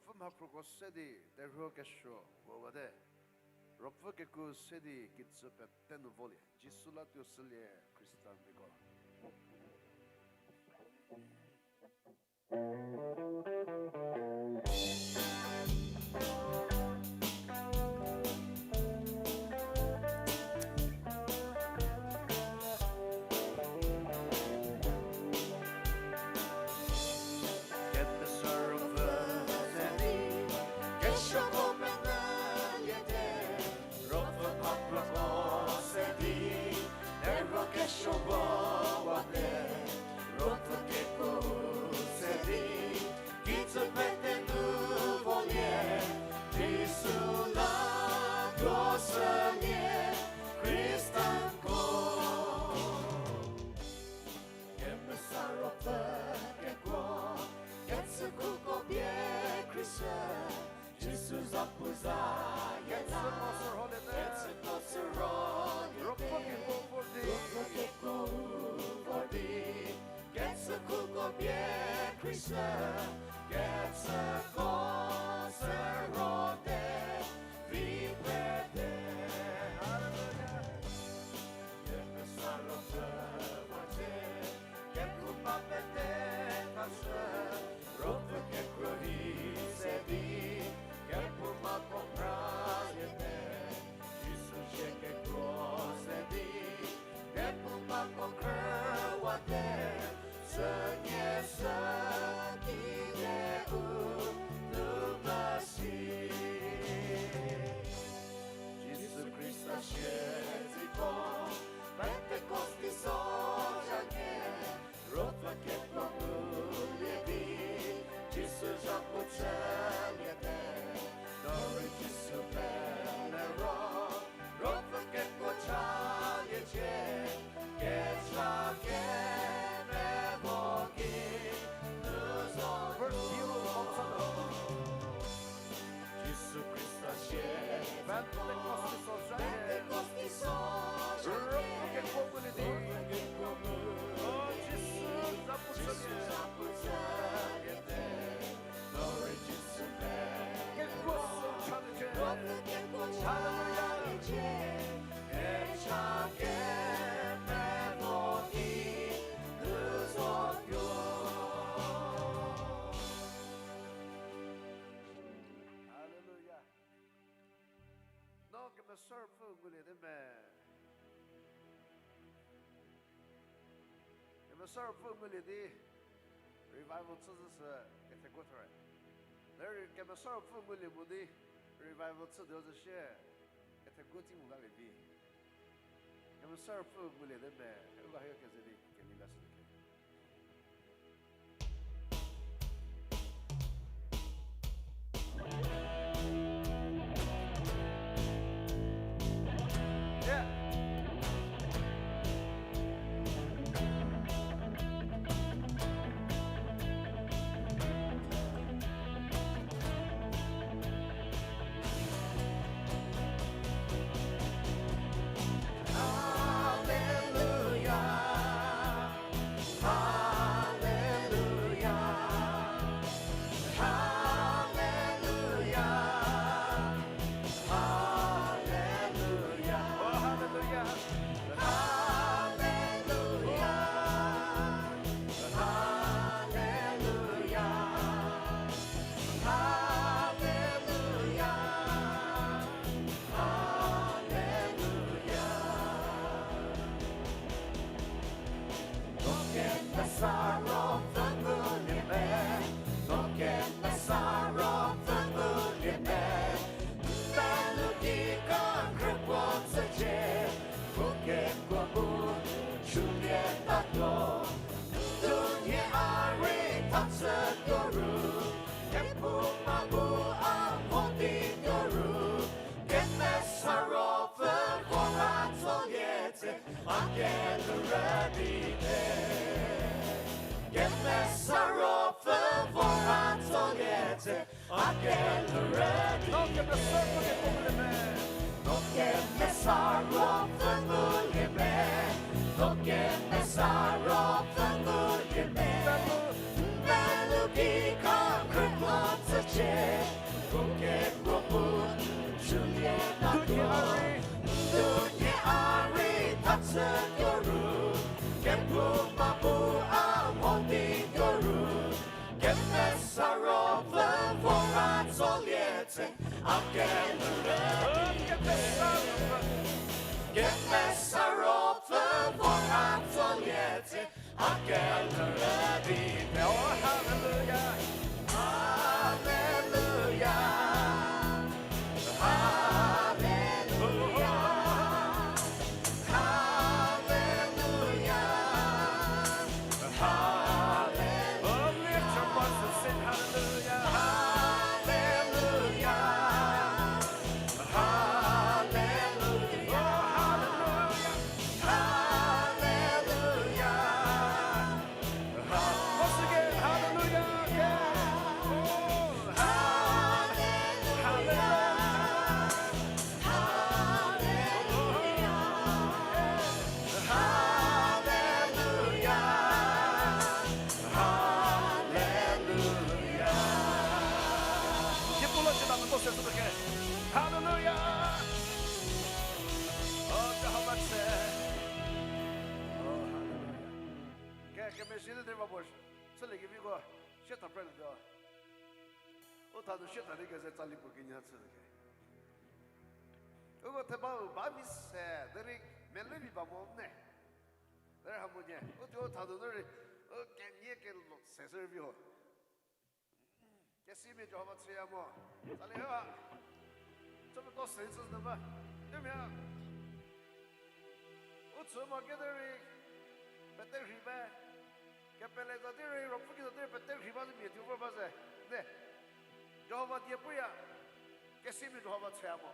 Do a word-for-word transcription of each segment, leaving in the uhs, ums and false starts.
Pfü mhaphruko se di terhuo kesuo puo wate. Ruopfü keku se di kijü pete nu volie. Jisu la tuo shülie Khrista miko. Kemesa Ruopfü se di, kesuoko penyüliete, Ruopfü mhaphruko se di, terhuo kesuo puo wate, Ruopfü keku se di, kijü pete nu volie, Jisu la tuo shülie Khrista miko. Kemesa Ruopfü kekuo, kechükhuko pie khrieshü, Jisu zapu zayie la, kechüko sü roliete, Ruopfü kekuo vor di, Ruopfü kekuo vor di, kechükhuko pie khrieshü, kechüko sü roliete, vi pete. Hallelujah. Kemesa Ruopfü vor di, kephouma pete khashü, Ruopfü kekhruohi se di, kephoumako khrüwate, Jisu zie kekuo se di, kephoumako khrüwate, sünie sü kide u nu mesi. Jisu Khrista siedzeko, Pentecost teiso zhanie, Ruopfü kekuo ngulie di, Jisu zhapu chüliete, no rei Jisu pele ro, Ruopfü kekuo chaliecie, kecha kemevo ki nu zo. Jisu Khrista sie, Pentecost teiso zhanie, Ruopfü kekuo ngulie di, o Jisu zhapu chülie, no rei Jisu pele ro, Ruopfü kekuo chaliecie, kecha kemevo ki nu zo tuo. Hallelujah. No Kemesa Ruopfü nguliete me? Kemesa Ruopfü ngulie di revival chü zhü sü kethekuo thor. Derei Kemesa Ruopfü ngulie mo di revival chütuo zhü shie kethekuo tei mo la le vi. Kemesa Ruopfü nguliete me, u la hie keze di keli la sülietuo. Kemesa Ruopfü ngulie me, no Kemesa Ruopfü ngulie me, n melou ki kekhrüko tsücie, u kekuo bu chülietatuo, n dunhie a rei thachütuo ru, kephouma bu a mho dituo ru, Kemesa Ruopfü vorha tsoliete, a kelhou rüdite. Kemesa Ruopfü vorha tsoliete, a kelhou rüdite. No Kemesa Ruopfü kekuo ngulie me, no Kemesa Ruopfü ngulie me, no Kemesa Ruopfü ngulie me, n melou ki kekhrüko tsücie, Kemesa Ruopfü, Kemesa Ruopfü, vor a tsolie tse, a kemerü di pe. Oh, hallelujah. Hallelujah. Hallelujah. Hallelujah. Hallelujah. Oh, lift your voice and sing hallelujah. Hallelujah. Hallelujah. Oh, hallelujah. Hallelujah. Once again, hallelujah. Yeah. Oh, hallelujah. Hallelujah. Hallelujah. Hallelujah. Oh, Jihova tse. Oh, hallelujah. Ke, kemezhie di va bo. Chülie keviko, sie tha prelietuo. U tha nu sie tha di keze tsali puo kenie chülie ke. Uko theba u ba mi se, derei mele mi ba mo ne. Derei ha mo nie, u tuo tha nu derei, u kenie kelo se sü rei vi ho. Kesimia Jihova tsüya mo. Tsali ha. Chüpie to se sü nu ba. Themia. U tsü mo kedi rei, pete rhei ba. Kepele za di rei, ruopfü ki za di rei, pete rhei ba di mia tuo vor ba ze. Ne. Jihova die puya. Kesimia Jihova tsüya mo.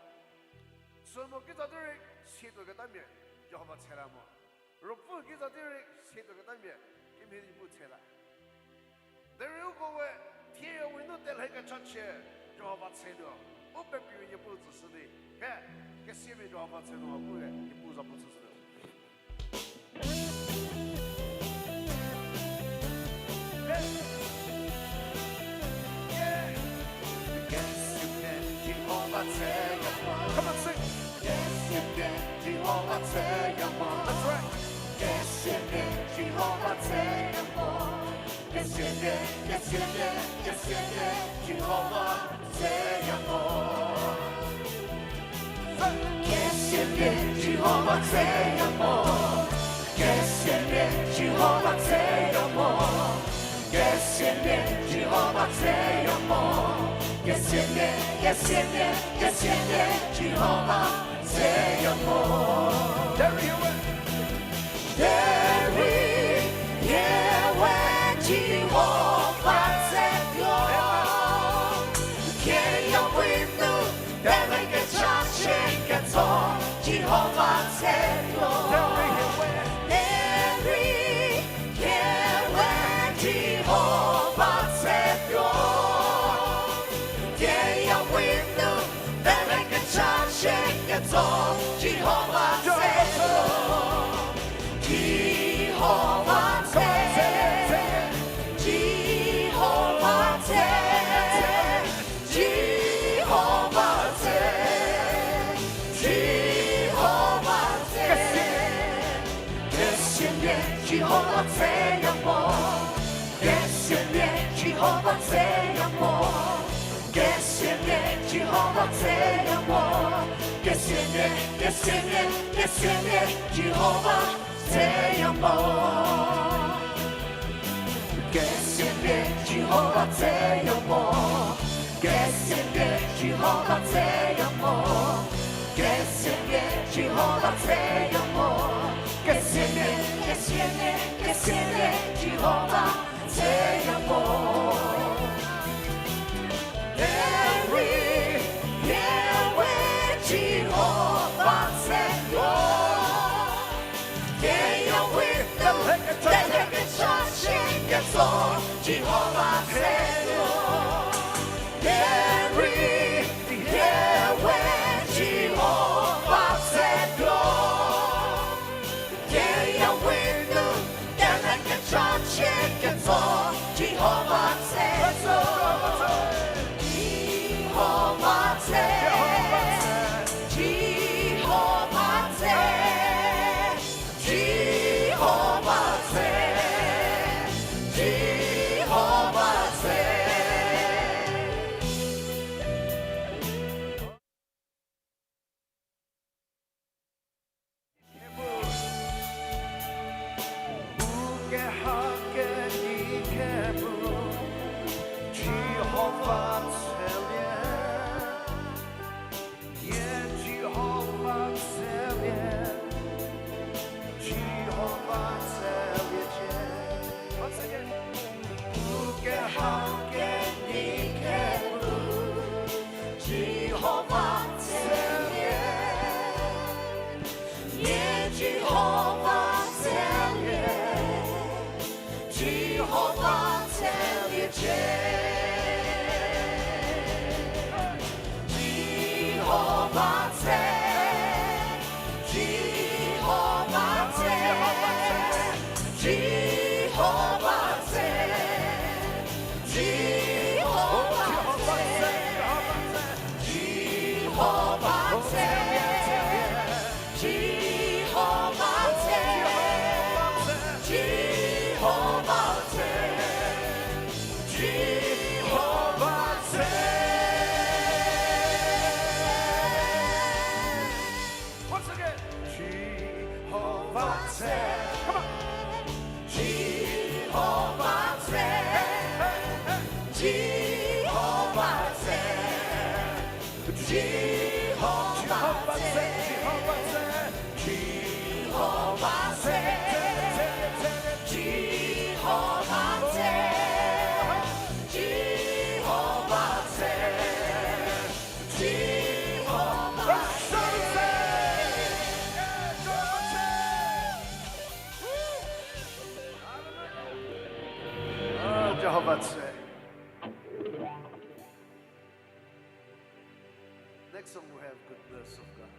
Tsü mo ki za di rei, situoketamia Jihova tsüla mo. Ruopfü ki za di rei, situoketamia kemhie di bu tsüla. Derei uko we, thie we nu telhe kechachie, Jihova tsütuo. U pepiu Niepuu tsüshü di. He, kesimia Jihova tsütuo, a bu he, Niepuu za pu tsüshütuo. Come on, sing. That's right. Derei hie we, hie we Jihova tsütuo. Keyau we nu, derei kechachie ketso Jihova tsütuo. Derei hie we, Jihova tsütuo. Keyau we nu, derei kechachie ketso Jihova tsütuo. Jihova tsü, Jihova tsü, Jihova tsü, Jihova tsü. Kesimia Jihova tsüya mo. Kesimia Jihova tsüya mo. Kesimia Jihova tsüya mo. Kesimia, kesimia, kesimia Jihova tsüya mo. Kesimia Jihova tsüya mo. Kesimia Jihova tsüya mo. Kesimia Jihova tsüya mo. Kesimia, kesimia, kesimia Jihova tsüya mo. Derei hie we Jihova tsütuo. Keyau we nu, derei kechachie ketso Jihova tsütuo. Derei hie we Jihova tsütuo. Keyau we nu, derei kechachie ketso Jihova tsütuo. Jihova tsü, Jihova tsü, Jihova tsü, Jihova tsü. Jihova tse, Jihova tse, Jihova tse, Jihova tse, Jihova tse, Jihova tse, Jihova tse. Once again. Jihova tse. Come on. Jihova tse. Hey, hey, hey. Jihova tse. Jihova tse. Jihova tse. Jihova tse. Jihova tse. Jihova tse. Jihova tse. Ah, Jihova tse. Next song we have Goodness of God.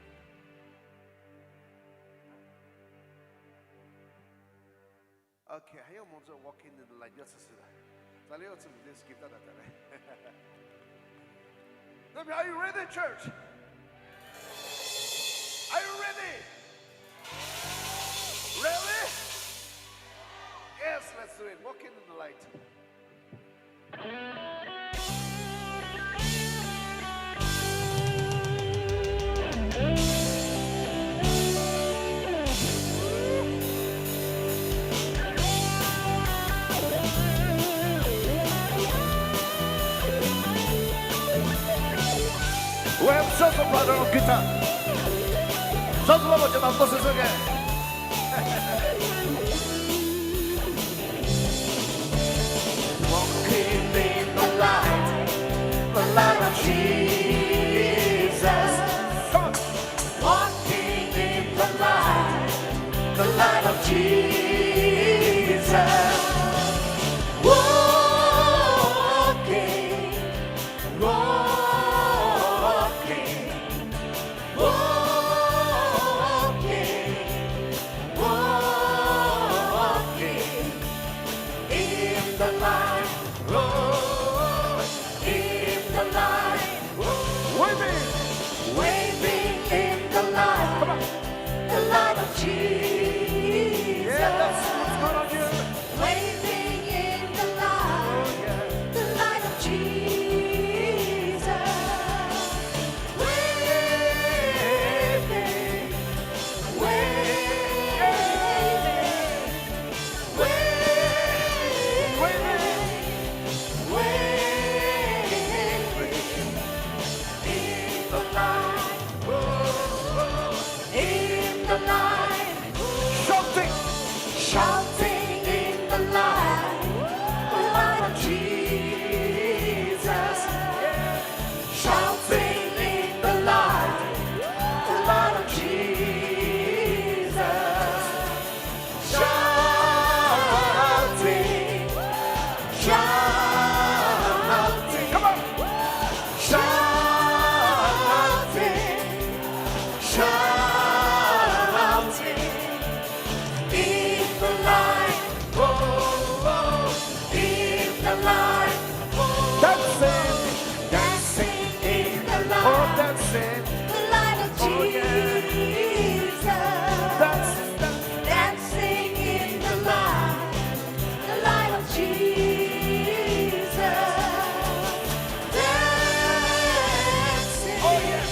Okay, hayo mo zo Walking in the Light, ya süsü la. Tsali o tsü mo skip ta ta ta le. Are you ready, church? Are you ready? Ready? Yes, let's do it. Walking in the Light. We have Joseph brother on guitar. Joseph brother, just a voice again. Walking in the light, the light of Jesus. Come on. Walking in the light, the light of Jesus. Walking, walking, walking, walking in the light. Oh, in the light. Waving. Waving in the light. Come on. The light of Jesus. Yeah, that's what's good on you. Waving in the light. Oh, yeah. The light of Jesus. Waving. Waving. Waving, waving in the light, oh, in the light. Shouting, shouting in the light, the light of Jesus. Shouting in the light, the light of Jesus. Shouting, shouting. Come on. Shouting, shouting in the light, oh, oh, in the light, oh, dancing, dancing in the light, oh, dancing, the light of, oh, yeah, Jesus. Dancing, dancing. Dancing in the light, the light of Jesus. Dancing, oh, yeah,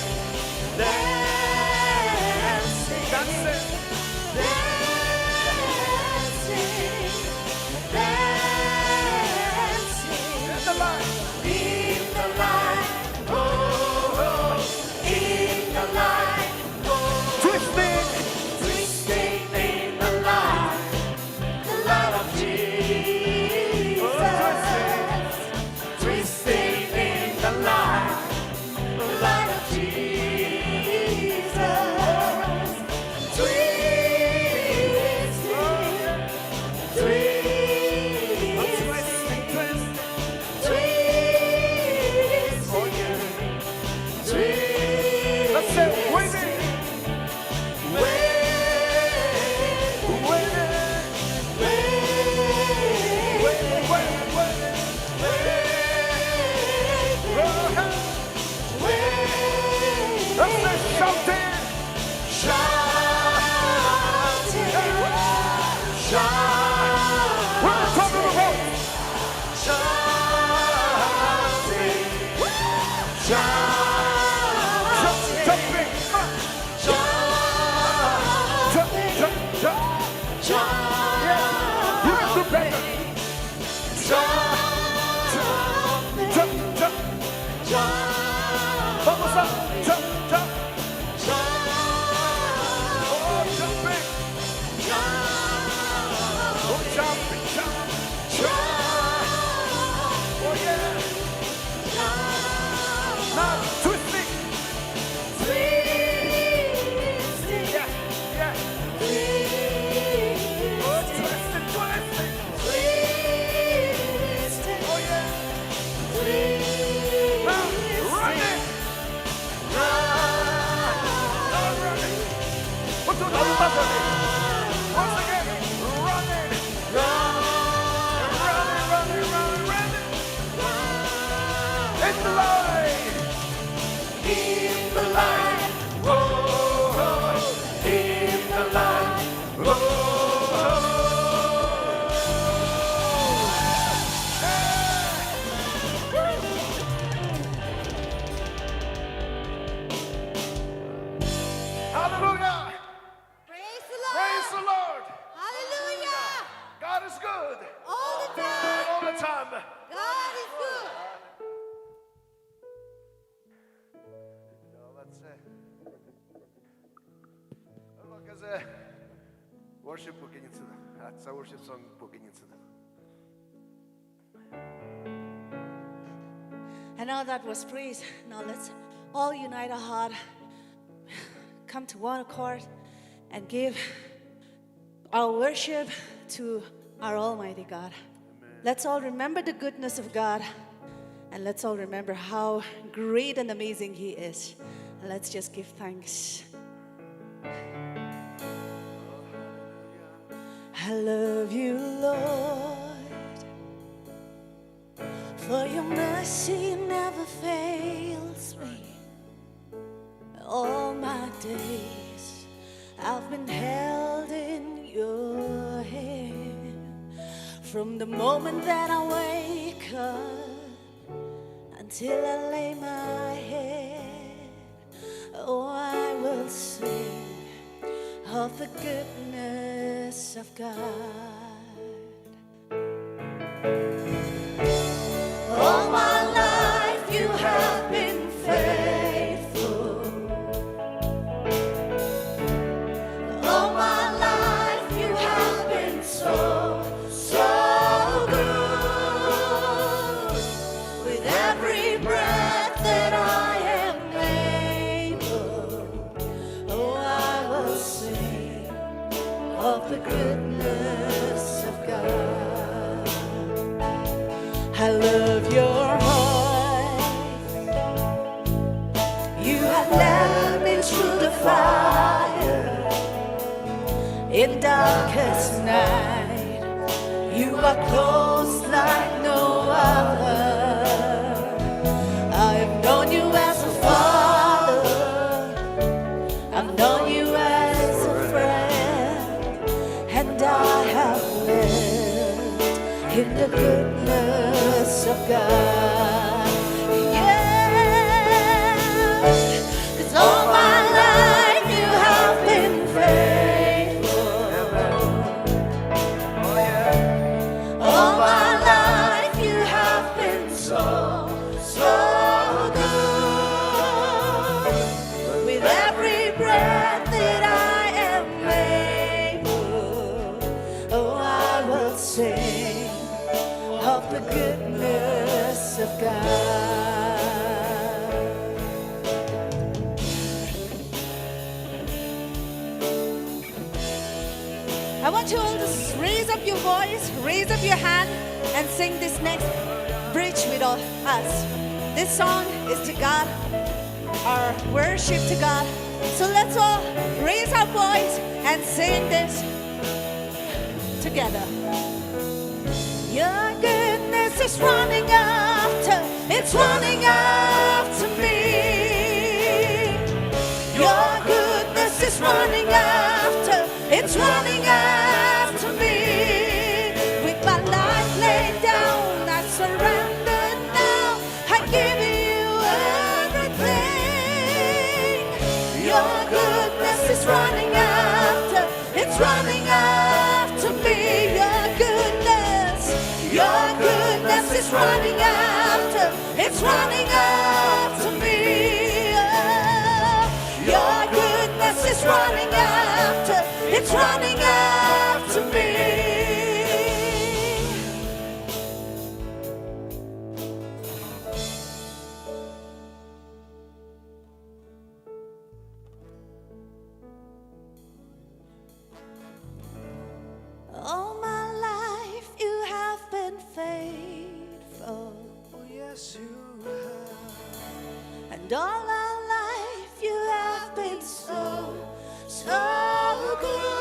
dancing, dancing, dancing, dancing in the light, in the light, oh, oh. In Jump, jumping. Jump, jump, jump. Yes. You can do better. Jump, jump, jump, jump. Vamos lá. Jump, jump. Oh, jumping. Oh, jumping, jump, jump. Oh, yeah. Now, twisting. Yeah, yeah. Oh, twisting, twisting. Oh, yeah. Now, running. Run. Now, running. Once again, running. Running, running, running, running. In the light. In the light. Whoa, in the light. Whoa. Hallelujah. Praise the Lord. Praise the Lord. Hallelujah. God is good. All the time. All the time. God is good. Worship puo kenyü chü. Atsa worship song puo kenyü chü. And now that was praise. Now let's all unite our heart, come to one accord, and give our worship to our Almighty God. Let's all remember the goodness of God, and let's all remember how great and amazing He is. And let's just give thanks. I love you, Lord, for your mercy never fails me. All my days I've been held in your hand. From the moment that I wake up until I lay my head, oh, I will sing of the goodness of God. All my life you have been faithful. All my life you have been so, so good. With every breath that I am able, oh, I will sing of the goodness of God. I love your voice. You have led me through the fire. In darkest night, you are close like no other. I have known you as a father. I've known you as a friend, and I have lived in the goodness of God. Yeah, 'cause all my life you have been faithful. All my life you have been so, so good. With every breath that I am able, oh, I will sing of the goodness of God. I want you all to s- raise up your voice, raise up your hand, and sing this next bridge with all us. This song is to God, our worship to God. So let's all raise our voice and sing this together. Your goodness is running after, it's running after me. Your goodness is running after, it's running after me. With my life laid down, I surrender now. I give you Running after me, your goodness, your goodness is running after, it's running after me. Oh, your goodness is running after, it's running after me. All my life you have been faithful. Oh, yes, you have. And all our life you have been so, so good.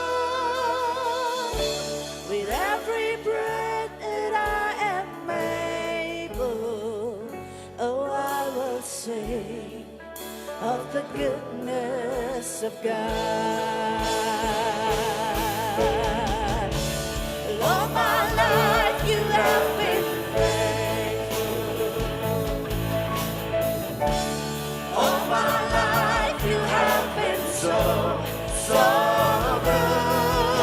With every breath that I am able, oh, I will sing of the goodness of God. All my life you have been faithful. All my life you have been so, so good.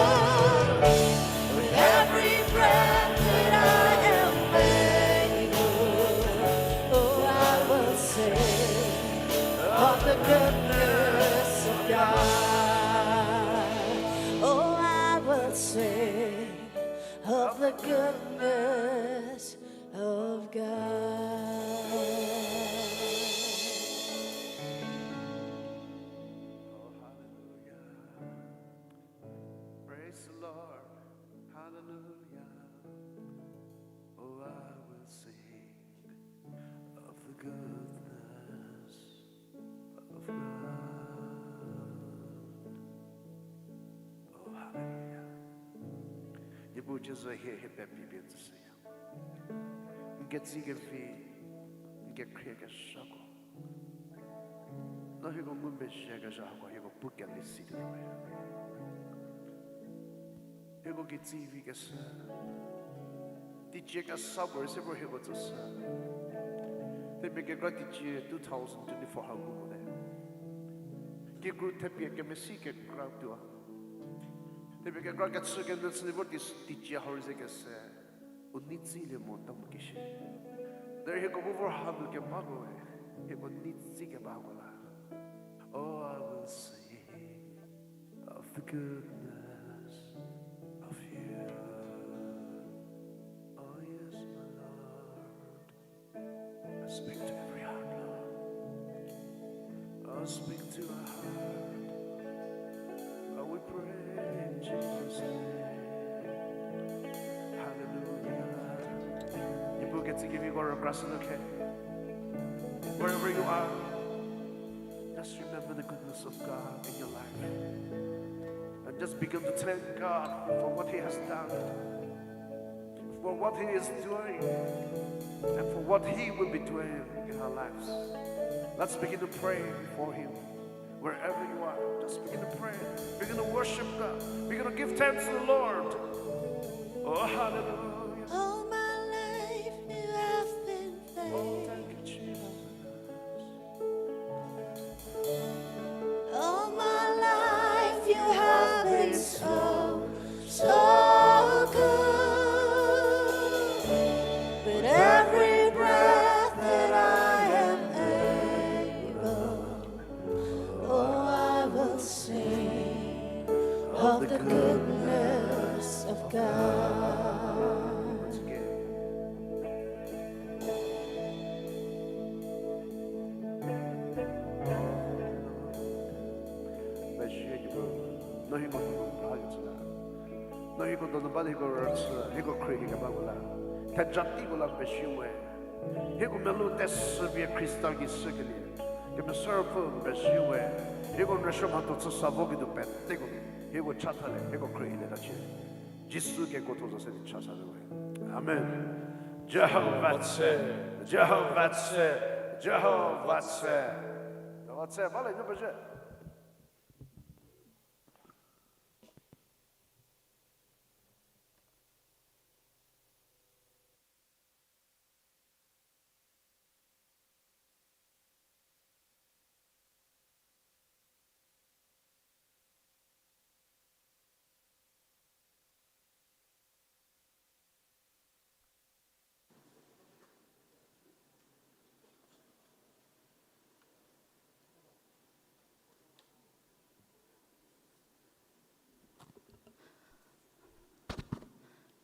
With every breath that I am able, oh, I will sing of the goodness of God. Oh, I will sing of the goodness of God. Oh, hallelujah. Praise the Lord. Hallelujah. Oh, I will sing of the goodness of God. Oh, hallelujah. Niepuu Jisu, hie, hie pepipie tsüshüya. N ketsi kevi, n kekhrie keshüko, no hieko ngumezhie kezha hako hieko pu keli si tuo we. Hieko ketsi vi keshü, teicie kesa puo rei se vor hieko tsüshü. Themia kekra teicie two thousand twenty-four hau ngu mote. Kikru thepie kemesi kekra tuo. Themia kekra kechü kenyü chü di vor tei-, teicie hau rei ze kese. U nei tsilie mo ta mo ki shie. Derei hieko bu vor hanu kebako we, hieko nei tsi kebako la. Oh, I will sing of the goodness of you. Oh, yes, my Lord. Speak to every heart, Lord. Oh, speak to our heart. Oh, we pray in Jesus' name. Hallelujah. Niepuu ketsi keviko rükra shütuo khe. Wherever you are, just remember the goodness of God in your life. And just begin to thank God for what He has done, for what He is doing, and for what He will be doing in our lives. Let's begin to pray before Him. Wherever you are, just begin to pray. Begin to worship God. Begin to give thanks to the Lord. Oh, hallelujah. All my life you have been faithful. Oh, thank you, Jesus. All my life you have been so, so good. With every breath that I am able, oh, I will sing of the goodness of God. No hieko donu ba, hieko rüchü, hieko khrie kikebako la, theja teiko la n pezie we. Hieko melou tesüpie Khrista gei shükelie Kemesa Ruopfü n pezie we. Hieko n rüsuo mhatho chü sa voketuo peteko, hieko chathalie, hieko khrie lieta chie. Jisu kekuotho zo se di chasatuo we. Amen. Jihova tse, Jihova tse, Jihova tse. Jihova tse, ba le, n pezie.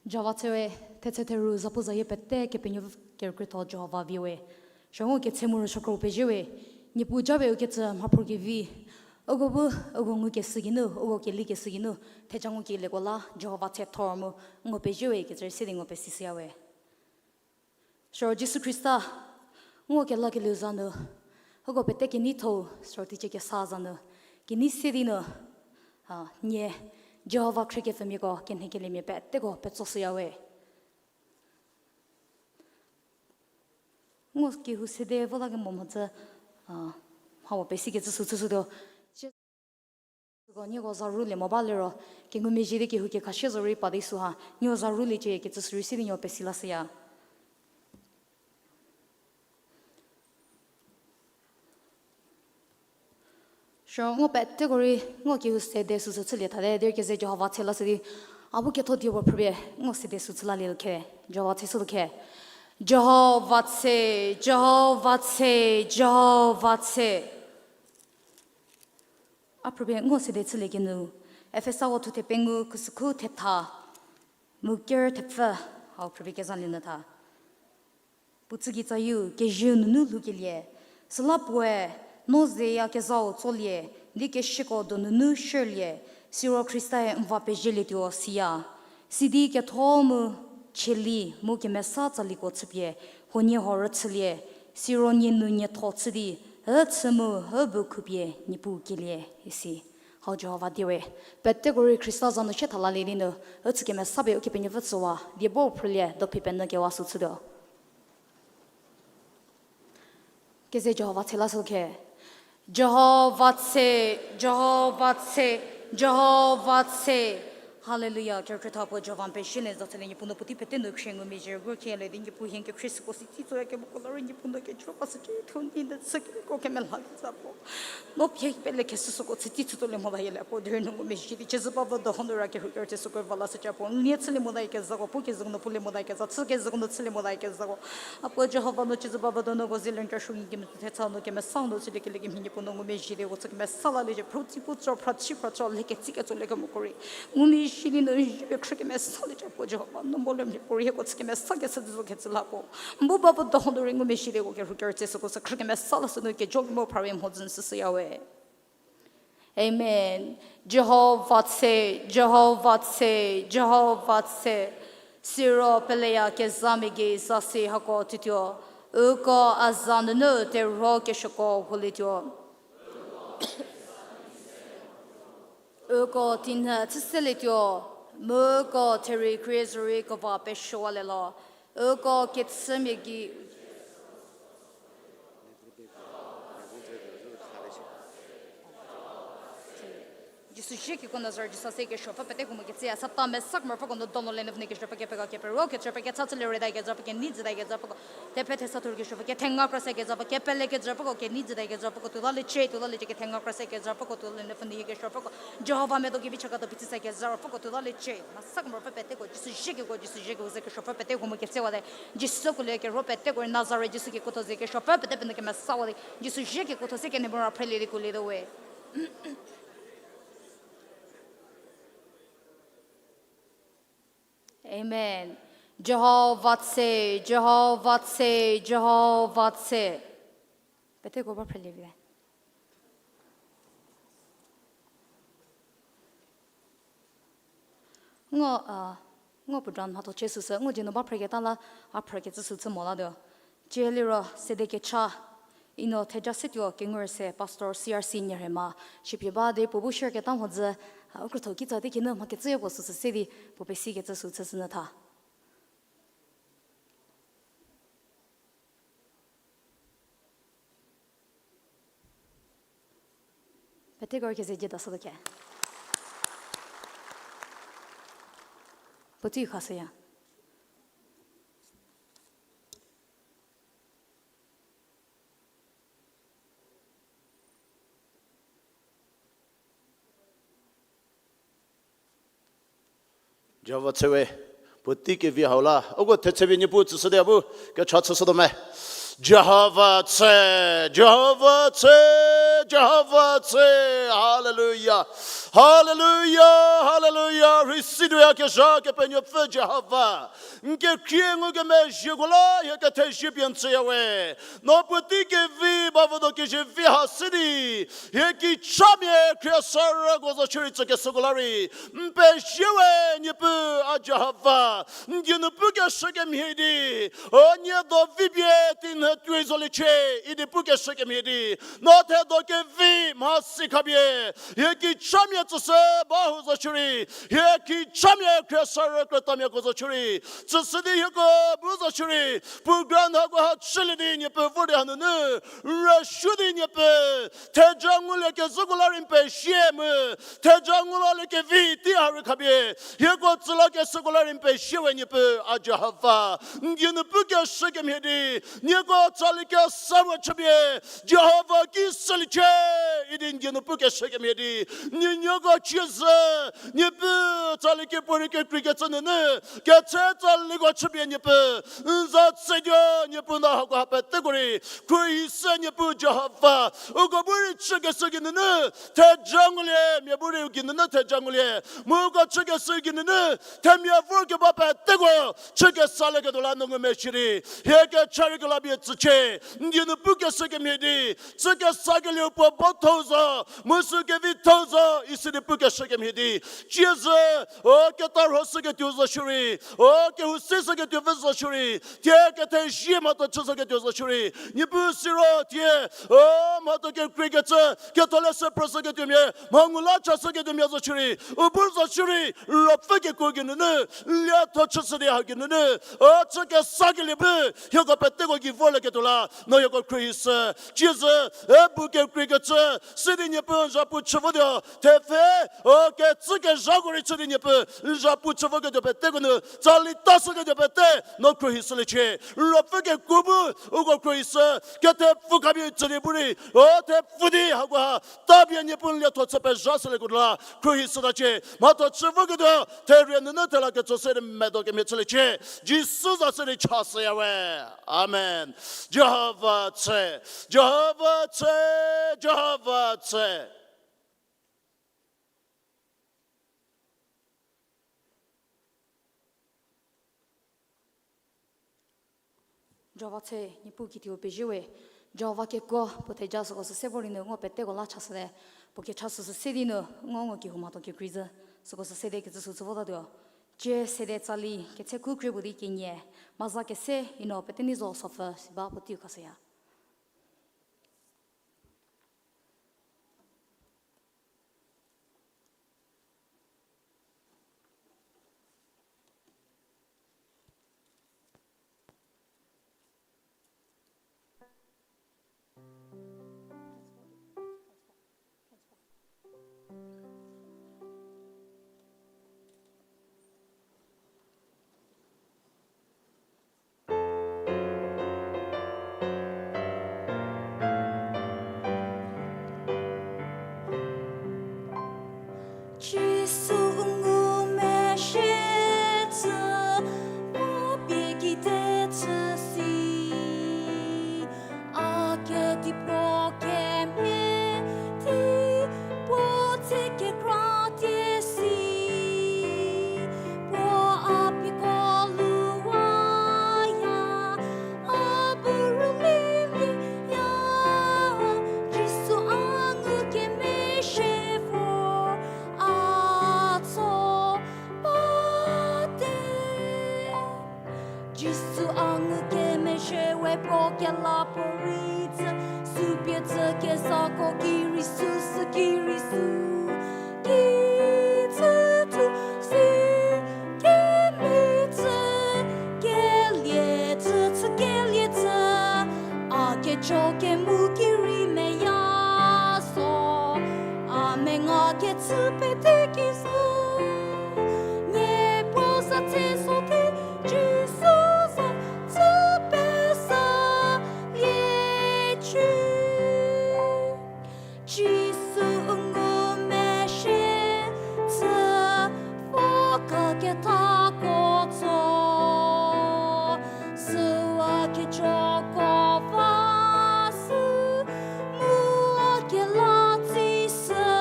Jihova tse we, thetse theru zapu zayie pete Kepenuopfü kerükrietho Jihova vie we. Sho ngu ketse mu rüsuokro pezie we, Niepuu ja we u kecü mhaphruo kevi. Uko bu, uko ngukeshü geinu, uko kelikeshü geinu, theja ngukelieko la Jihova tse thor mu, ngu pezie we kecü rei se di ngu pesishüya we. Sho Jisu Khrista, ngu kelakelieu za nu, uko pete keneitho-u, sro teicie kesa za nu, kenei se di nu, a, nie, Jihova khriekepfümiako, kenheikeliemia peteko petsoshüya we. Ngu kehou sede vo la kemo mhodzü, a, mhapuo pesikecü sü chüshütuo. Süko nieko za rulie mo ba liro, kengumezhie di kehou kekhashie zo rei pa di süha, nieko za ruliecie kecü sü rei se di nieko pesi lashüya. Sho ngu peteko rei, ngu kehou sede süsü chülie thate, derei keze Jihova tse lashü di, a bu ketho die puo phrüpie, ngu sede sü chü lalie khe, Jihova tse sülu khe. Jihova tse, Jihova tse, Jihova tse. A phrüpie ngu sede chülie kinu, Efesako thuthe pengou khusükhu thetha, mu ker thepfü, hau phrüpie kezhalie nyü tha. Puo tsükitsayieu kezieu nunu lhoukelie, süla puoe, no zeyakezhau tsolie, di keshüko donu nu shürlie, siro Khristae n va pezhielietuo siya. Sidi ketho mu cheli mu kemesa tsaliko chüpie, huoniehuo rüchülie, siro nie nu nietho chü di, hüchü mu hübu khupie Niepuu kelie isi. Hau Jihova die we, peteko rei Khrista za nu sie thalalie di nu, hüchü kemesa pie Ukepenuopfü tsüwa, die bo phrülie, dophi penyü kewa sü chütuo. Keze Jihova tse lashü khe. Jihova tse, Jihova tse, Jihova tse. Hallelujah. Kerükrietho puo Jihova n pezie nyü za chülie Niepuu no puotei pete nu khrie ngumezhie rügur kielie di Niepuu hie n kekhrie süko si tei tsoya kemoko la rei Niepuu no kejo ba sücie thuo n di n de chü keko kemelha kezha puo. No pie pelekeshü süko chütei chütuolie mo la yie le puo derei no ngumezhie di ciezü ba va doho nu ra kerhu kerütse süko va lashücie puo. N lie chülie mo la yie kezhako, puo kezhüko nu pulie mo la yie kezha, chü kezhüko nu chülie mo la yie kezhako. A puo Jihova no ciezü ba va do no ko zie le n kerüsuo ngi kemesa thetha nu kemesa nu chülie kelie kemhie Niepuu no ngumezhie di ko chü kemesa laliecie, phruo tsi pu tso, phra chi phra tso, le ketsi ketso le kemoko rei. Ngumezhie di no n zie pie khrü kemesa liecie puo Jihova, no mo le mhie puorei hieko chü kemesa keshü di zo kecü la puo. N bu ba va doho nu rei ngumezhie di ko kerhu kerütse süko sü khrü kemesa lashü nu kejo kemo phra rei mhodzü n süshüya we. Amen. Jihova tse, Jihova tse, Jihova tse. Siro peleyakezhamia gei zasi hako tuotuo. Uko a za nunu terhuo kesuoko huolietuo. Uko tinhü chüselietuo. Mu uko therei khrie zorei kova pesuowalielo. Uko kechümia gei Jisu zhiekiko Nazaret Jisu se kesuopfü pete humo ketsüya, Satan mesa kemorüpfüko no donu le nupfü nu kesuopfü kepeka keperuo, kesuopfü kecha chülie rei dai kezhapfü kenei jü dai kezhapfüko, thepfhe thesa thur kesuopfü kethenga kra se kezhapfü kepele kezhapfüko kenei jü dai kezhapfüko tuo laliecie, tuo laliecie, kethenga kra se kezhapfüko tuo le nupfü nu hie kesuopfüko, Jihova medo kevi chakato pitsü se kezhapfüko tuo laliecie, mesa kemorüpfü peteko Jisu zhiekiko, Jisu zhiekiko ze kesuopfü pete humo ketsüwa de, Jisu kuolie kero peteko rei Nazaret Jisu kekuotho ze kesuopfü pete penyü kemesawali, Jisu zhiekikotho se kenei mora phrelie di kuolietuo we. Amen. Jihova tse, Jihova tse, Jihova tse. Peteko ba phrelie vi. Ngo, a, ngo puo dran mhatho chie süsü, ngo jinu ba phreketa la, a phrekecü sü chü mo la do. Cie liro, sede kecha, ino theja setuo kengu rüse, Pastor C R C Nyirhema, shipie ba de puo bu share keta mhodzü, a, u krütho kitsa teiki nu mha kecüyo puo süsü se di, puo pesikecü sü chü sünyü tha. Peteko rei keze jie da sü do ke. Puotei khashüya. Jihova tse we, puotei kevi hau la uko thetse pie Niepuu tsüshü di a bu kecha chüshütuo me. Jihova tse, Jihova tse, Jihova tse. Hallelujah. Haleluya, haleluya. Rhei si tuoya kezha Kepenuopfü Jihova. N kekhrie ngukemezhieko la hie kethezie pie n tsüya we. No puotei kevi ba vodo kezevi ha si di, hie kichamia khriesarüko zo shierei tsükeshüko la rei n pezie we, Niepuu a Jihova. N die nu pukeshü kemhie di, o nie do vi pie teinhü tuoi zoliecie idi pukeshü kemhie di, no thedo kevi mhasi khapie hie kichamia tsüshü ba hu zo shierei, hie kichamia khriesarü krütamiako zo shierei, tsüshü di hieko bu zo shierei, program hako ha chülie di Niepuu vor di hanunu, n rüsuo di Niepuu, theja ngulie kezhüko la rei n pezie mu, theja ngu lalie kevi tei ha rei khapie hieko tsü lakeshüko la rei n pezie we, Niepuu a Jihova. N die nu pukeshü kemhie di, nieko tsali kesa puo chüpie Jihova ki süliecie idi n die nu pukeshü kemhie di, n nuoko cie zhü, Niepuu, tsali kepuorei kekreikecü nunu ketse tsaliko chüpie Niepuu, n za tsetuo, Niepuu, no hako ha peteko rei khruohi shü, Niepuu Jihova. Uko bu rei chükeshü geinunu theja ngulie, mia bu rei u geinunu theja ngulie, mu uko chükeshü geinunu themia vorkeba peteko chü kesalieketuo la no ngumezhie di, hie kecha rei kelapie tsücie. N die nu pukeshü kemhie di, chü kesakelieu puo ba thou zo, mu sü kevi thou zo isi di pukeshü kemhie di, cie zhü, o ketarhoshüketuo zo shierei, o kehou seshüketuo pfü zo shierei, thie kethezie mhatho chüshüketuo zo shierei, Niepuu, siro thie, o mhatho kekreikecü, ketholeshü phrüshüketuomia, mha ngu la chashüketuomia zo shierei, u bu zo shierei, n ruopfü kekuo geinunu lietho chüshü di ha geinunu, o chü kesakelie bu hieko peteko gei vorlieketuo la no hieko khruohi shü. Cie zhü, e bu kekreikecü si di Niepuu, n zhapu chü votuo, thepfhe, o kecü kezhako rei chü di Niepuu, n zhapu chü voketuo peteko nu tsali tashüketuo pete no khruohi shüliecie. N ruopfü kekuo bu uko khruohi shü, kethepfu khapie tsü di bu rei, o thepfu di hako ha tapie Niepuu, n lietho chü pezha shülieko la khruohi shütacie. Mhatho chü voketuo therie nunu thela ketso se di medo kemhie chüliecie. Jisu za se di chashüya we. Amen. Jihova tse, Jihova tse, Jihova tse. Jihova tse, Niepuu kituo pezie we. Jihova kekuo puo theja süko sü se vor di nu ngo peteko la chashüte. Puo kecha süsü se di nu ngo, ngo kehou mhatho kekrei zhü süko sü sede kecü sü chü votatuo. Cie sede tsali ketsheku krie puo di kenie, maza kese ino peteni zo sopfü si ba puoteiu khashüya. Jisu ngumezhie tsü, puo pie kite chü si. A kedipuo kemhie di, puo tse kekra tie si. Puo a piko luwaya, a bu rülilieya. Jisu a ngukemezhie vor, a tso bate. Jisu a ngukemezhie we puo kelapuorei tsü, sü pie tsü kezhako ki rei süsü ki rei sü, ki tsü tsü si, kemhie tsü, kelie tsü tsü kelie tsü, a kejo kemu ki rei meya zo, a menga kecü pete ki zo. Niepuu za tse so di, Jisu za tse pesa liecie. Jisu ngumezhie tsü, pfo keketako tso. Süu a kejoko va sü, mu a kela tsishü.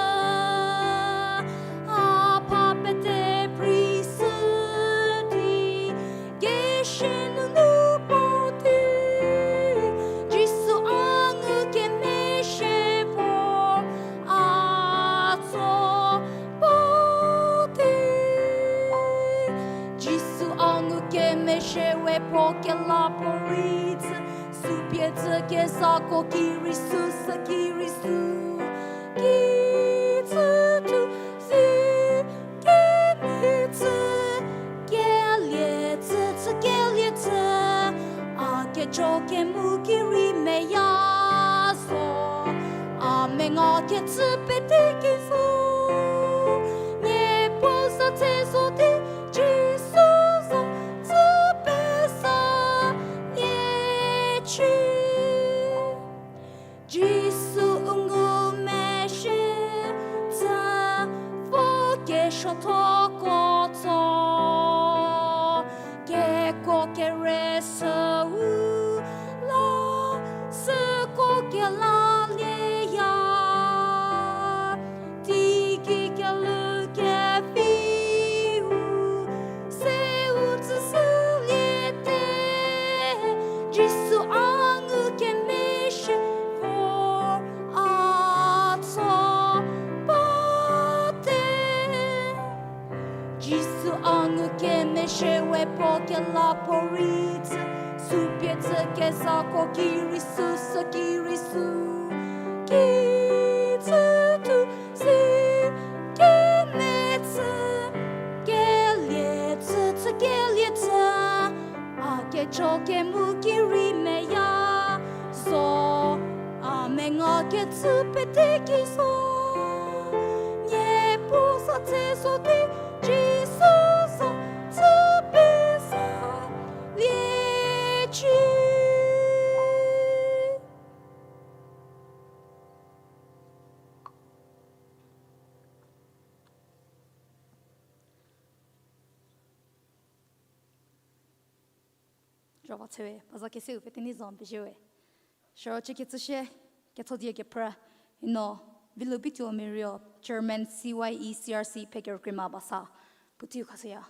Kezako ki rei süsü ki rei sü, ki tsü thu si, kemetsü, kelie tsü tsü kelie tsü, a kejo kemu ki rei meya zo, a menga ketsü pete ki zo, nie puo sa tse zo di, Jisu za tsü pesa, nie chi. Jisu u ngumezhie tsü, vo kesuothoko tso, keko kere süu la, süko kelalieya. Teiki kelhou keviu, seu tsüshüliete, Jisu a ngukemezhie vor a tso bate. Jisu a ngukemezhie we puo kelapuorei tsü, sü pie tsü kezako ki rei süsü ki rei sü, ki tsü thu si, kemetsü, kelie tsü tsü kelie tsü, a kejo kemu ki rei meya zo, a menga ketsü pete ki zo, nie puo sa tse zo di, Jisu za tsü pesa, lie chi. Jihova tshewe, baza keseu pete nei zo pezie we. Siro chü ketsü shie, ketho die kephrü, ino, Vilu Bituo Merio, Chairman C Y E C R C phe kerükrie ma basa, puoteiu khashüya.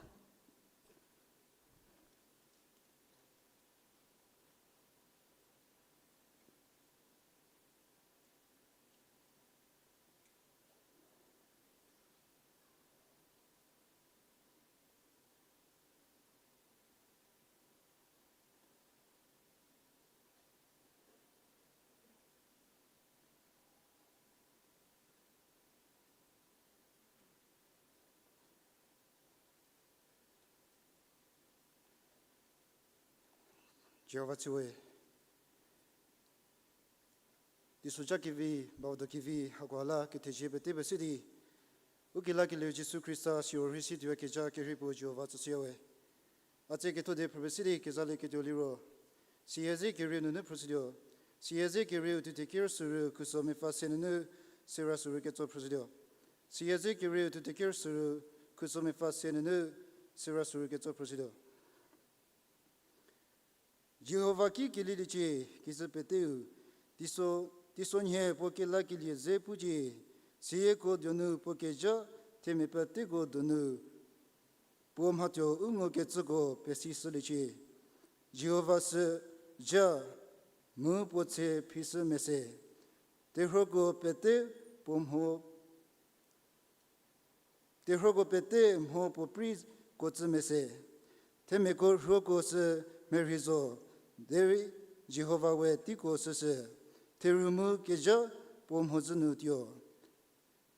Jihova tshewe. Teisoja kevi, baudo kevi, hakoha la kethezie pete pesidi, u kelakelieu Jisu Khrista siro rhei si tuoyakezha kerhei puo Jihova tsüshüya we. A tsie ketho die phrü pesidi kezalieketuo liro, Siya ze kerieu nunu phrüshütuo, Siya ze kerieu thuthe ker süru khuso mepfü se nunu sera süru ketso phrüshütuo. Siya ze kerieu thuthe ker süru khuso mepfü se nunu sera süru ketso phrüshütuo. Jihova ki keliliecie, kijü peteu, teiso, teisonhie puo kelakelie ze pucie, seyiko donu puo kezha themia peteko donu puo mhatuo u ngukecüko pesishüliecie. Jihova sü zha mu puo tshe phishü mese. Terhuoko pete puo mho Terhuoko pete mho puo prei ko tsü mese, themiako rhuoko sü mharhei zo, derei Jihova we teiko süsü, theru mu kezha puo mhodzü nu tuo.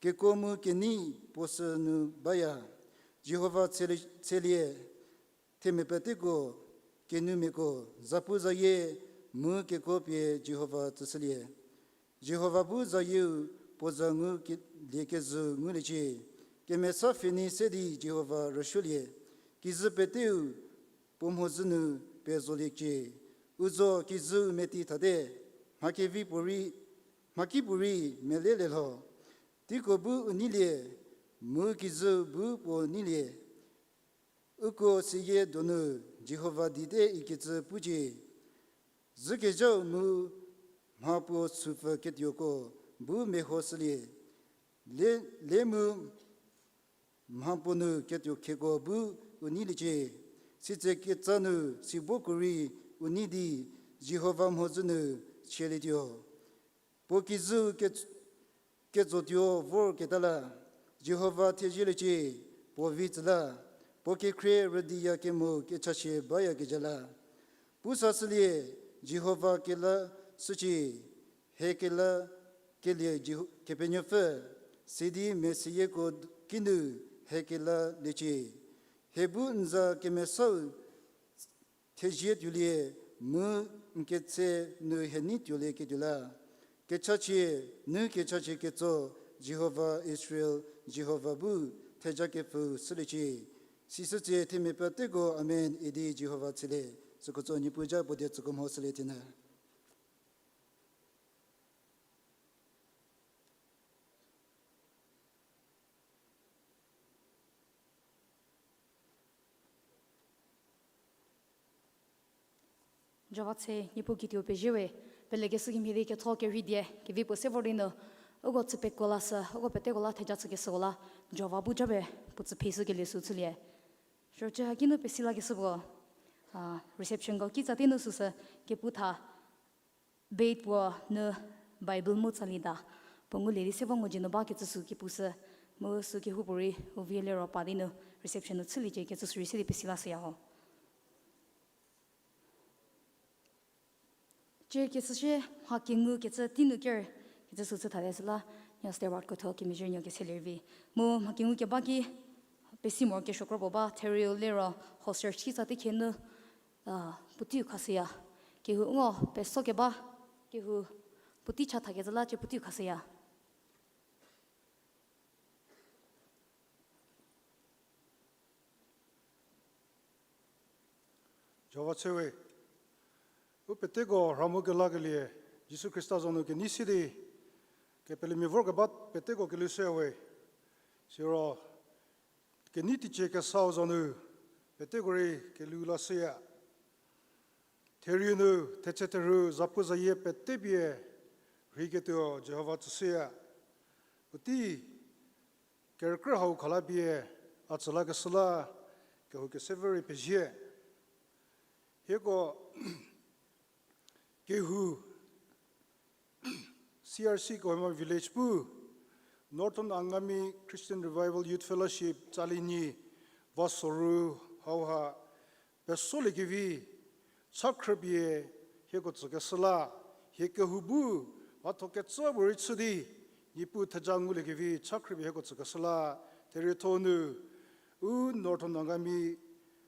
Kekuo mu kenei puo sünu baya, Jihova tshelie, tshelie, themia peteko, kenumiako, zapuzayie mu kekuo pie Jihova tsüshülie. Jihova bu zayieu puo za ngu ke-, liekezhü nguliecie. Kemesa pfheni se di Jihova rüsuolie. Kijü peteu puo mhodzü nu pezoliecie. U zo kijüu meti thate, mha kevi puorei, mha ki puorei mele lelho. Teiko bu u neilie, mu kijüu bu puo neilie. Uko seyie donu Jihova dite ikecü pucie. Dzükezhau mu mha puo sufü ketuoko bu mehoshülie. Le, le mu mha puo nu ketuo kheko bu u neiliecie. Sitse ketsa nu sibo ko rei u nei di Jihova mhodzü nu chielietuo. Puo kijüu ke-, ketsotuo vorketa la, Jihova thezieliecie, puo vi tsü la, puo kekhrie rüdiya kemo kechachie bayakezha la. Pu sashülie, Jihova kela-, shücie. Hie kela kelie Jiho-, Kepenuopfü, sidi mesiyieko kinu hie kela liecie. Hie bu n za kemesau thezie tuolie, mu n ketse nu hie nei tuolieketuo la. Kechachie, nu kechachie ketso, Jihova Israel, Jihova bu thejakepfü shüliecie. Sisütsie themia peteko amen idi Jihova tsülie. Süko tso Niepuu ja puo die tsüko mho shülie thienyü. Jihova tshe, Niepuu kituo pezie we, pelekeshü kemhie di ketho kerhei die kevi puo se vor di nu, uko chü pekuo lashü, uko peteko la theja chükeshüko la, Jihova bu japie puo tsü pheshükelie sü chülie. Church haki nu pesi lakeshü puo, a, receptionko kitsa tei nu süsü kepu tha, bed puo nu Bible mu tsali da. Puo ngulie di se vo nguji nu bakecü sü kepushü. Mu sü kehoupuorei u vie liro pa di nu reception nu chüliecie kecü sü rei se di pesi lashüya ho. Cie kecü shie mha kengukecü tei nu ker kecü sü chü thate süla, nuo stewardko thuo kemezhie nuo kese lervi. Mu mha kengu keba ki pesi morokesuo kro puo ba, therieu liro hoser shitsa tei khe nu, a, puoteiu khashüya. Kehou ngo peso keba, kehou puotei cha thakecü la cie puoteiu khashüya. Jihova tshe we, u peteko rha mu kelakelie Jisu Khrista za nu kenei si di, kepelemia vorkeba peteko kelhoushüya we. Siro kenei teicie kesau za nu peteko rei kelhou lashüya. Therieu nu thetse therhu zapu zayie pete pie rheiketuo Jihova tsüshüya. Puotei kerükrü hau khala pie a tsü lakeshü la kehou kesevü rei pezie. Hieko kehou C R C Kohima Village pu Northern Angami Christian Revival Youth Fellowship tsali nyi va soru hauha pesoliekevi cha khrüpie hieko tsükeshü la, hie kehou bu mhatho kecü puorei chü di Niepuu theja nguliekevi cha khrüpie hieko tsükeshü la, therietho nu u Northern Angami,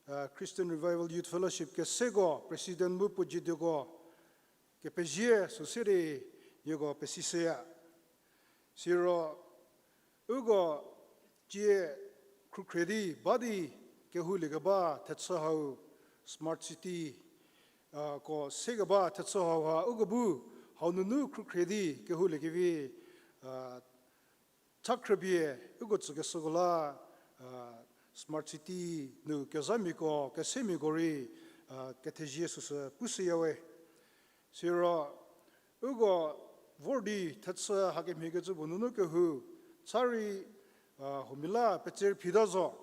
a, Christian Revival Youth Fellowship keseko president mu puo jietuoko kepezie sü se di nieko pesishüya. Siro uko cie khrükhrie di ba di kehouliekeba thechü hau smart city, a, ko sekeba thechü hauha uko bu hau nunu khrükhrie di kehouliekevi, a, cha khrüpie uko tsükeshüko la, a, smart city nu kezhamiako kesemiako rei, a, kethezie süsü pushüya we. Siro uko vor di thechü hakemhiekecü puo nunu kehou cha rei, a, huomia la petse rei phita zo.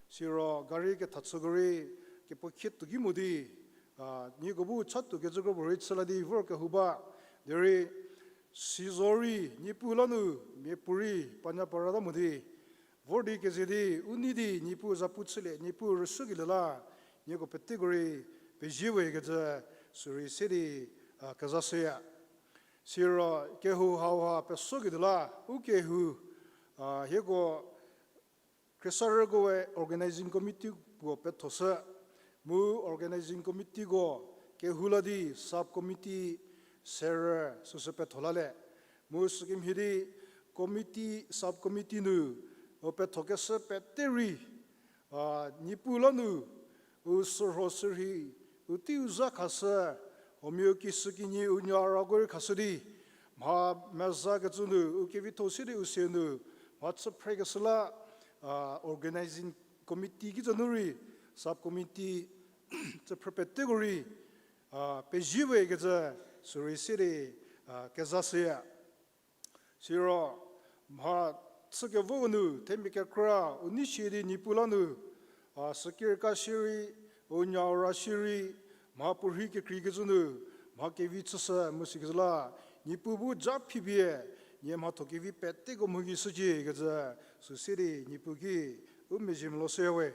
Siro gari kethachüko rei kepuo khie tuo ki mo di, a, nieko bu cha tuokecü kro puorei chü la di vor kehou ba. Derei sizo rei Niepuu la nu miapuorei panya parata mo di vor di keze di u nei di Niepuu zapu chülie, Niepuu rüsuokelie la nieko peteko rei pezie we kecü sürei se di, a, kezashüya. Siro kehou hauha pesoketuo la u kehou, a, hieko khriesarüko we organizing committee puo pethoshü, mu organizing committeeko kehou la di sub committee serü süsü petho lalie. Mu sükemhie di committee, sub committee nu u pethokeshü pete rei, a, Niepuu la nu u sürho sürhei, u tei u zha khashü, huomia u kishükinyi u nyarako rei khashü di, mha mezakecü nu u kevitho se di u se nu mha chüphrekeshü la, a, organizing committee kicü nu rei sub committee chüphrü peteko rei, a, pezie we kecü sürei se di, a, kezashüya. Siro mha chükevo nu themia kekra u nei shie di Niepuu la nu, a, sükirka shierei, u nya u ra shierei, mha puorhei kekreikecü nu mha kevi chüshü mu sikecü la Niepuu bu ja phipie nie mhatho kevi peteko mhogishücie kecü sü se di Niepuu ki u mezhie melo shüya we.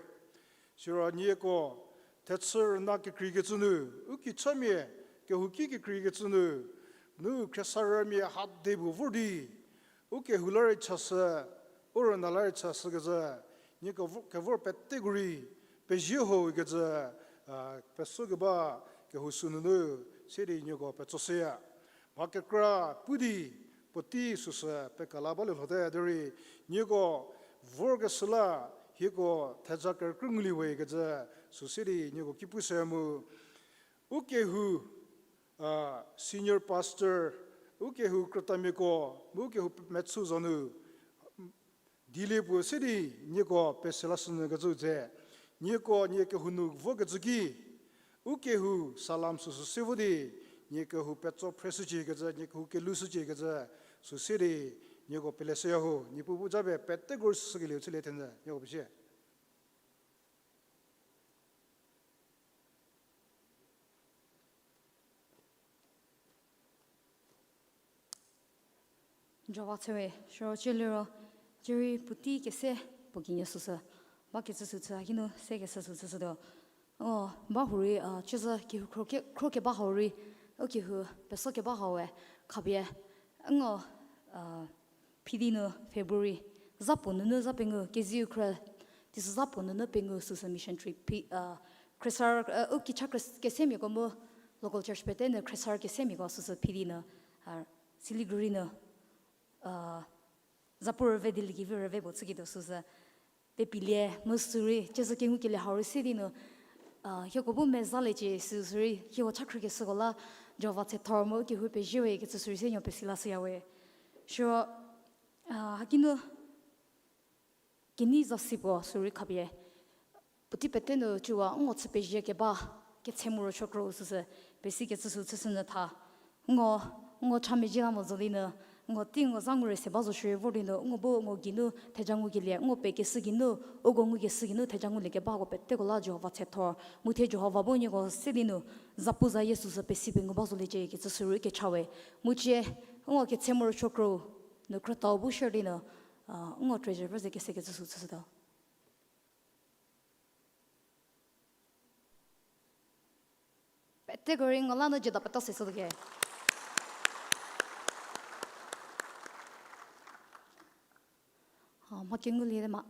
Siro nieko thechü rüna kekreikecü nu, u kichamia kehouki kekreikecü nu, nu khriesarümia hade bu vor di, u kehou la rei chashü, u rüna la rei chashü kezhü, nieko vo-, kevor peteko rei, pezie ho kezhü, a, peso keba kehou sü nunu, sidi nieko petso shüya. Mha kekra pu di, puotei süsü pekala balie lhote derei, nieko vorkeshü la, hieko theja kerükrü ngulie we kezhü, sü sidi nieko ki pu shüya mu. U kehou, a, senior pastor, u kehou krütamiako, mu u kehou metsou zanu, dilie puo sidi nieko pese lashünyü kecü dze, nieko nie kehou nu vokecü ki, u kehou salam süsü se vo di, nie kehou petso phreshücie kecü, nie kehou kelushücie kecü, sü sidi nieko pele shüya ho, Niepuu bu japie peteko rei süsü kelieu chülie thenyü, nieko pezie. Jihova tse we, siro cie liro, cie rei puotei kese, puo kenie süsü, bakecü sü chü, hakinu sekeshü sü chüshütuo. O, ba hurei, a, ciezü kehou khro ke-, khro keba hau rei, u kehou peso keba hau we, khapie, ngo, a, phidi nu February, za puo nunu za pengou, keziu khrü, teisozha puo nunu pengou süsü mission trip, phi, a, khriesarü, a, u kicha khrie-, kesemiako mu, local church pete nu khriesarü kesemiako süsü phidi nu, a, Siliguri nu, a, zapu rüve di liekevi rüve puo chüketuo süsü, pepilie, mu sü rei, ciezü kengukelie hau rei se di nu, a, hieko bu mezaliecie süsü rei, hieko cha khrükeshüko la, Jihova tsethor mu kehou pezie we kecü sü rei se nuo pesi lashüya we. Siro, a, hakinu, kenei zasi puo sü rei khapie, puotei pete nu ciwa ngo chü pezie keba, ketse mu rüsuo kro süsü, pesikecü sü chüshünyü tha. Ngo, ngo cha mezhie la mo zo di nu, ngo tei ngo za ngu rei se ba zo shierei vor di nu, ngo bu ngo geinu theja ngukelie, ngo pekeshü geinu, uko ngukeshü geinu theja ngulie kebako peteko la Jihova tsethor, mu thie Jihova bu nieko se di nu, zapu zayie süsü pesi pengou ba zoliecie kecü sü rei kecha we. Mu cie, ngo ketse mu rüsuo kro, nu krütau bu share di nu, a, ngo treasure ze kesekecü sü chüshütuo. Peteko rei ngo la nu jüda peta se sütuo ke. A, mha kengulie de ma.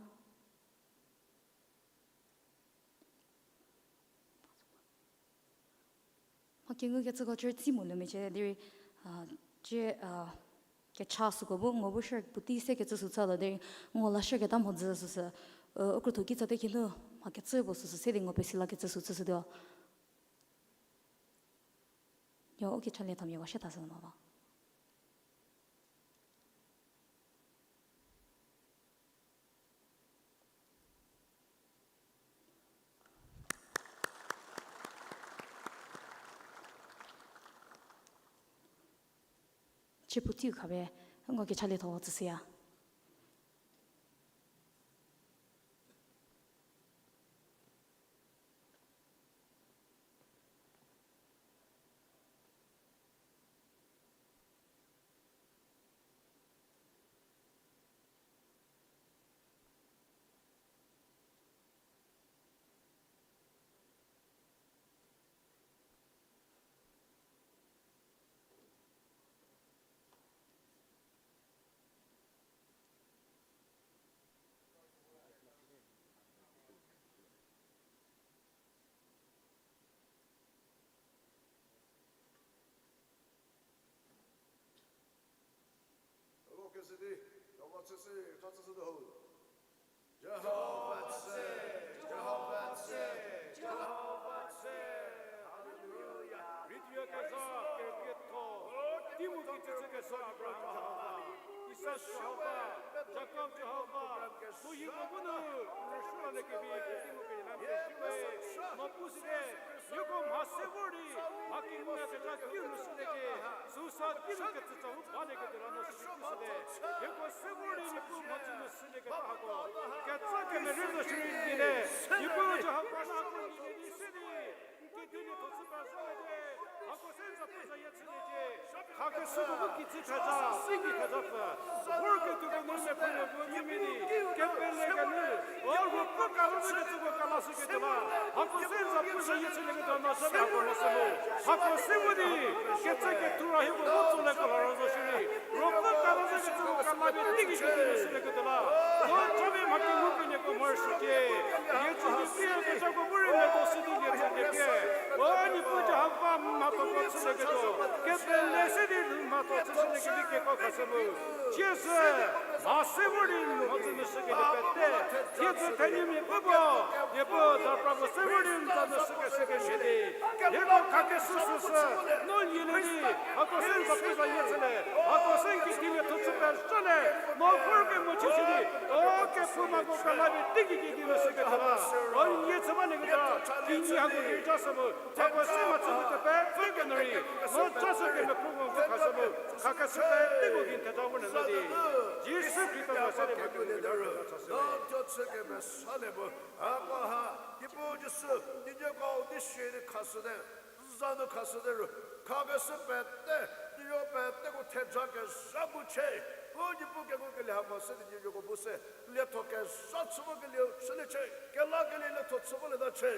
Mha kengukecüko cie tsei mo lu mecie derei, a, cie, a, kecha süko bu ngo bu share puotei sekecü sü chütuo derei, ngo la share keta mhodzü süsü, a, u krotho kitsa te kinu, mha kecü puo süsü se di ngo pesi lakecü sü chüshütuo. Yo, u kechalie thamia wa shie ta sü mo ba. Cie puoteiu khapie, ngo kechalietho tsüshüya. Jihova tse, Jihova tse, Jihova tse, Jihova tse. Hallelujah. Rituo kezha kepietho, teimu kitsütsü kezha Abraham Jihova, Isak Jihova, Jakob Jihova, mu hieko bu nu rüsuo le kevi teimu kevi la mia shi we, no pu site, nieko mha se vor di, mha kingu kezha kiu nu sü le ke, süsa kiu nu ketsütsa hu ba le ketuo la no sü pu site, hieko se vor di Niepuu mhodzü nu sü le keba hako, ketsa kemerei zo shierei di le, Niepuu Jihova na ko ni le di se di, n kedi lietho chü ba zo le de, hako se n za pu zayie chüliecie. Khakeshüko bu kitsü theza, siki theza pfü. Vorketuoko nu mepfü nu bu mimidi, kepele kenu, o ruopfü Kala se kecüko kala se kecü la. Hako se za pu za yie chülieketuo no se hako no se mo. Hako se mo di, kecü kethu ra hieko no tsole kala ro zo shiri. Roko kala se kecüko kala pie teigei kedi nu sülieketuo la. No chami mha kinu kenie ko mor shücie. Yie chü di pie kecüko bu rei medo se di lie chü di pie. O Niepuu Jihova mhatho ko chülieketuo. Kepele se di mhatho chü shülie kevi keko khashü mu. Tsiezhü, mha se vor di mhodzü nu shükelie pete, thiedzü thenyimia puo, Niepuu, dapra puo se vor di n za nu shükeshü kemhie di. Nieko khakeshü süsü, no lielie di, hako se n za pu za yie chülie, hako se n kitilie thuo chü pezhalie, no vor kemo chüshü di, o kephoumako kala pie teigei kedi nu shüketuo la, o n yie chü ba nie keta, kinyi hako rei ja sü mu, hako se mha chü mu tepe, pfü keno rei, no ja sü kemepfü mo vo khashü mu, khakeshü peteko gei n theja vor nyü di. Jisu Khrista za se di mha kinu keta chashü. Hako ha, Niepuu Jisu, nieko di shie di khashüte, n za nu khashüte ru, khakeshü pete, nieko peteko theja kezha bu chie, u Niepuu kekuo kelie hako se di nieko bu se, lietho kezha chü vokelieu shüliecie, kelakelie lietho chü volieta chie,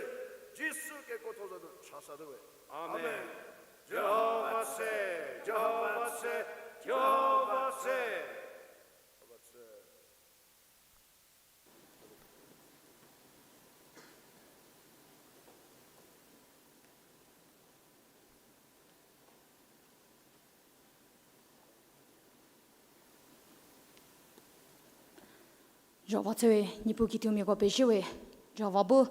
Jisu kekuotho za nu chasatuo we. Amen. Jihova tse, Jihova tse, Jihova tse. Jihova tse we, Niepuu kitumiako pezie we, Jihova bu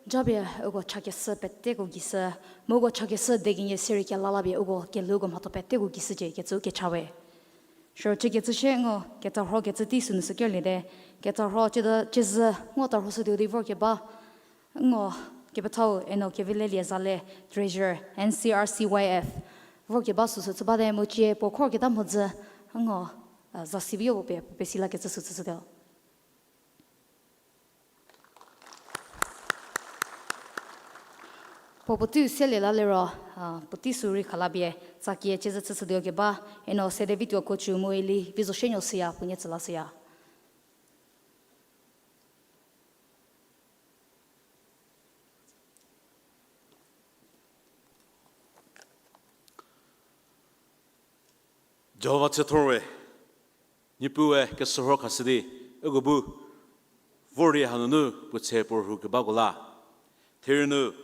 japie uko chakeshü peteko gei sü, mu uko chakeshü degeinie serie kela la pie uko kelhouko mhatho peteko gei shücie kecü kecha we. Siro chükecü shie ngo, ketsa rho kecü tei sünu sü kerlie te, ketsa rho cüta cüzhü ngo ta rho shütuo di vorkeba, ngo, kepethau eno Kevelelie Zale, Treasurer, N C R C Y F, vorkeba süsü chü bate mu cie puo khorketa mhodzü, ngo, a, za sivi yo puo pie, puo pesi lakecü süsü chütuo. Puo puoteiu selie la liro, a, puotei sü rei khala pie, tsakie cüzhü chüshütuo keba, eno sede vituo kochu mu eli, vi zo shienuo süya, puo nie tsü la süya. Jihova tse thor we, Niepuue keshürho khashü di, uko bu, vor rei hanunu puo tse puo rhu kebako la. Therie nu,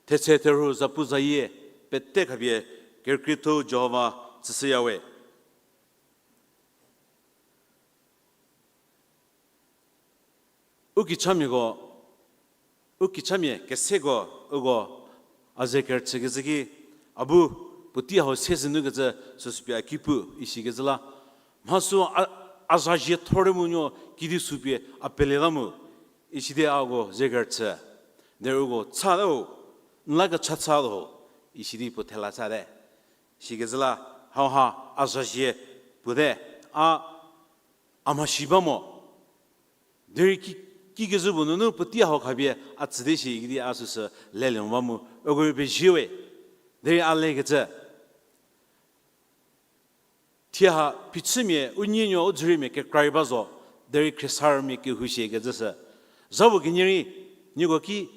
thetse therhu zapu zayie, pete khapie, kerükrietho Jihova tsüshüya we. U kichamiako, u kichamia keseko uko a ze kerüchükecü ki, a bu puotei hau se zü nukecü süsüpie a ki pu isikecü la. Mha sü a, a zazhie thor mu nuo kidi süpie a pele la mu, isidi a uko ze kerüchü. Derei uko cha tau, n la kecha cha tau, isidi puo thela chate. Sikecü la, hauha a zazhie puo te, a, a mhasi ba mo. Derei ki, kikezhü puo nunu puotei hau khapie a tsüte shi ikidi a süsü lelie mo ba mu, uko rei pezie we. Derei a lekecü. Thie ha phichümia, u nienuo, u dzüriemia kekra rei ba zo, derei khriesarümia kehou shie ikecü sü. Zhapu kenie rei, nieko ki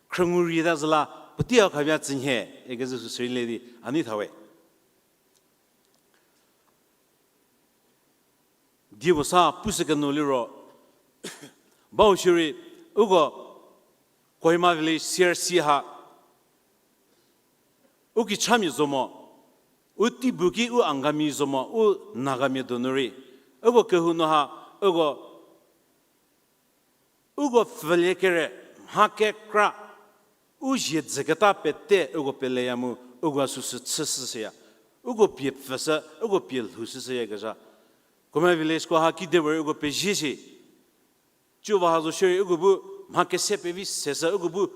khrüngu rei ta zhü la, puotei hau khapie a tsünhie, ikecü süsü rei le di, a nei tha we. Diebo sa pushü kenu liro, bau shierei, uko Kohima Village C R C ha, u kichamia zo mo, u teibu ki u Angami zo mo, u Nagamia donu rei, uko kehou nu ha, uko uko pfülie kere mha kekra, u zie dzüketa pete uko peleya mu, uko süsü chüshüshüya. Uko pie pfüshü, uko pie lhoushüshüyakezha. Kohima Village ko ha kidewe uko pezie shi. Ciuva ha zo shierei uko bu mha kese pevi seshü uko bu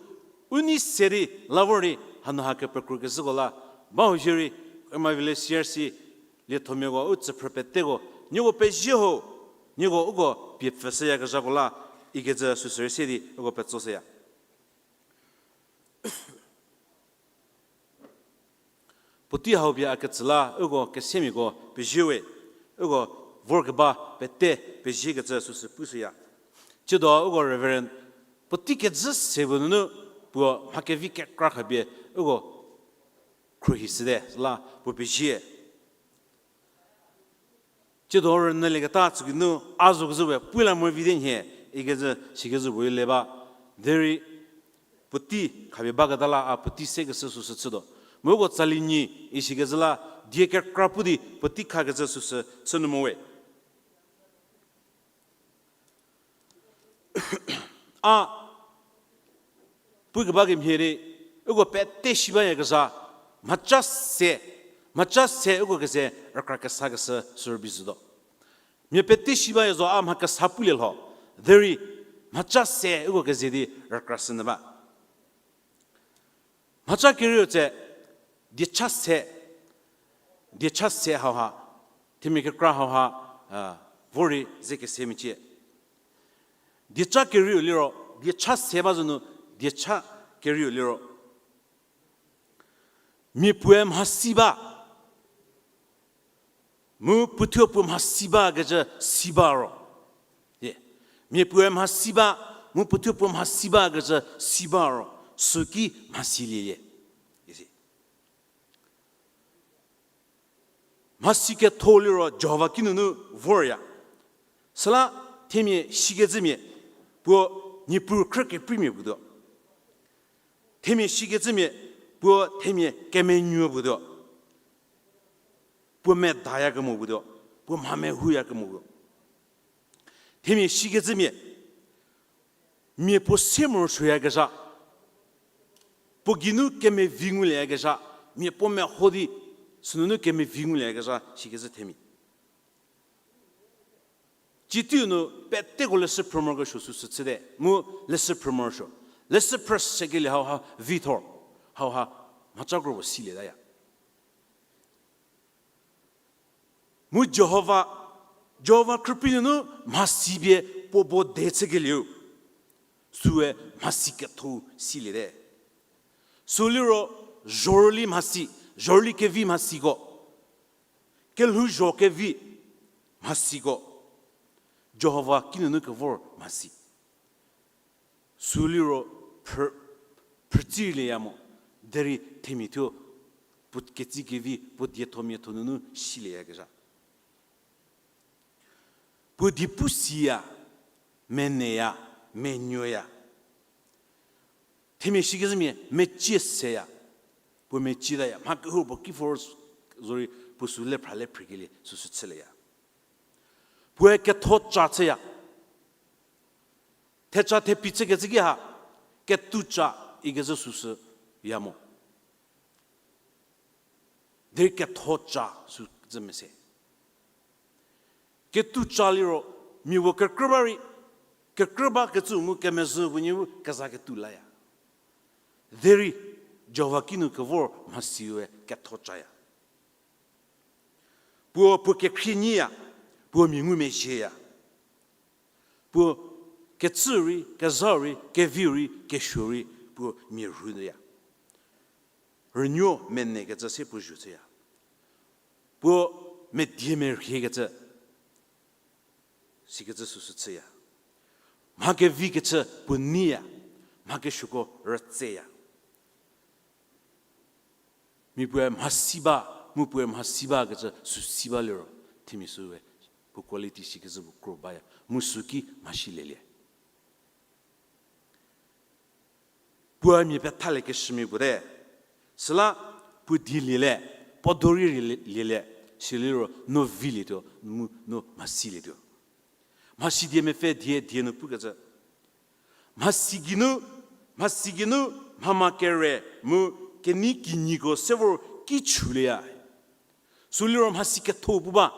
u nei se di la vor di hanu ha kepekru kezhüko la. Ba ho shierei Kohima Village C R C liethomiako u tsüphrü peteko, nieko pezie ho, nieko uko pie pfüshüyakezhako la, ikecü süsü rei se di uko petsoshüya. Puotei hau pie a ketsü la, uko kesemiako pezie we, uko vorkeba pete peziekecü süsü pushüya. Tsiedo uko Reverend puotei kejü se puo nunu puo mha kevi kekra khapie uko khruohi shüte, süla puo pezie. Tsiedo rünyülieketa tsüki nu a zo kezhü we puo la mo vi te nhie, ikecü sikezhü puo le ba. Derei puotei khapie baketa la a puotei sekeshü süsü chütuo. Mu uko tsali nyi isikecü la die kekra pu di puotei khakecü süsü chü nu mo we. A pukeba kemhie di, uko pete si bayakezha, mhaca se, mhaca se uko keze rükra kesakeshü sürübei zhütuo. Mia pete si baya zo a mha kesa pulie lho, derei mhaca se uko keze di rükra shünyü ba. Mhaca kerieu tse, diecha se, diecha se hauha, themia kekra hauha, a, vorei ze kese mecie. Diecha kerieu liro, diecha se ba zonu, diecha kerieu liro, mia puoe mhasi ba, mu puothuo puo mhasi bakecü si ba ro. Mia puoe mhasi ba, mu puothuo puo mhasi bakecü si ba ro, süki mhasi lielie. Mhasi ketho liro Jihova kinunu vorya. Süla themia sikecümia, puo Niepuu khrü keprimia puotuo. Themia sikecümia, puo themia kemenuo puotuo. Puo medayakemo puotuo. Puo mha mehouyakemo puo. Themia sikecümia, mia puo se morosuoyakezha, puo geinu kemevi ngulieyakezha, mia puo meho di, sünunu kemevi ngulieyakezha sikecü themia. Citeiu nu peteko leshü phrü morokesuo süsü chüte, mu leshü phrü morosuo. Leshü phrü sekelie hauha vithor, hauha mhaca kro puo silietaya. Mu Jihova, Jihova khrüprei nunu mhasi pie puo bo de chükelieu, süe mhasi ketho siliete. Sü liro zhorüli mhasi, zhorüli kevi mhasiko, kelhouzho kevi mhasiko, Jihova kinunu kevor mhasi. Sü liro phrü-, phrütsilieya mo, derei themia thuo puo ketsi kevi, puo dietho miatho nunu silieyakezha. Puo di pu siya, meneya, menuoya. Themia sikezhümia mecie seya, puo mecietaya, mha kehoupuo ki vor zorei puo sü lephra lephrikelie süsü chülieya. Puoe ketho ca chüya. Theca thepi chükecü ki ha, ketuca ikecü süsü ya mo. Derei ketho ca sü zü mese. Ketuca liro, mia puo kekrü ba rei, kekrü bakecü mu kemezhü puo nie bu kezaketuo laya. Derei Jihova kinu kevor mhasiue ketho caya. Puo puo kekhrie nyiya, puo mia ngumezhieya. Puo kecü rei, kezhau rei, keviu rei, kesuo rei, puo mia rhunyüya. Rünuo menekecü se puo zhü chüya. Puo medie merhiekecü, sikecü süsü chüya. Mha kevikecü puo neiya, mha kesuoko rütseya. Mia puoe mhasi ba, mu puoe mhasi bakecü sü si ba liro, themia süe puo quality sikecü puo kro baya, mu süki mhasilielie. Puoe mia pethalie keshümia puo te. Süla puo die lielie, puo dorei lielie, siliro no vilietuo, mu no mhasilietuo. Mhasi die mepfü die die nu pukecü, mhasi geinu, mhasi geinu mhama kere mu kenei kinyiko se vor ki chülieya. Sü liro mhasi ketho pu ba.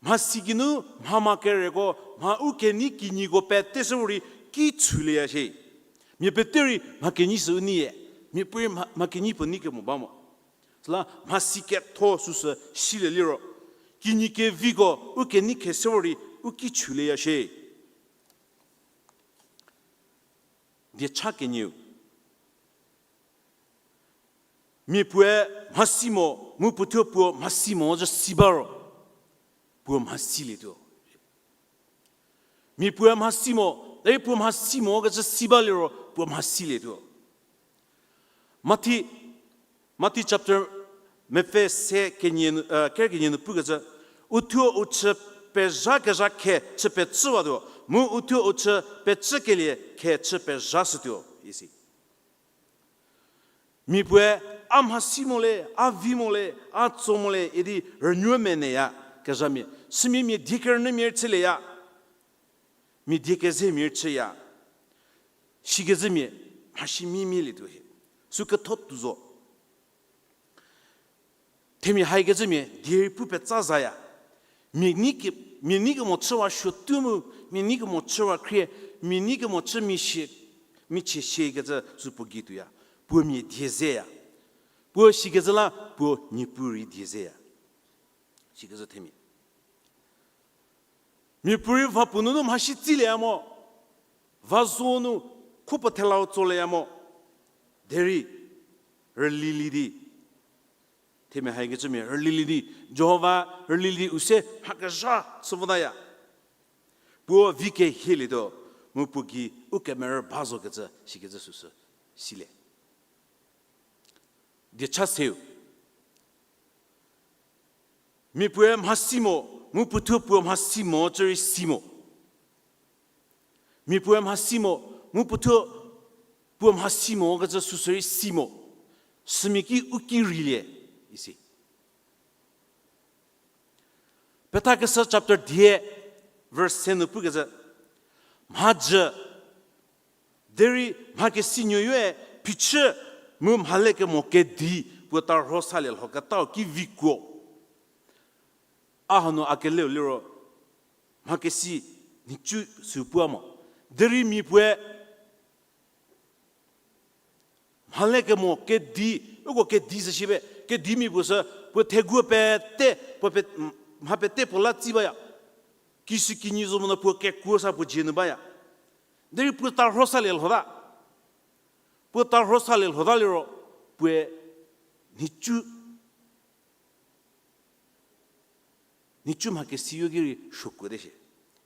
Mhasi geinu mhama kereko mha u kenei kinyiko pete se vorei ki chülieya shie. Mia pete rei mha kenei sü u neiya. Mia puorei mha, mha kenei puo nei kemo ba mo. Süla mhasi ketho süsü silie liro, kinyi keviko u kenei khe se vorei u ki chülieya shie. Diecha kenieu. Mia puoe mhasi mo, mu puothuo puo mhasi mo zü si ba ro, puo mhasilietuo. Mia puoe mhasi mo, derei puo mhasi mo kecü si ba liro puo mhasilietuo. Mathi, Mathi chapter mepfü se kenie nu, eh, ker kenie nu pukecü, uthuo u chü pezhakezha khe chü pecüwatuo, mu uthuo u chü pecükelie khe chü pezhashütuo, isi. Mia puoe, a mhasi mo le, a vi mo le, a tso mo le idi rünuo meneya kezhamia. Sümia mia die kerünyümia rei chülieya. Mia die kezemia rei chüya. Sikezhümia mhasi mimialietuo hie. Sü ketho tuo zo. Themia haikecümia die rei pu petsa zaya. Mia nei ke, mia nei kemo chüwa suotuo mu, mia nei kemo chüwa khrie, mia nei kemo chü mia sie, michie siekecü sü puo gei tuoya. Puo mia die zeya. Puo sikecü la puo Niepuu rei die zeya. Sikecü themia. Mia puorei va puo nunu mhasi tsilieya mo. Va zo nu khupuo thelau tsolieya mo. Derei rülilie di. Themia haikecümia rülilie di. Jihova rülilie di u se mha kezha chü votaya. Puo vi kehielietuo, mu puo gei u kemerü ba zokecü sikecü süsü silie. Diecha seu. Mia puoe mhasi mo, mu puothuo puo mhasi mo cü rei si mo. Mia puoe mhasi mo, mu puothuo puo mhasi mo kecü süsü rei si mo. Sümia ki u ki reilie, isi. Pethakeshü chapter dia, verse ten nu pukecü, mhajü, derei mhakesinuoyoe phichü mu mhale kemo kedi puo tarho salie lhoketau ki vikuo. A hanu a keleu liro, mhakesi nhicu sü pua mo. Derei mia puoe mhale kemo kedi, uko kedi sü shie be, kedimia puo sü, puo theguo pete, puo pe, mha pete puo la tsi baya. Kisükinyi zo monyü puo kekuo sa puo dzie nu baya. Derei puo tarho salie lhota. Puo tarho salie lhota liro, puoe nhicu, nhicu mhakesiyo ki rei suokuote shie.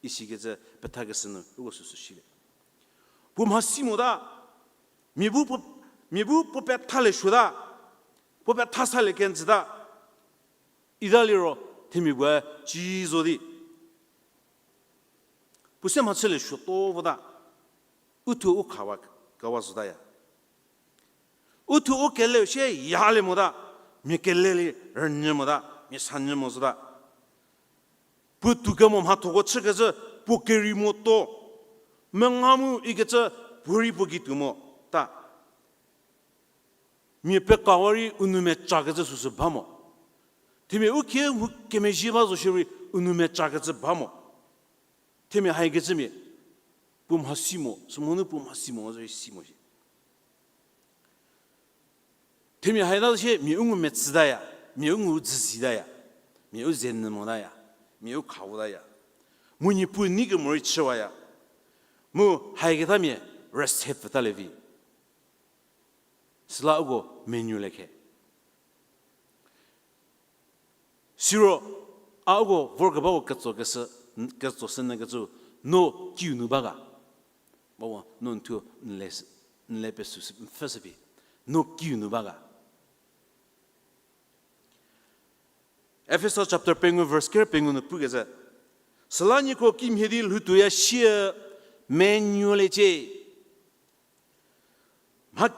Isikecü pethakeshü nu uko süsü shie. Puo mhasi mota, mia bu puo, mia bu puo pethalie suota, puo petha salie kenjüta. Ita liro, themia puoe ci zo di. Puo se mhachülie suoto vota. Uthuo u khawa, kawa zotaya. Uthuo u keleu sie yalie mota. Mia kelelie rünyü mota. Mia sanyü mo zota. Puo tou kemo mhathoko chükecü, puo kerei moto. Menga mu ikecü, puo rei puo gei tuo mota. Mia pekawa rei u nou mecakecü süsü ba mo. Themia u khie mu kemezhie ba zo shierei u nou mecakecü ba mo. Themia haikecümia, puo mhasi mo, sümhonu puo mhasi mo, zo rei si mo shie. Themia haita shie, mia u ngumetsütaya, mia u ngu dzüzitaya, mia u ze nyü motaya, mia u khawutaya. Mu Niepuu nei kemo rei chüwaya. Mu haiketa mia rüse pfütalie vi. Süla uko menuolie khe. Siro, a uko vorkebako ketso keshü, ketso shünyükecü, no kiu nu ba ga. Bawa, no n thuo n le, n le pesü, pfhüshü pie. No kiu nu ba ga. Efesa chapter pengou verse ker pengou nu pukecü, süla nieko kimhie di lhoutuoya sie menuoliecie. Mha,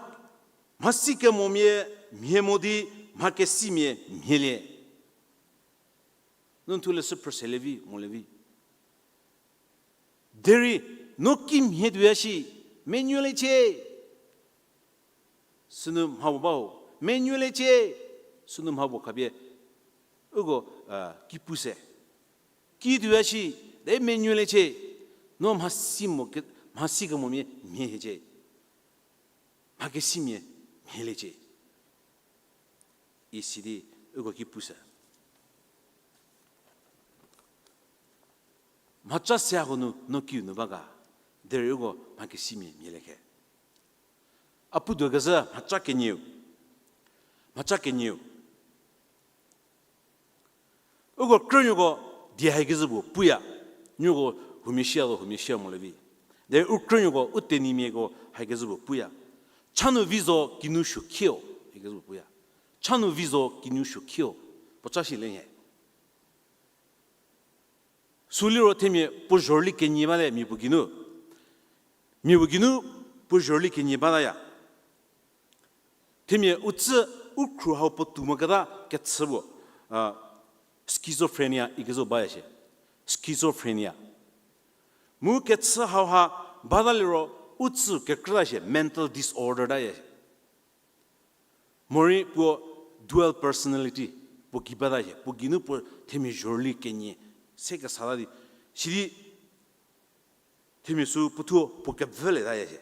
mhasikemomia mhie mo di mhakesimia mhielie. No n thuo leshü phrüselie vi, molie vi. Derei, no kimhie tuoya shi, menuoliecie. Sünu mha puo ba ho, menuoliecie. Sünu mha puo khapie, uko, a, ki puse. Ki tuoya shi, de menuoliecie. No mhasi mo ke, mhasikemomia mhie hiecie. Mhakesimia mhieliecie. Isi di uko ki puse. Mhaca se hanu no kiu nu ba ga, derei uko mhakesimia mhielie khe. A pu tuokezhü mhaca kenieu. Mhaca kenieu. Uko krünuoko die haikezhü puo puya. Nuoko Huomia shia zo, huomia shia molie vi. Derei u krünuoko, u tenyimiako, hakezhü puo puya. Cha nu vi zo kinu suokhio, ikezhü puo puya. Cha nu vi zo kinu suokhio. Puo cha shi le nhie. Sü liro themia puo zhorüli kenie bate mia puo geinu. Mia puo geinu puo zhorüli kenie bataya. Themia u tsü u khru hau puotou moketa kechü puo, a, schizophrenia ikezhü baya shie. Schizophrenia. Mu kechü hauha bata liro u tsü kekrüta shie, mental disorder taya shie. Morei puo dual personality, puo gei bata shie, puo geinu puo themia zhorüli kenie, se kesata di, sidi themia sü puothuo puo kevületaya shie.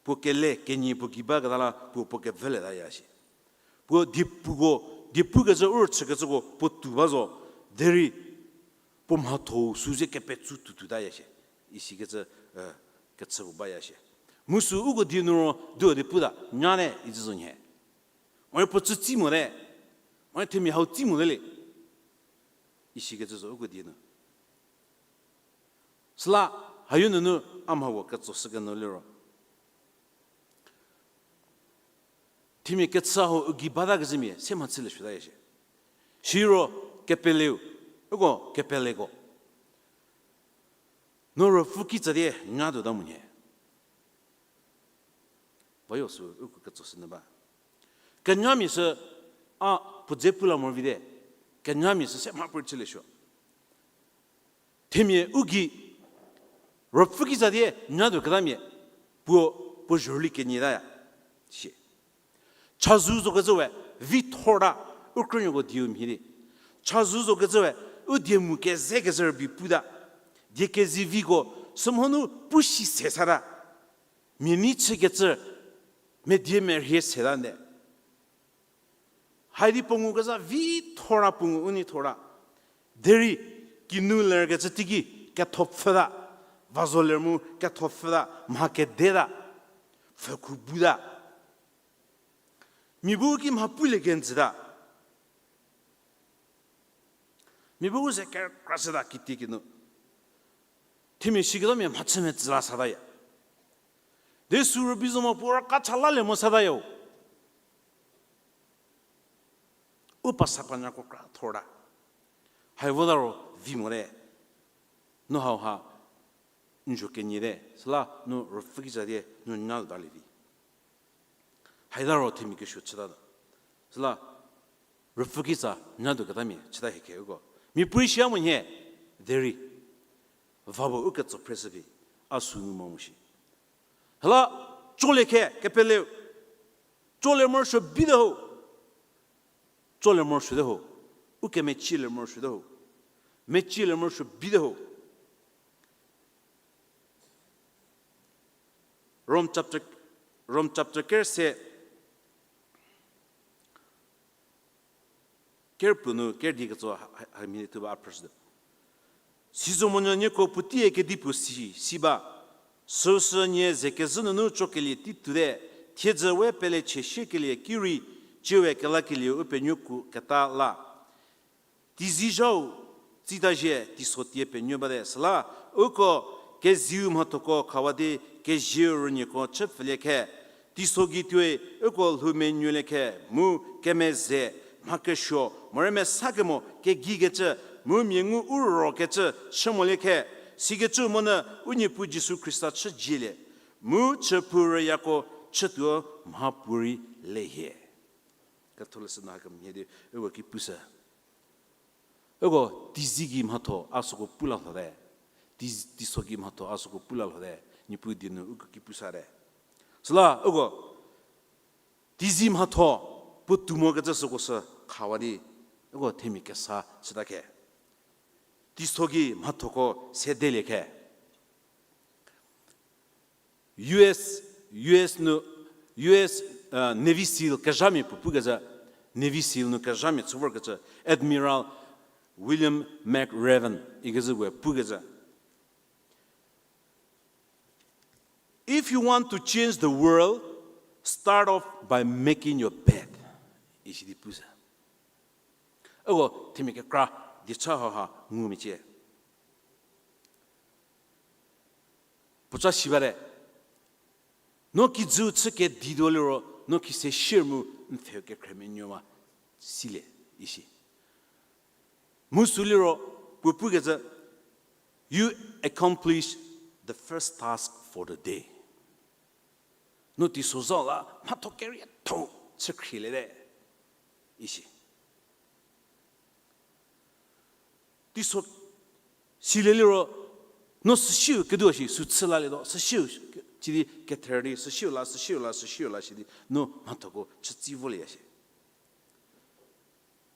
Puo kele kenie puo gei baketa la puo puo kevületaya shie. Puo diepuko, diepu kecü u rüchükecüko puotou ba zo, derei puo mhatho-u sü ze kepetsu tuotutaya shie. Isikecü, e, kechü puo baya shie. Mu sü uko die nu ro duo di puta, nyane, icü zo nhie. Morei puo tsü tsi mote. Morei themia hau tsi mote le. Isikecü zo uko die nu. Süla, hayo nunu a mha puo ketsoshü kenu liro, themia kechü hau u gei batakezhümia se mhachülie shütaya shie. Siro kepeleu, uko kepeleko, no ruopfü kitsa die nyatuota mo nhie. Vayo sü uko ketsoshü nyü ba. Kenyamia sü a puo dze pu la morovi te. Kenyamia sü se mha puo chülie suo. Themia u gei ruopfü kitsa die nyatuoketamia puo, puo zhorüli kenie taya shie. Chazou zokecü we vi thorta, u krünuoko dieu mhie di. Chazou zokecü we u die mu kezekezhü rübei puta. Die keziviko sümhonu pushi se sata. Mia nei chükecü, medie merhie seta nde. Haidi puo ngu kezha vi thorta, puo ngu u nei thorta. Derei kinu lerkecü teiki kethopfüta. Vazo ler mu kethopfüta, mha kedeta. Pfhükhu buta. Mia bu ki mha pulie kenjüta. Mia bu u ze kekra shüta kitiekinu. Themia shiketamia mhachü metsü la sataya. De sü rübei zo mo puo raka cha lalie mo sataya-o. U pasa panyako kra thorta. Hai vota ro vi mote. No hauha n zo kenie te. Süla no ruopfü kitsa die no nyatuotalie vi. Haita ro themia kesuo chütatuo. Süla ruopfü kitsa nyatuoketamia chüta hie khe uko. Mia puorei shia mo nhie, derei va puo u ketso phreshü phi, a sü ngu mo mu shi. Süla, colie khe, kepeleu. Colie morosuo bite ho. Colie morosuote ho. U kemecilie morosuote ho. Mecilie morosuo bite ho. Rom chapter, Rom chapter ker se, ker puo nu ker di ketso ha, ha, ha mhie tuo ba a phrüshütuo. Sizomonyü nieko puotei kedipuo si, si ba. Süsü nie ze kezhü nunu cokelie tei tuote, thiedzü we pele chie siekelie ki rei, ciewe kelakelieu u penuo ku keta la. Teizie zhau, tsita zhie, teiso tie penuo bate süla, uko kezieu mhathoko khawa di kezieu rünieko chü pfülie khe, teiso gei tuoi uko lhou menuolie khe, mu kemeze, mha kesuo, morei mesa kemo kegei kecü, mu mia ngu u rokecü chü molie khe, sikecü monyü u Niepuu Jisu Khrista chü jielie, mu chüphou rüyako chütuo mhapuorei le hie. Ketholeshü nu hakemhie di uko ki pushü. Uko teizie gei mhatho a süko pu la lhote. Tei-, teiso gei mhatho a süko pu la lhote. Niepuu die nu uko ki pushüte. Süla uko teizie mhatho puotou mokecü süko sü khawa di uko themia kesa chüta khe. Teiso gei mhathoko sedelie khe. U S, U S nu, U S, uh, Navy SEAL kezhamia puo pukecü, Navy SEAL nu kezhamia chü vorkecü, Admiral William McRaven ikezhü puoe pukecü, "If you want to change the world, start off by making your bed," isi di pushü. Uko themia kekra diecha hauha ngumecie. Puoca si bate. No kijü chü kedituo liro, no kise shie mu n pfhe kekhriemenuowa silie, isi. Mu sü liro, puo pukecü, you accomplish the first task for the day. No teiso zau la mhatho kerietho chü khrieliete, isi. Teiso silie liro, no süsiu keduo shi sü chü lalietuo, süsiu, sidi kether di, süsiu la, süsiu la, süsiu la, sidi, no mhathoko chütsi volieya shi.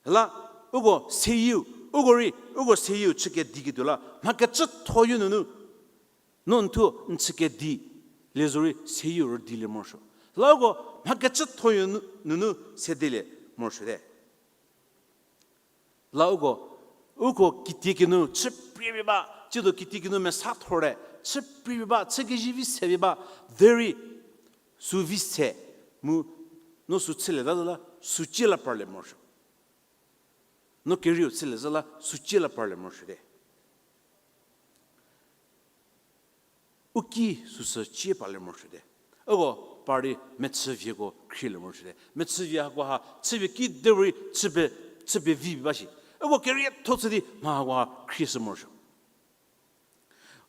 La, uko seyieu, uko rei, uko seyieu chü kediketuo la, mha kecütho-u nunu, no n thuo n chü kedi, lie zorei seyieu rüdilie morosuo. La uko mha kecütho-u nu-, nunu sedelie morosuote. La uko, uko kitiekinu chü priepie ba, tsiedo kitiekinu mesa thorte, chü priepie ba, chü kezivi sepie ba, derei sü vi se, mu no sü chülieta zü la, sü cie la parlie morosuo. No kerieu chülie zü la, sü cie la parlie morosuote. U ki süsü cie parlie morosuote. Uko par di mechü vieko khrielie morosuote. Mechü vie hakoha chüpie kiderei chüpie, chüpie vi ba shi. Uko kerietho chü di mha hakoha khrieshü morosuo.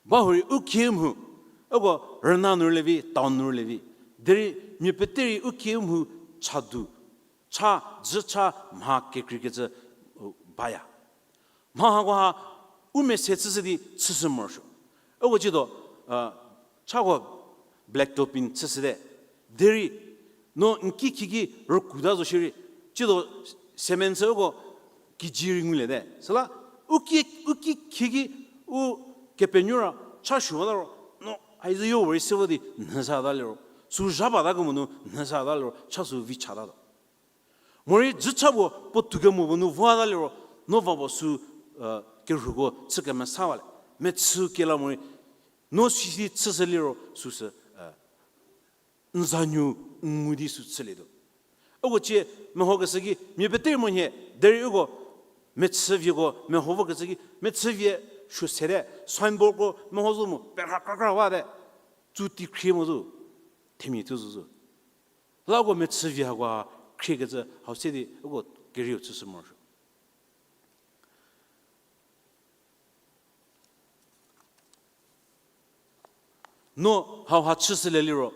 Bahurei u kieu mhu, uko rüna nu rüle vi, town nu rüle vi. Derei mia pete rei u kieu mhu chadu, cha, dzü cha mha kekreikecü, u, baya. Mha hakoha u mese chüshü di chüshü morosuo. Uko tsiedo, a, chako black topping chüshüte. Derei no n ki khieki rükuta zo shierei, tsiedo cement sü uko kiji rei nguliete. Süla u ki, u ki khieki u kepenuo ra cha suota ro, no haizü yo rei se vo di nhüsata liro, sü zha bata kemo nu nhüsata liro cha sü vi chatatuo. Morei dzü cha puo puo tou kemo puo nu vota liro, no va puo sü, kerhuko chü kemesawale. Mechü kela morei, no sisi chüshü liro süsü, n zanuo n ngu di sü chülietuo. Uko cie mehokeshü ki mia pete rei mo nhie, derei uko mechü vieko meho vokecü ki mechü vie suo sete, signboardko meho zo mo perha krakra wate, tsu teikhrie mo zo, themia tuo zo zo. La uko mechü vie hakoha khriekecü hau se di uko kerieu chüshü morosuo. No hauha chüshülie liro,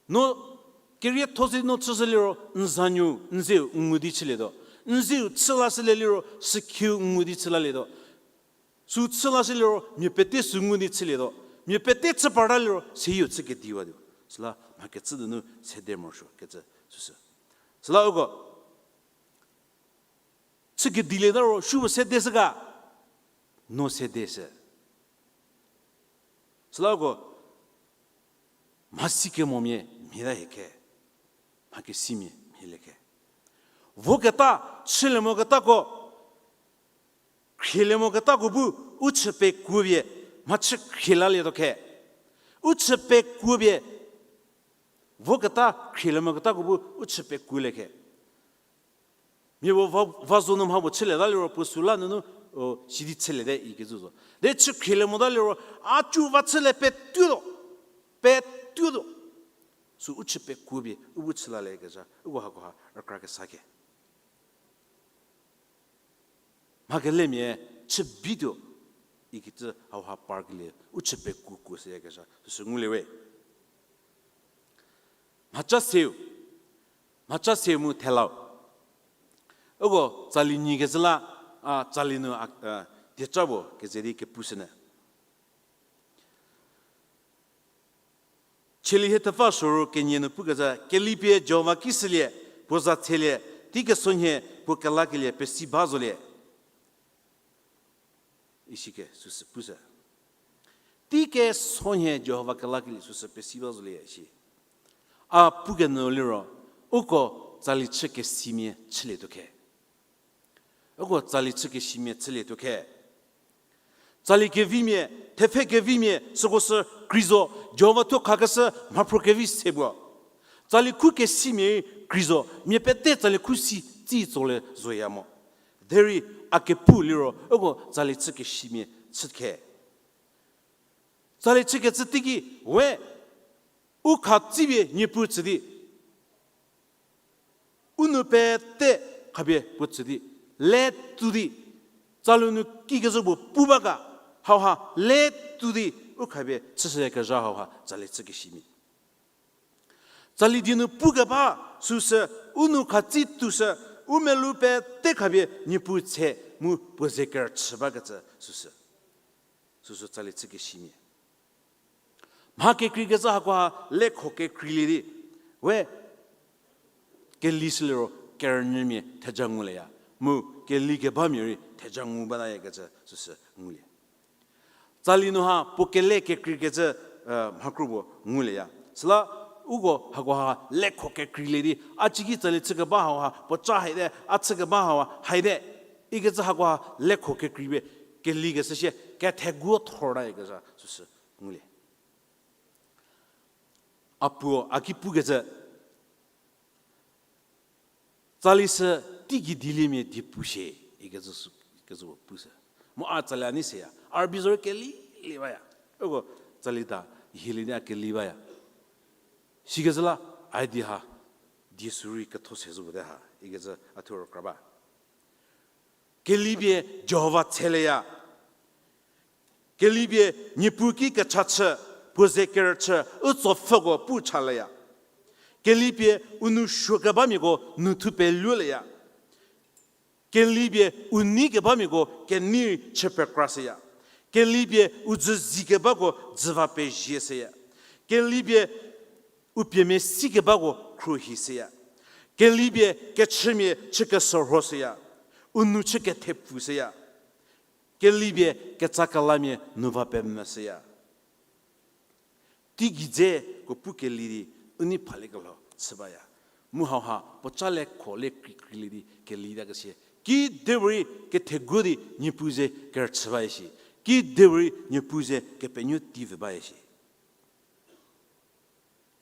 no kerietho se no chüshü liro, n zanuo n zeu n ngu di chülietuo. N zeu chü lashülie liro, sükhiu n ngu di chü lalietuo. Sü chü lashü liro mia pete sü ngu di chülietuo. Mia pete chü parta liro seyieu chü kediwatuo. Süla mha kecü nunu sede morosuo kecü süsü. Süla uko chü kedilieta ro supuo sedeshü ga, no sedeshü. Süla uko mhasi kemomia mhie ta hie khe, mha kesimia mhielie khe. Voketa, chülie moketako, khrielie moketako bu u chü pekuopie mhachü khrie lalietuo khe. U chü pekuopie, voketa khrielie moketako bu u chü pekuolie khe. Mia puo va, va zo nu mha puo chülieta liro puo süla nunu, o, sidi chüliete ikecü zo. De chü khrielie mota liro, a cu va chülie petuotuo, petuotuo. Sü u chü pekuopie u bu chü laliekezha, uko hakoha rükra kesa khe. Mha kelemia chü bituo ikecü hauha parkelie u chü pekuokuo shüyakezha süsü ngulie we. Mhaca seu, mhaca seu mu thelau. Uko tsali nyi kezhü la, a, tsali nu, a, dieca puo keze di kepushünyü. Cheli hie thepfü soru kenie nu pukecü, kelipie Jihova ki shülie, puo za thelie, teikesonhie puo kelakelie pesi ba zolie. Isike süsü pushü. Teikesonhie Jihova kelakelie süsü pesi ba zolie isi. A pukenyü liro, uko tsali chü kesimia chülietuo khe. Uko tsali chü kesimia chülietuo khe. Tsali kevimia, thepfhe kevimia, süko sü kreizo, Jihova thuo khakeshü mhaphro kevi se puo. Tsali khu kesimia kreizo, mia pete tsali khu si tsi tsolie zoya mo. Derei a kepu liro, uko tsali chü kesimia chü khe. Tsali chükecü teiki, we, u khatsipie Niepuu tsü di, u nou pete khapie puo tsü di, le tu di, tsali nu kikezhü puo pu ba ga, hauha le tu di, u khapie chüshüyakezha hauha tsali chü kesimia. Tsali die nu pukeba, süsü, u nou khatsi tushü, u melou pete khapie Niepuu tse mu puo ze kerüchü bakecü, süsü. Süsü tsali chü kesimia. Mha kekreikecü hakoha lekho kekreilie di, we, keli shüliro kerünyümia theja ngulieya, mu keli kebamia rei theja ngu batayakecü süsü ngulie. Tsali nu ha puo kele kekreikecü, mhakro puo ngulieya. Süla uko hakoha lekho kekreilie di, a ciki tsali chükeba hauha puoca haite, a chükeba hauha haite ikecü hakoha lekho kekreipie kelikeshü sie ketheguo thortayakecü süsü ngulie. A puo a ki pukecü, tsali sü teigei dieliemia die pu shie ikecü sü, ikecü puo pushü. Mu a tsali a nei seya, a rübei zorei keli, li baya. Uko tsali ta hielie di a keli baya. Sikecü la, a di ha, die sü rei ketho se zhü puo te ha ikecü a thuo rükra ba. Kelipie Jihova tshelieya. Kelipie Niepuu ki kechachü, puo ze kerüchü, u tsopfhüko pu chalieya. Kelipie u nou suokebamiako nu thu peluolieya. Kelipie u nei kebamiako kenei chü pekra shüya. Kelipie u dzü zi kebako dzüva pezie shüya. Kelipie u pie mesi kebako khruohi shüya. Kelipie kechümia chü kesorho shüya. U nou chü kethepfu shüya. Kelipie ketsakelamia nu va pemvü shüya. Teigei dzeko pu keli di, u nei phalie kelho chü baya. Mu hauha puoca le kho le krikrilie di keli ta kesie, kidepuorei ketheguo di Niepuu ze kerüchü baya shi. Kidepuorei Niepuu ze kepenuo tivü baya shi.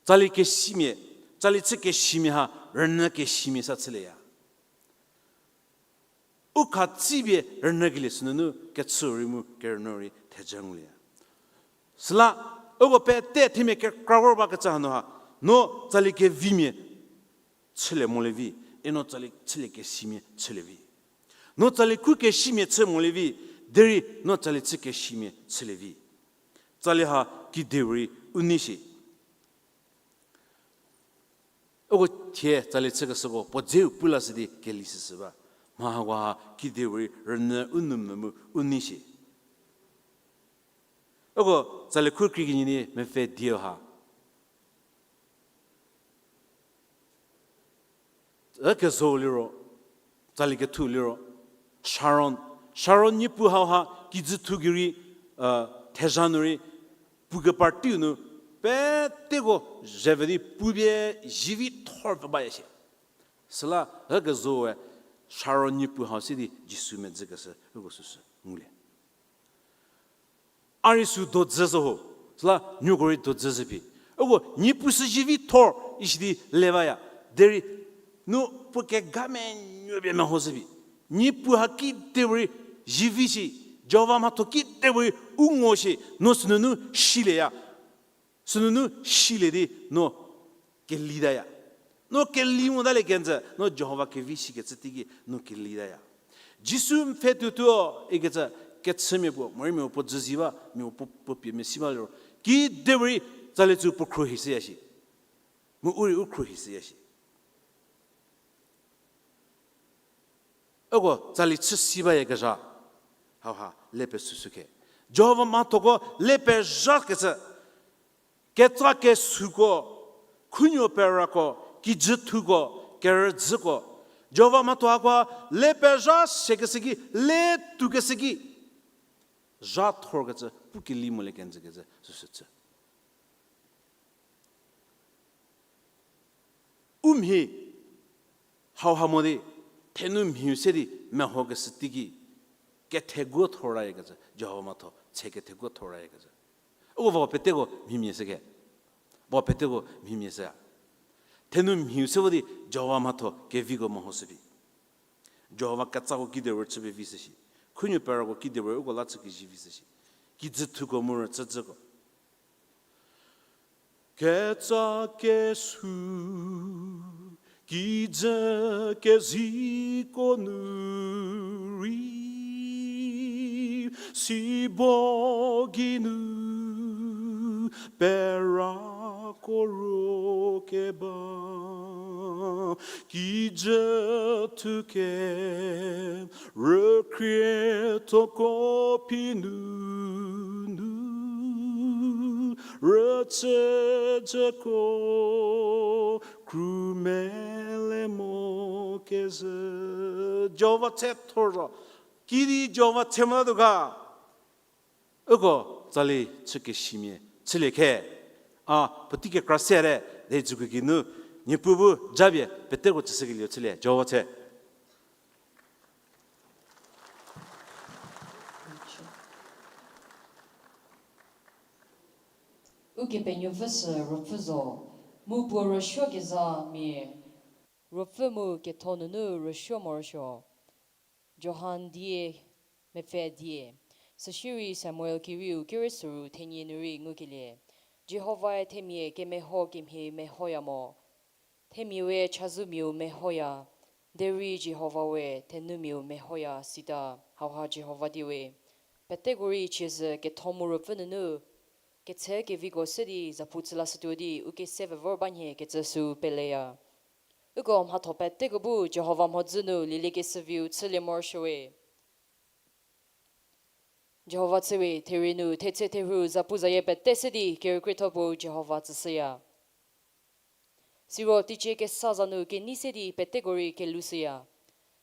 Tsali kesimia, tsali chü kesimia ha rünyü kesimia sa chülieya. U khatsipie rünyükelie sünunu kechü rei mu kerünyü rei theja ngulieya. Süla, uko pete themia kekra vor bakecü hanu ha, no tsali kevimia chülie molie vi, i no tsali chülie kesimia chülie vi. No tsali khu kesimia chü molie vi, derei no tsali chü kesimia chülie vi. Tsali ha kidepuorei u nei shi. Uko thie tsali chükeshüko puo dzeu pu lashü di keli shüshü ba. Mha hakoha kidepuorei rünyü u nou mvü mu u nei shi. Uko tsali khu kri kenie di mepfü dieu ha. Ükezo liro, tsali kethu liro, Sharon, Sharon niepu hauha kijü thu gei rei, thezha nu rei, pu kepar teiu nu, peteko zhepfü di pupie zivi thor pfü baya shie. Süla ükezoe Sharon niepu hau si di Jisu medzükeshü uko süsü ngulie. A rei sü dodzü zo ho, süla nieko rei dodzü zhü phi. Uko niepu sü zivi thor isi di le baya. Derei nu puo kega menuo pie meho zhü phi. Niepu ha kidepuorei zivi shi, Jihova mhatho kidepuorei u ngo shi, no sünunu silieya. Sünunu silie di no kelitaya. No keli motalie kenjü, no Jihova kevi sikecü teiki no kelitaya. Jisu n pfhe tuotuo ikecü kechümia puo, morei mia puo dzüzi ba, mia puo, puo pie mesi ba liro, kidepuorei tsali tsü puo khruohi shüya shi. Mu u rei u khruohi shüya shi. Uko tsali chü si bayakezha hauha le pesüsü khe. Jihova mhathoko le pezhakecü, ketsa kesuko, khunuo perako, kijü thuko, kerüdzüko, Jihova mhatho hako le pezha sekeshü ki, le toukeshü ki, zha thorkecü pu keli molie kenjükecü süsü chü. U mhi hauha mo di, thenu mhiu se di mehokeshü teiki, ketheguo thorayakecü, Jihova mhatho tse ketheguo thorayakecü. Uko va peteko mhimia sü khe. Va peteko mhimia sü. Thenu mhiu se vo di Jihova mhatho keviko mehoshü phi. Jihova ketsako kidi rüchü pie vi shü shi. Khunuo perako kidi rü uko la chü kezivi shü shi. Kijü thuko mu rüchüjüko. Ketsa kesu, kijü keziko nu rei, sibo geinu, perako ro keba, kijü thuke, rükrietho ko phi nunu, rüchüjüko, krumele mo kezhü. Jihova tse thor zo. Kidi Jihova tse mota tuo ga. Uko tsali chükesimia chülie khe. A, puotei kekra sete, de dzüku geinu, Niepuu bu japie, peteko tsüshükelie chülie, Jihova tse. Ukepenuopfü sü ruopfü zo, mu puo rüsuokezha mia ruopfü mu ketho nunu rüsuo morosuo. Johan die, mepfü die. Süsierei Samuel kerieu kerei soru thenie nu rei ngukelie. Jihovae themia kemeho kemhie mehoya mo. Themia we chazoumiau mehoya. Derei Jihova we thenumiau mehoya sita. Hauha Jihova die we. Peteko rei chiezü ketho mu ruopfü nunu ketse keviko se di zapu chü lashütuo di u kese vevor ba nhie kecü süu peleya. Uko mhatho peteko bu Jihova mhodzü nu lieliekeshüviu chülie morosuowe. Jihova tse we, therie nu thetse therhu zapu zayie pete se di kerükrietho puo Jihova tsüshüya. Siro teicie kesa za nu kenei se di peteko rei kelushüya.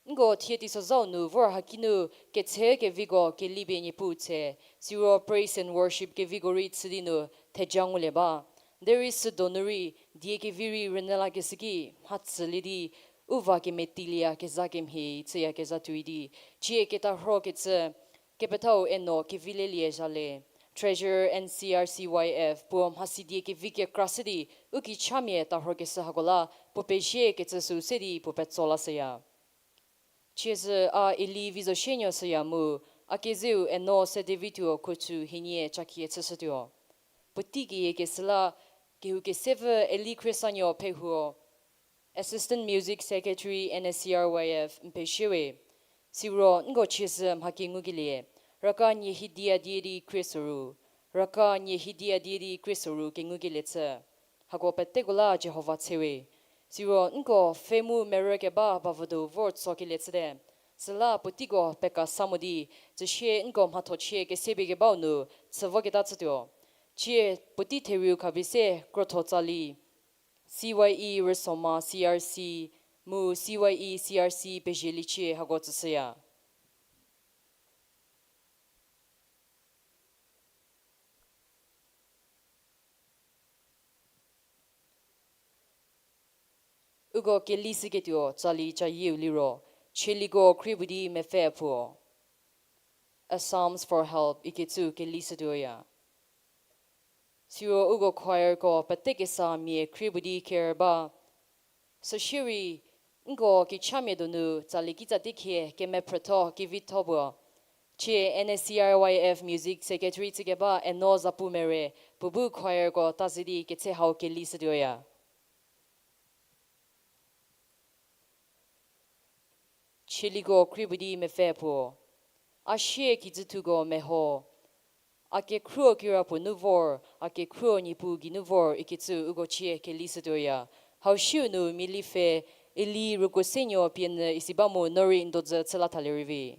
Nko thie teisozhau nu vor hakinu ketse keviko kelipie Niepuu tse, siro praise and worship keviko rei chü di nu theja ngulie ba. Derei südonu rei die kevi rei rünyü lakeshü ki mhatsülie di, u va kemetilieyakezha kemhie chüyakezha tuoi di, cie ketarhokecü, kepethau eno kevilelie zhalie, Treasurer N C R C Y F, puo mhasidie kevi kekra se di, u kichamia tarhokeshü hako la, puo pezie kecü süu se di puo petso lashüya. Chiezü a Eli Vizoshienuo shüya mu, a kezeu eno se David-uo Khuochu hienie chakie chüshütuo. Puotei keyiekeshü la, kehou kesevü Eli Khriesanuo Phehuo, Assistant Music Secretary N S C R Y F, n pezie we. Siro nko chiezü mhaki ngukelie, raka nie hidia die di krie soru, raka nie hidia die di krie soru kengukelie chü. Hako peteko la Jihova tse we. Siro nko pfhe mu merü keba bavüdo vor tsokelie chüte. Süla puoteiko peka sa mo di, tsüsie nko mhathochie kesepie kebau nu chü voketa chütuo. Cie puotei therieu khapie se krotho tsali, C Y E Rüsoma C R C, mu C Y E C R C pezieliecie hako tsüshüya. Uko keli shüketuo tsali cayieu liro, Chieliko Khriepfü di Mepfü Puo, A Psalms for Help ikecü keli shütuoya. Siro uko choirko pete kesa mia khriepfü di ker ba. Süsierei, nko kichamia donu tsali kitsa teikhie kemephrütho kevitho puo, cie N S C R Y F Music Secretary chükeba Eno Zapumere, puo bu choirko taze di ketse hau keli shütuoya. Chieliko Khriepfü di Mepfü Puo, a sie kijüthuko meho, a kekhruo kirapuo nu vor, a kekhruo Niepuu geinu vor ikecü uko cie keli shütuoya. Hau siu nu miali pfhe Eli Rükosenuo pienyü isi ba mu no rei n dodzü chüla thalie rei vi.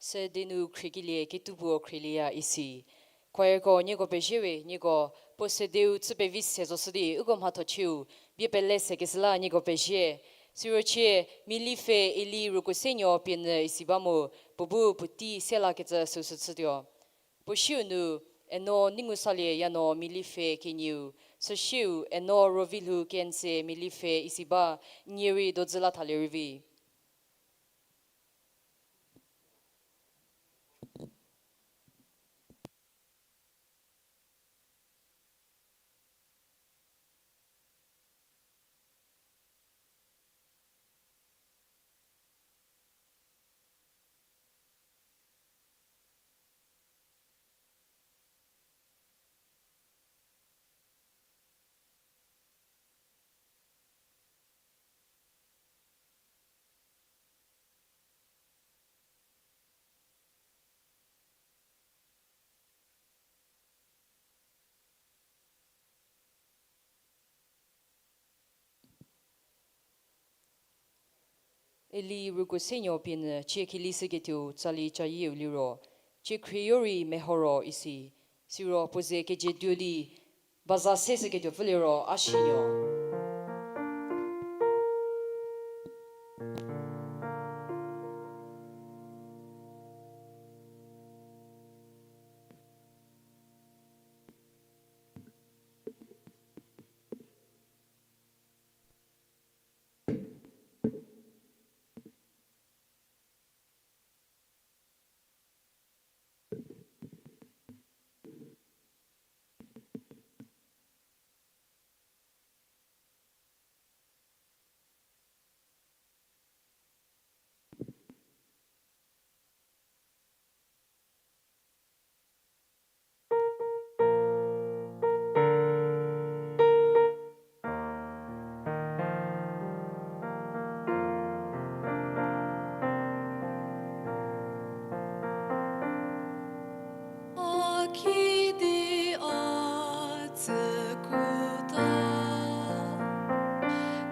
Sede nu khriekelie ketupuo khrielie ya isi. Choirko nieko pezie we, nieko puo sedeu chü pevi se zoshü di uko mhatho chieu bie pele se kesü la nieko pezie. Siro chie Milipfhe Eli Rukosenuo pienyü isi ba mu, puo bu puotei se lakecü süsü chütuo. Puo siu nu, Eno Ningusalie yano Milipfhe kenieu, süsiu Eno Rovilhou Kense Milipfhe isi ba, nie rei dodzü la thalie rei vi. Eli Rukosenuo pienyü chie kelishüketuo tsali cayieu liro, chie khrieyo rei meho ro isi, siro puo ze kejieduo di baza seshüketuopfü liro a shinuo. A kidi a tsükuota,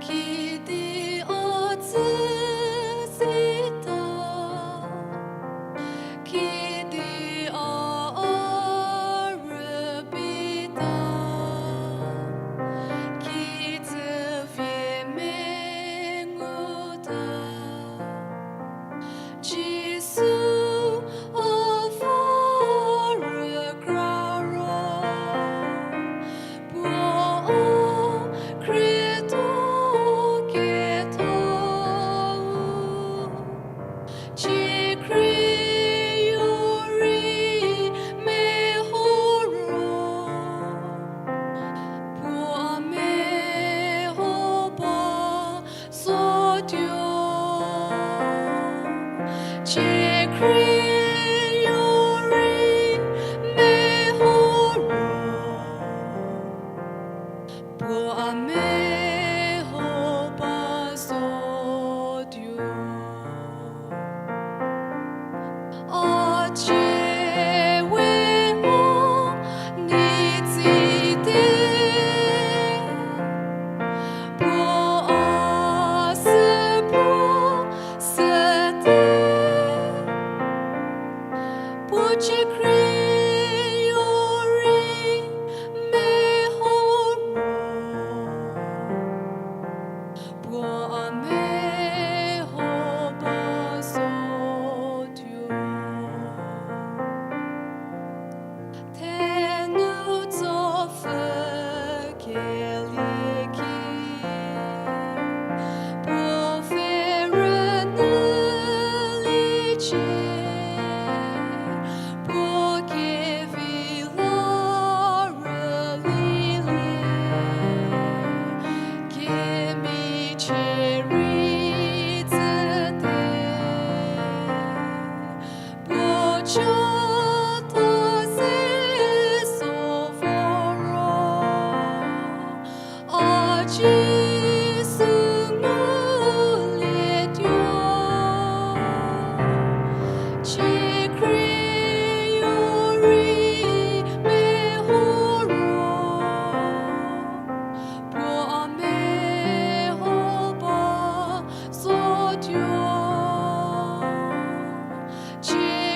kidi a tsüsita, kidi a rübita, kijü vie menguta. Jisu a va rükra ro, puo a khrietho ketho-u, ciekhrieyo rei meho ro, puo a meho ba zotuo, ciekhrieyo rei meho ro, puo a meho ba zotuo. A cie we mo ni tsite, puo a sü puo süte, puo ciekhrieyo rei meho ro, puo a meho ba zotuo. Thenu tsopfü kelie ki, puo pfhe rünyüliecie, puo kevi la rülilie, kemichie rei tsüte. Puo chata se so vo ro, a Jisu ngulietuo, ciekhrieyo rei meho ro, puo a meho ba zotuo. Cie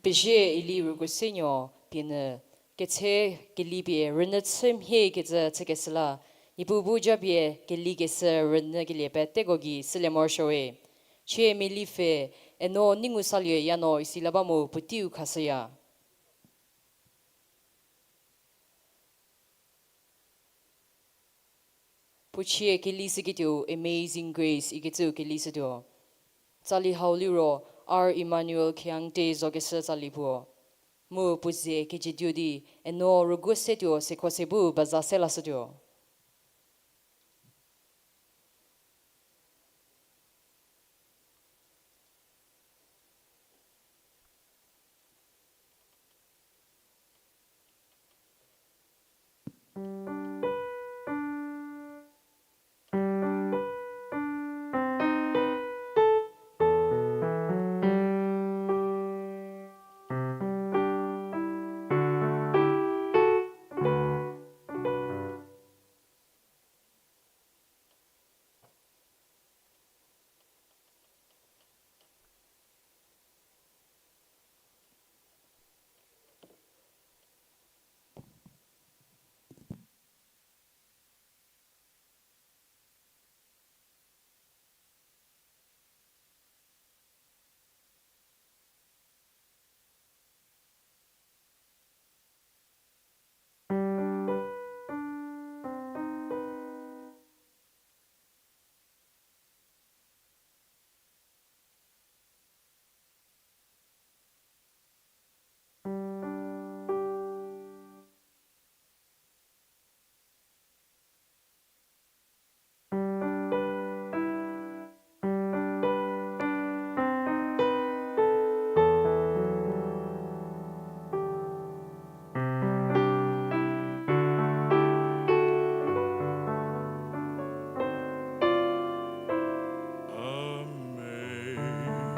Pezie Eli Rüguosenuo pie nyü, ketse keli pie rünyü chü mhie kecü chükeshü la, Niepuu bu japie keli keshü rünyü kelie peteko gei sülie morosuo we. Chie meli pfhe, Eno Neingusalie Yano isi la ba mu puoteiu khashüya. Puo chie keli shüketuou Amazing Grace ikecüu keli shütuo. Tsali hau liro R Emmanuel Kheangte zokeshü tsali puo. Mu puo ze kejütuo di, Eno Rüguosetuo sekho se bu baza se lashütuo.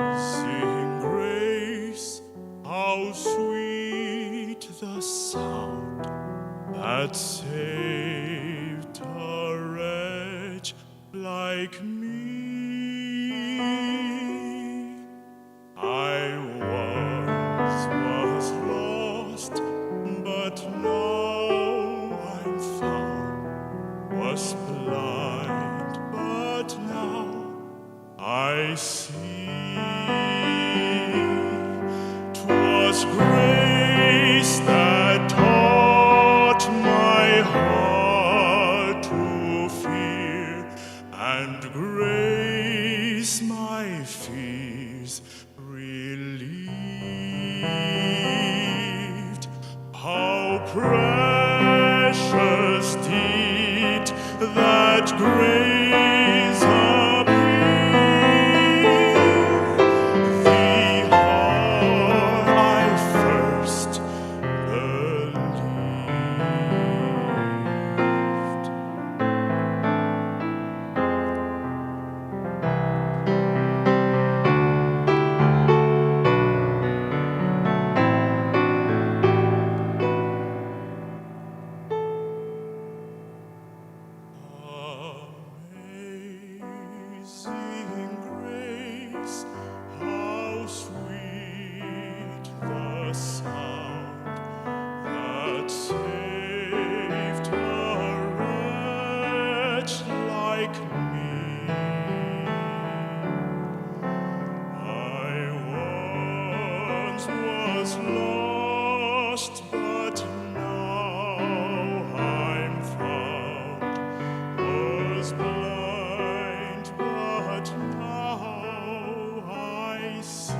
Amazing grace, how sweet the sound that saved a wretch like me. I once was lost, but now I'm found, was blind, but now I see. 'Twas grace that taught my heart to fear, and grace my fears relieved. How precious did that grace appear, the hour I first believed. Amazing grace, how sweet the sound that saved a wretch like me. I once was lost, but now I'm found, was blind, but now I see.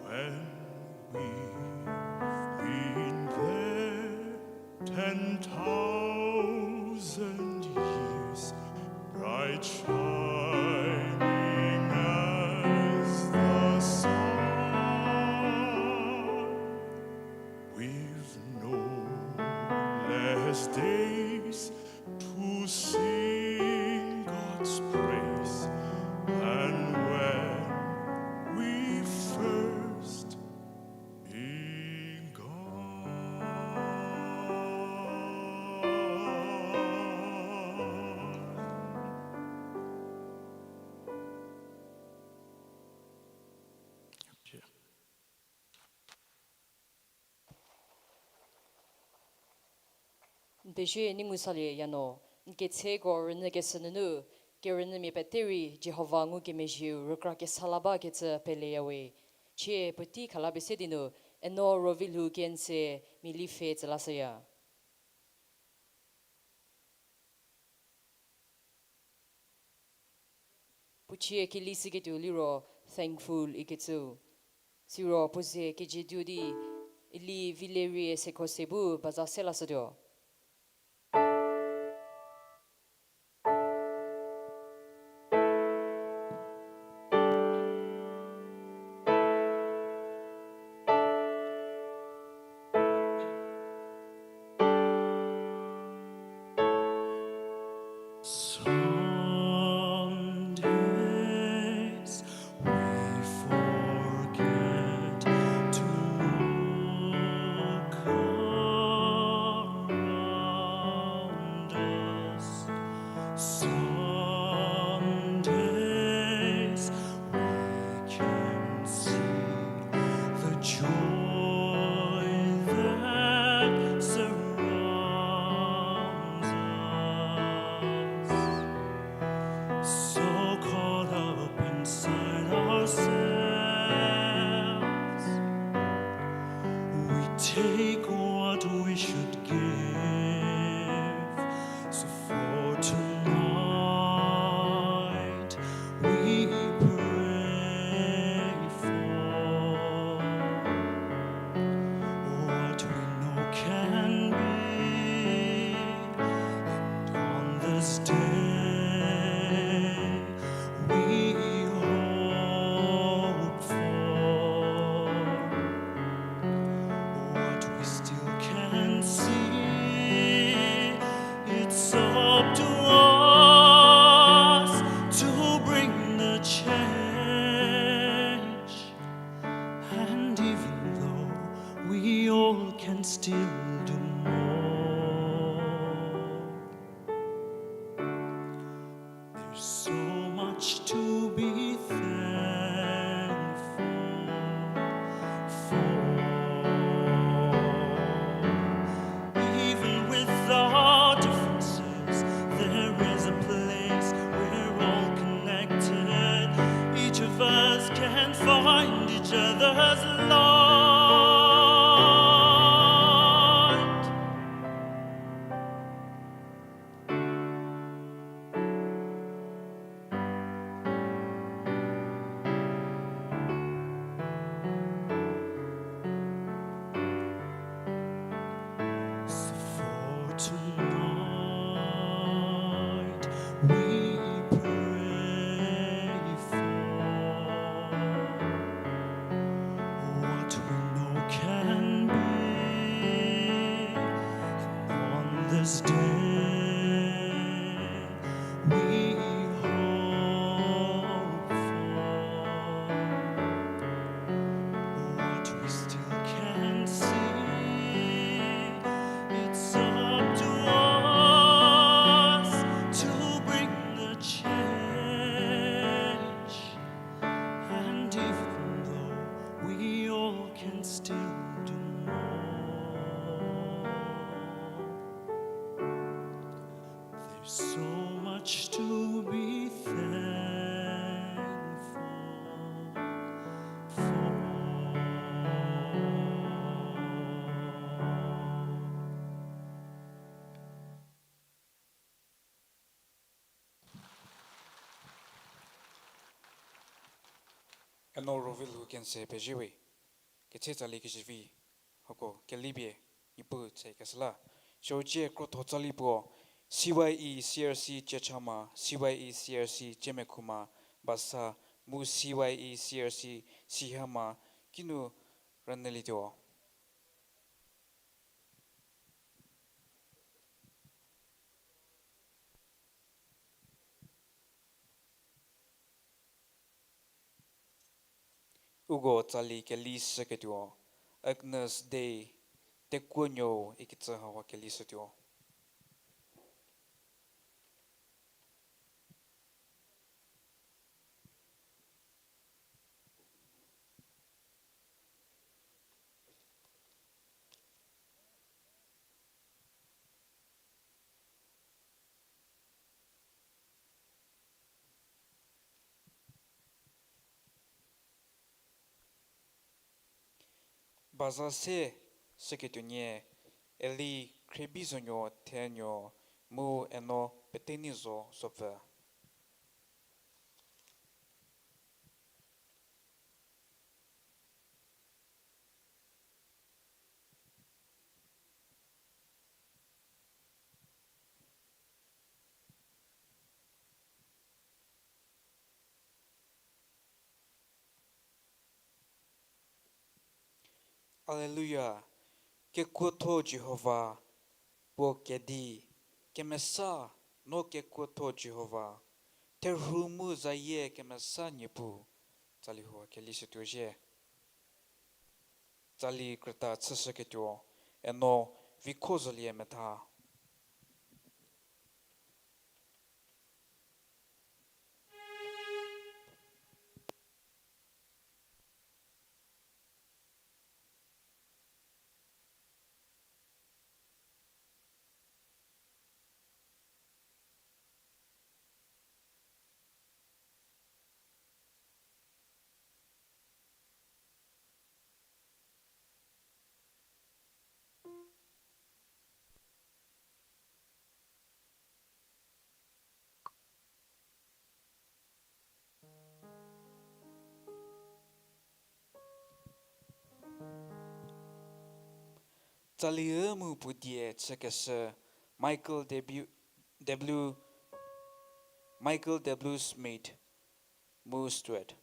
When we've been there ten thousand years, bright shining as the sun, we've no less days to sing God's praise than when Pezie ni ngu salie yano, n ketseko rünyü kesü nunu, kerünyümia pete rei Jihova ngukemezhieu rükra kesa la bakecü peleyawe. Chie puotei khalapie se di nu, eno Rovilhou Kense mia lipfhe tsü lashüya. Puo chie keli shüketuo liro Thankful ikecüu. Siro puo ze kejietuo di, Eli Vilerie Sekhose bu baza se lashütuo. Some days we forget to look around us. Some days we can see the joy that surrounds us. So caught up inside ourselves, we take what we should give. So for tonight, we pray for what we know can be, and on this day we hope for. What we still can see, it's up to us to bring the change. And even though we all can still do more, there's so much to be thankful for. Even with our differences, there is a place we're all connected. Each of us can find each other's light. So for tonight, we pray for what we know can be, and on this day, we hope for what we still can see. It's up to us to bring the change. And even though we all can still do more, there's so much to be thankful for. Eno Rovilhou Kense pezie we. Ketse tsali kezivi hako kelipie Niepuu tse keshü la. Siro cie krotho tsali puo, C Y E C R C Ciechama, C Y E C R C Ciemekhuma, Basa, mu C Y E C R C Sihama, kinu rünyülietuo. Uko tsali keli shüketuo, Agnes Day, Tekuonuou ikecü hauha keli shütuo. Paza se süketuonie, Eli Khriebizonuo Thenuo mu Eno Peteneizo Sopfü. Alleluia. Kekuotho Jihova, puo kedi, kemesa, no kekuotho Jihova, therhu mu zayie kemesa Niepuu. Tsali huo keli shütuo zhie. Tsali krüta chüshüketuo, Eno Vikhozolie metha. Tsali mu puo die chükeshü Michael W, W, Michael W Smith, mu Stuart.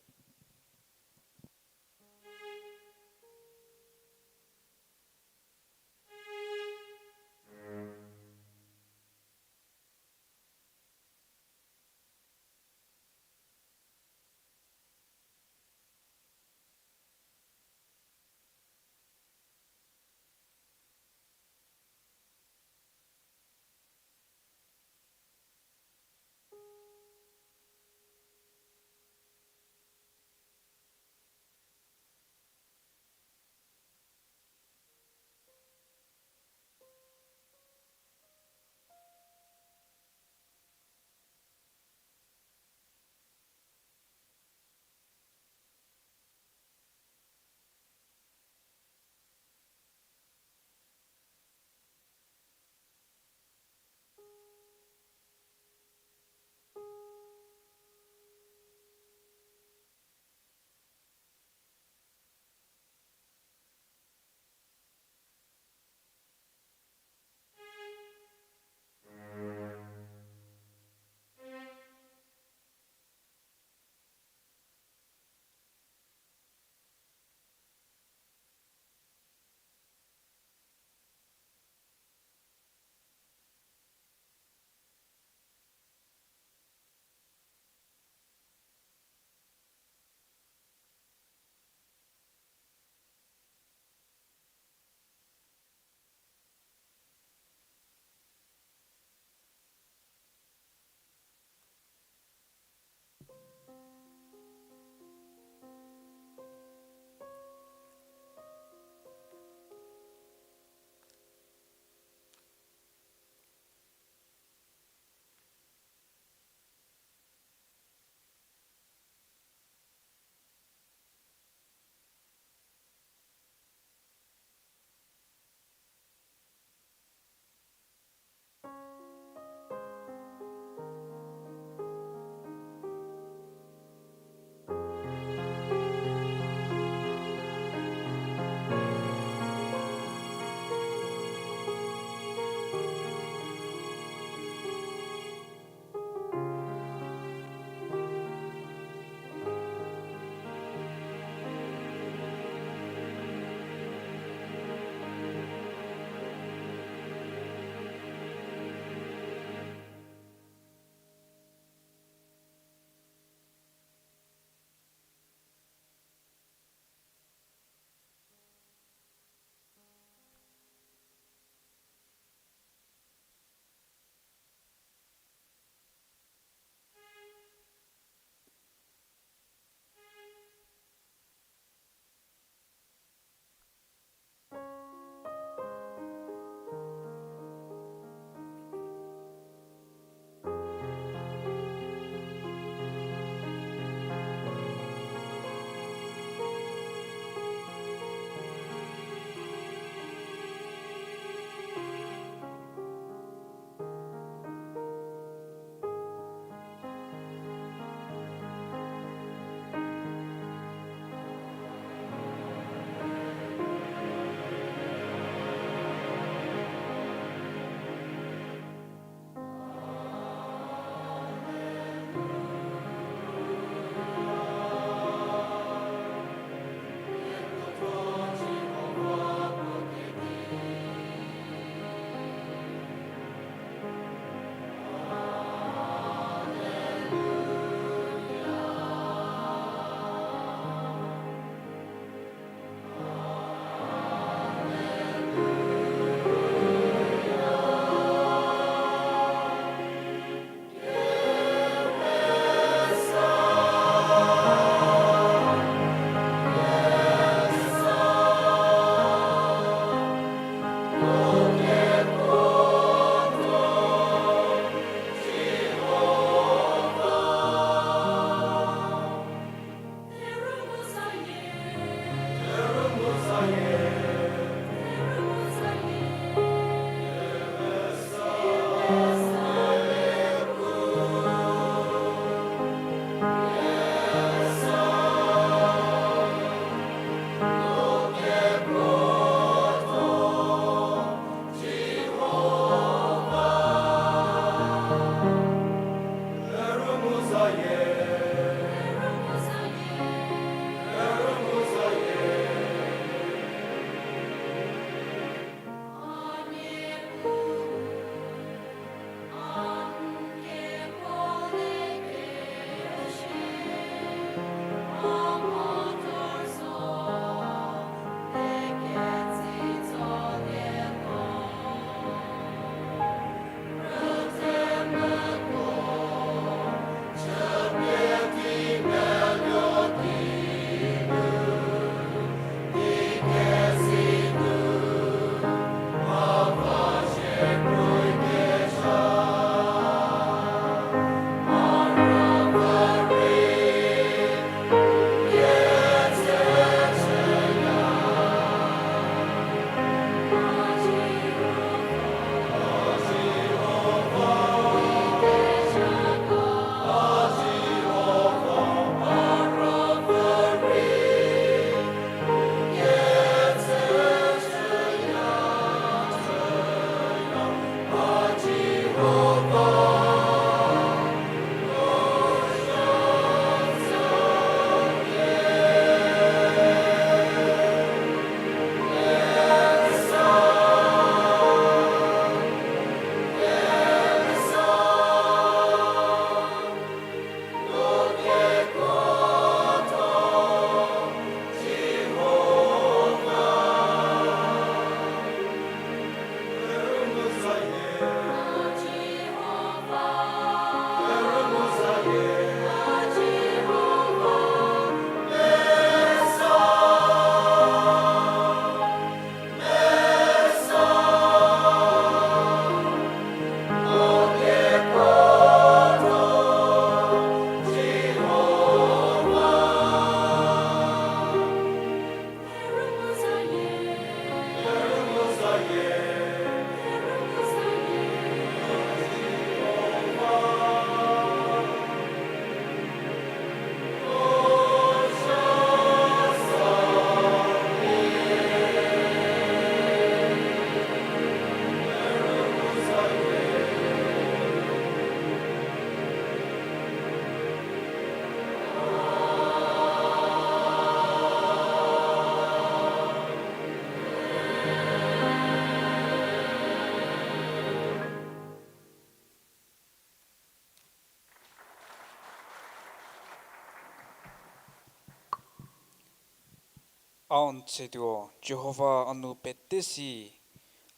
A n tsetuo, Jihova a nou pete si,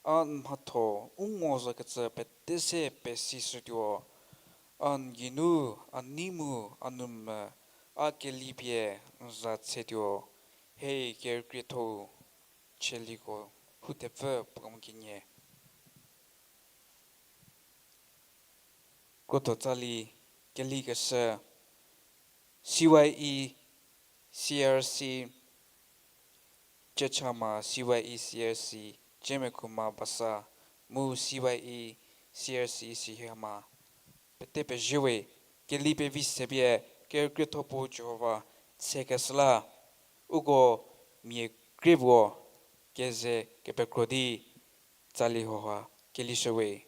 a n mhatho u ngo zokecü pete se pesishütuo, a n geinu, a nei mu, a nou mvü, a kelipie n za tsetuo, hei kerükrietho-u, chieliko hu thepfü puo kemo kenie. Krotho tsali kelikeshü, C Y E C R C Chechama, C Y E C R C Chemekuma Basa, mu C Y E C R C Sihama. Pete pezie we, keli pevi sepie, kerükrietho puo Jihova, tsekeshü la, uko mia krie puo, keze kepekro di, tsali hauha, kelishü we.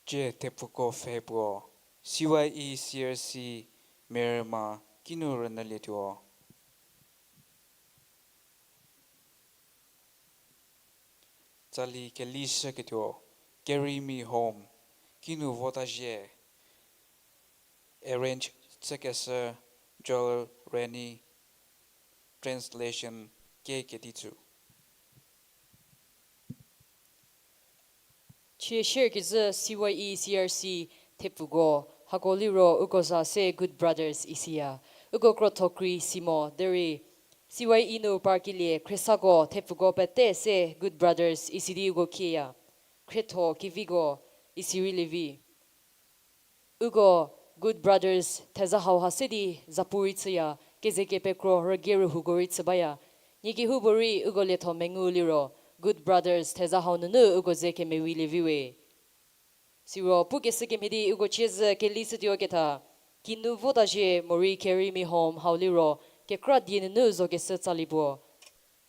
Cie thepfuko pfhe puo, C Y E C R C Merüma kinu rünyülietuo. Tsali kelishüketuo, Carry Me Home, kinu votazhie, arrange chükeshü Joel Rennie, translation K. Keditsu. Chie share kezhü C Y E C R C thepfuko, hako liro uko za se Good Brothers isiya. Uko krotho krei si mo, derei C Y E nu parkelie khriesako thepfuko pete se Good Brothers isi di uko khieya. Khrietho keviko isi rei lievi. Uko Good Brothers theza hauha se di zapu rei chüya, keze kepekro rügie rühuko rei chü baya. Nie kehoupuorei uko lietho mengu liro, Good Brothers theza hau nunu uko ze kemevi lievi we. Siro pukeshü kemhie di uko chiezü kelishütuo ketha, kinu votazhie morei Carry Me Home hau liro, kekra die nunu zokeshü tsali puo.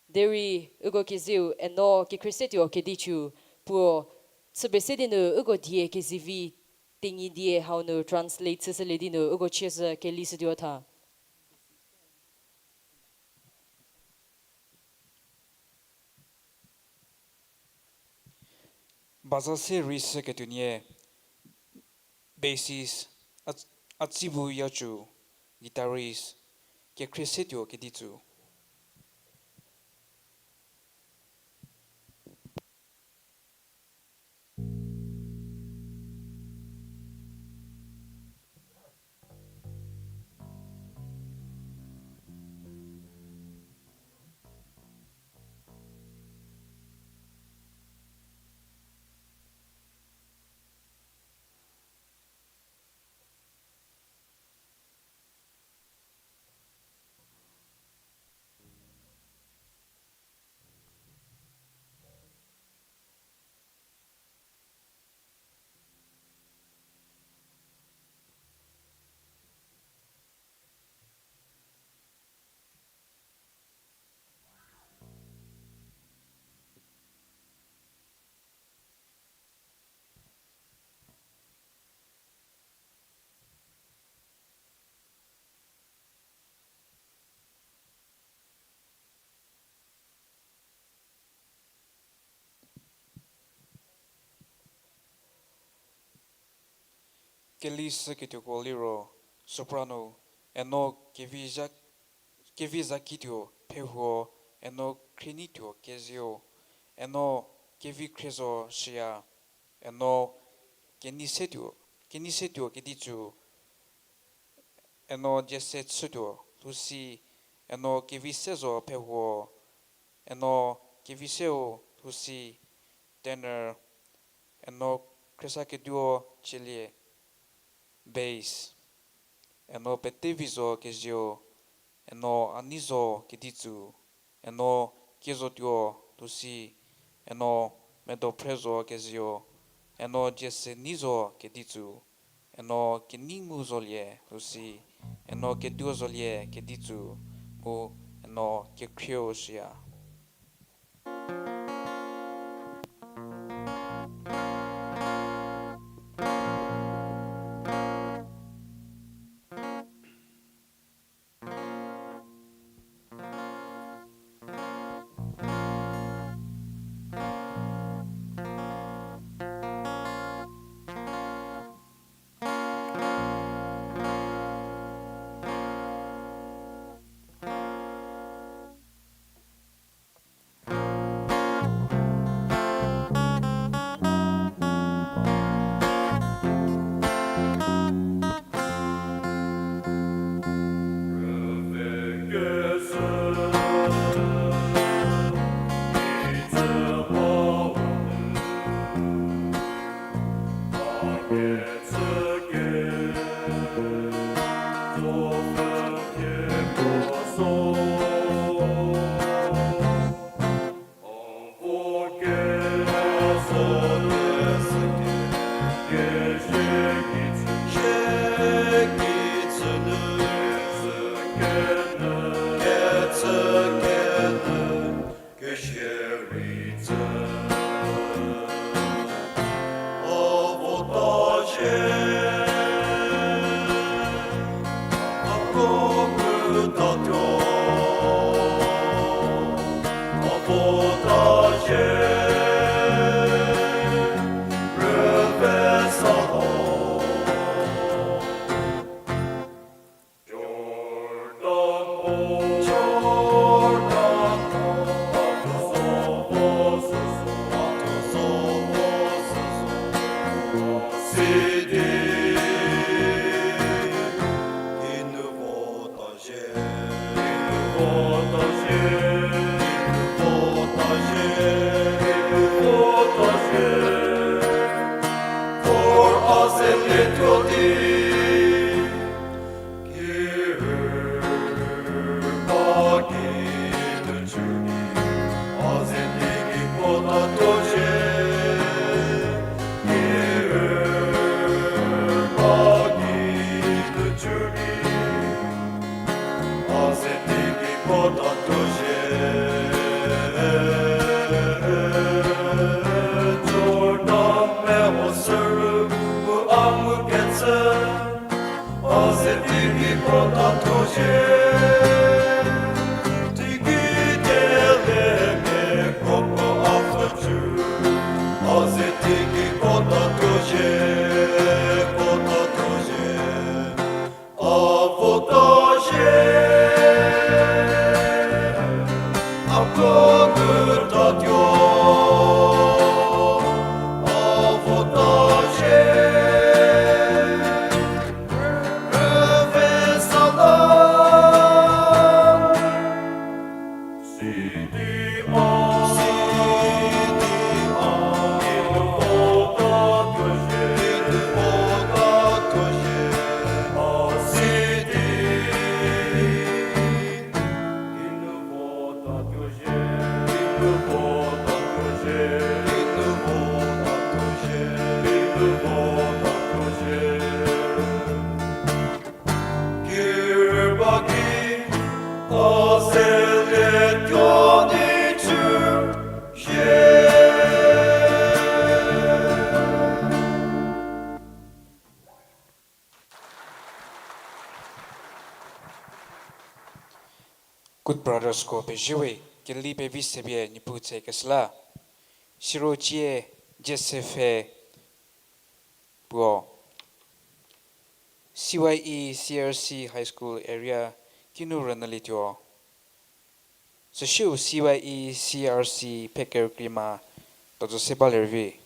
Derei uko kezeu Eno Kekhriesietuo Kedichu puo, chüpie se di nu uko die kezivi Tenyidie hau nu translate chüshülie di nu uko chiezü kelishütuo tha. Baza se rei shüketuonie, bassist, A-, Atsibu Yacu, guitarist, Kekhriesietuo Keditsu. Kelishüketuoko liro, soprano, Eno Kevi Za-, Kevi Zakituo Phehuo, Eno Khrienituo Kezieu, Eno Kevi Khriezo Shüya, Eno Kenisietuo, Kenisietuo Keditsu, Eno Jese Chütuo, lhousi, eno Kevi se zo phehuo, eno Kevi seu lhousi, tenor, eno Khresa Keduo chielie, bass, eno Petevi zo kezieu, eno Ani zo keditsu, eno Kiezotuo lhousi, eno Medophre zo kezieu, eno Jesse ni zo keditsu, eno Keningu zolie lhousi, eno Keduo zolie keditsu, mu eno Kekhrieu shüya. Good Brothersko pezie we, keli pevi sepie Niepuu tsekeshü la. Siro cie Jesse pfhe puo C Y E C R C High School area kinu rünyülietuo. Süsiu C Y E C R C pheker krima tuo zo se balie rüvi.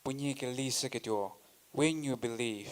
puonie keli shüketuo, When You Believe.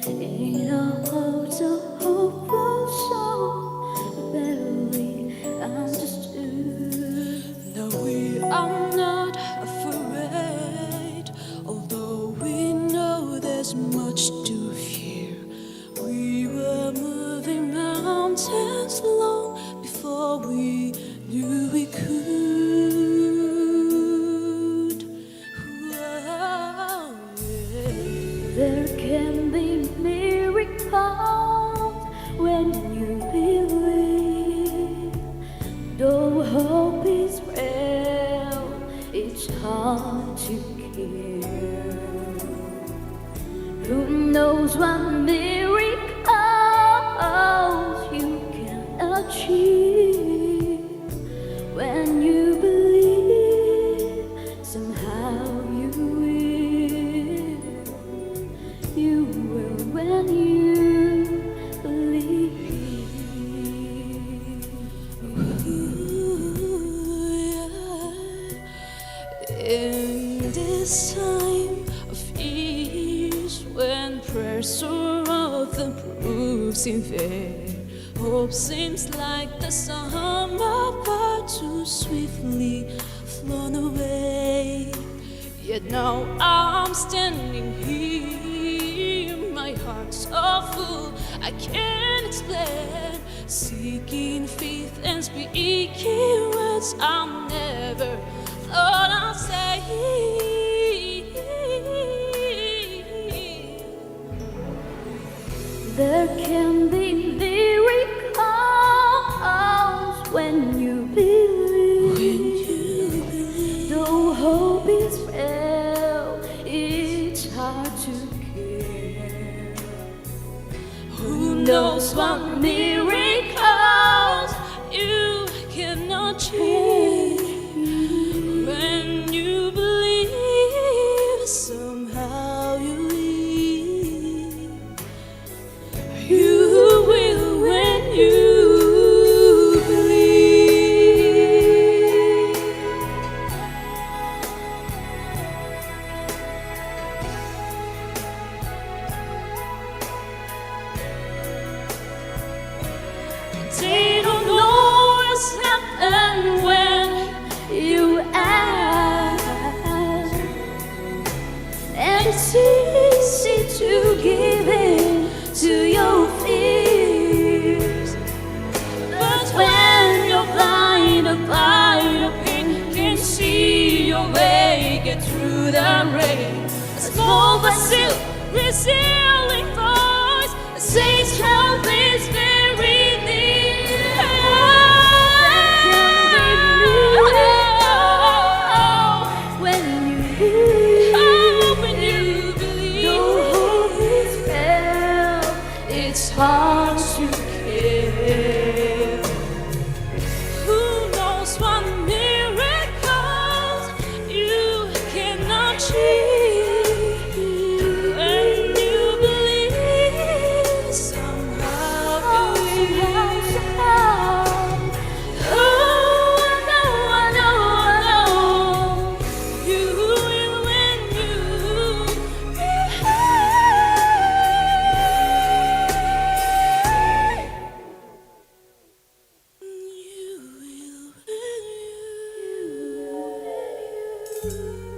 In our hearts a hopeful song, barely understood. No, we are not afraid, although we know there's much to fear. We were moving mountains long before we knew we could. There can be miracles when you believe. Though hope is frail, it's hard to kill. Who knows what miracles you can achieve when you believe somehow you will. You will when you believe. Ooh, yeah. In this time of ease, when pressure often proves in vain, hope seems like the summer bird too swiftly flown away. Yet now I'm standing here, my heart's so full, I can't explain. Seeking faith and speaking words I never thought I'd say. There can be miracles when you believe. When you believe. Though hope is frail, it's hard to kill. Who knows what miracles you cannot change when you believe somehow you will. You will when you believe. They don't know what's happened when you ask. And it's easy to give in to your fears. But when you're blinded by your pain, can see your way, get through the rain. A small but still resilient voice says help is very near. When you believe, oh, when you believe, though hope is frail, it's hard to kill. Who knows what miracles you cannot achieve when you believe somehow, somehow, somehow. Oh, I know, I know, I know. You will when you believe. You will when you